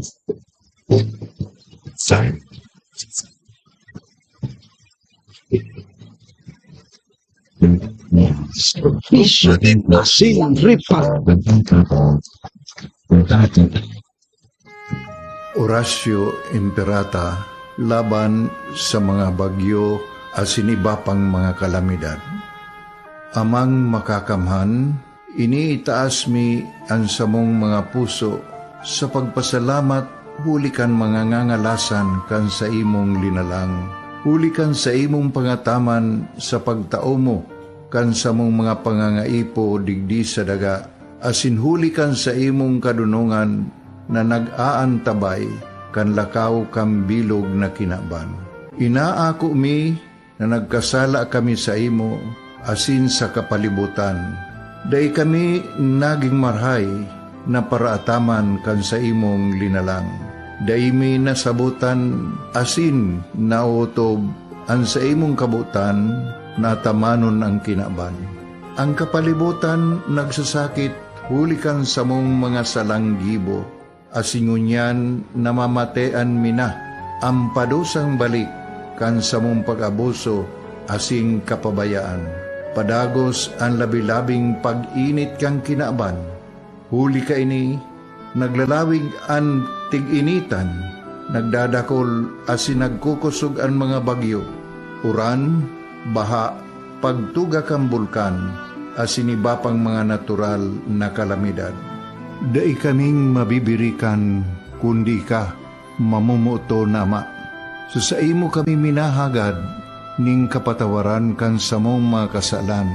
Serbisyo sin reparo. Orasyo Imperata laban sa mga bagyo asin iba pang mga kalamidad. Amang Makakamhan, iniitaas mi an samong mga puso sa pagpasalamat huli kan mga ngangalasan kan saimong linalang, huli kan saimong pangataman sa pagtao mo kan samong mga pangangaipo digdi sa daga, asin huli kan saimong kadonongan na nag-aantabay kan lakaw kan bilog na kinaban. Inaako mi na nagkasala kami saimo asin sa kapalibotan. Dai kami nagin marahay na paraataman kan saimong linalang. Dai mi nasabotan asin naotob an saimong kabotan na atamanon an kinaban. An kapalibotan nagsasakit huli kan samong mga salang gibo, asin ngunyan namamatean mi na an padusang balik kan samong pag-abuso asin kapabayaan. Padagos an labi-labing pag-init kan kinaban. Huli kaini, naglalawig an tig-initan, nagdadakol asin nagkukosog an mga bagyo, uran, baha, pagtuga kan bulkan, asin iba pang mga natural na kalamidad. Dai kaming mabibirikan kundi ika, mamomoton na Ama. Sa saimo kami minahagad nin kapatawaran kan samong mga kasalan.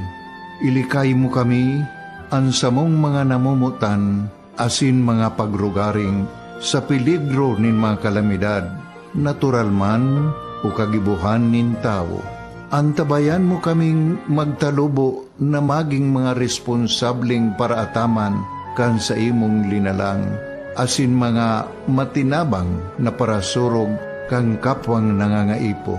Ilikay mo kami, an samong mga namomotan, asin mga pagrugaring sa peligro nin mga kalamidad, natural man o kagibohan nin tawo. Antabayan mo kaming magtalubo na magin mga responsableng paraataman kan saimong linalang, asin mga matinabang na parasurog kan kapwang nangangaipo.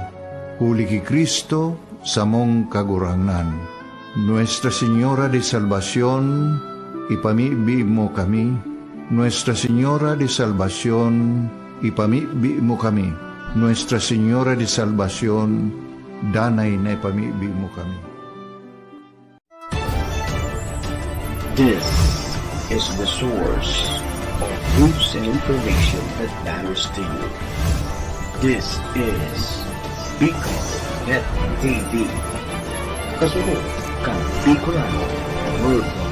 Huli ki Cristo, samong Kagurangnan. Nuestra Señora de Salvacion, ipamibi mo kami. Nuestra Señora de Salvacion, ipamibi mo kami. Nuestra Señora de Salvacion, danay na ipamibi mo kami. This is the source of news and information that matters to you. This is Bicol Net T V. Kasunod kan Bicolano Worldwide.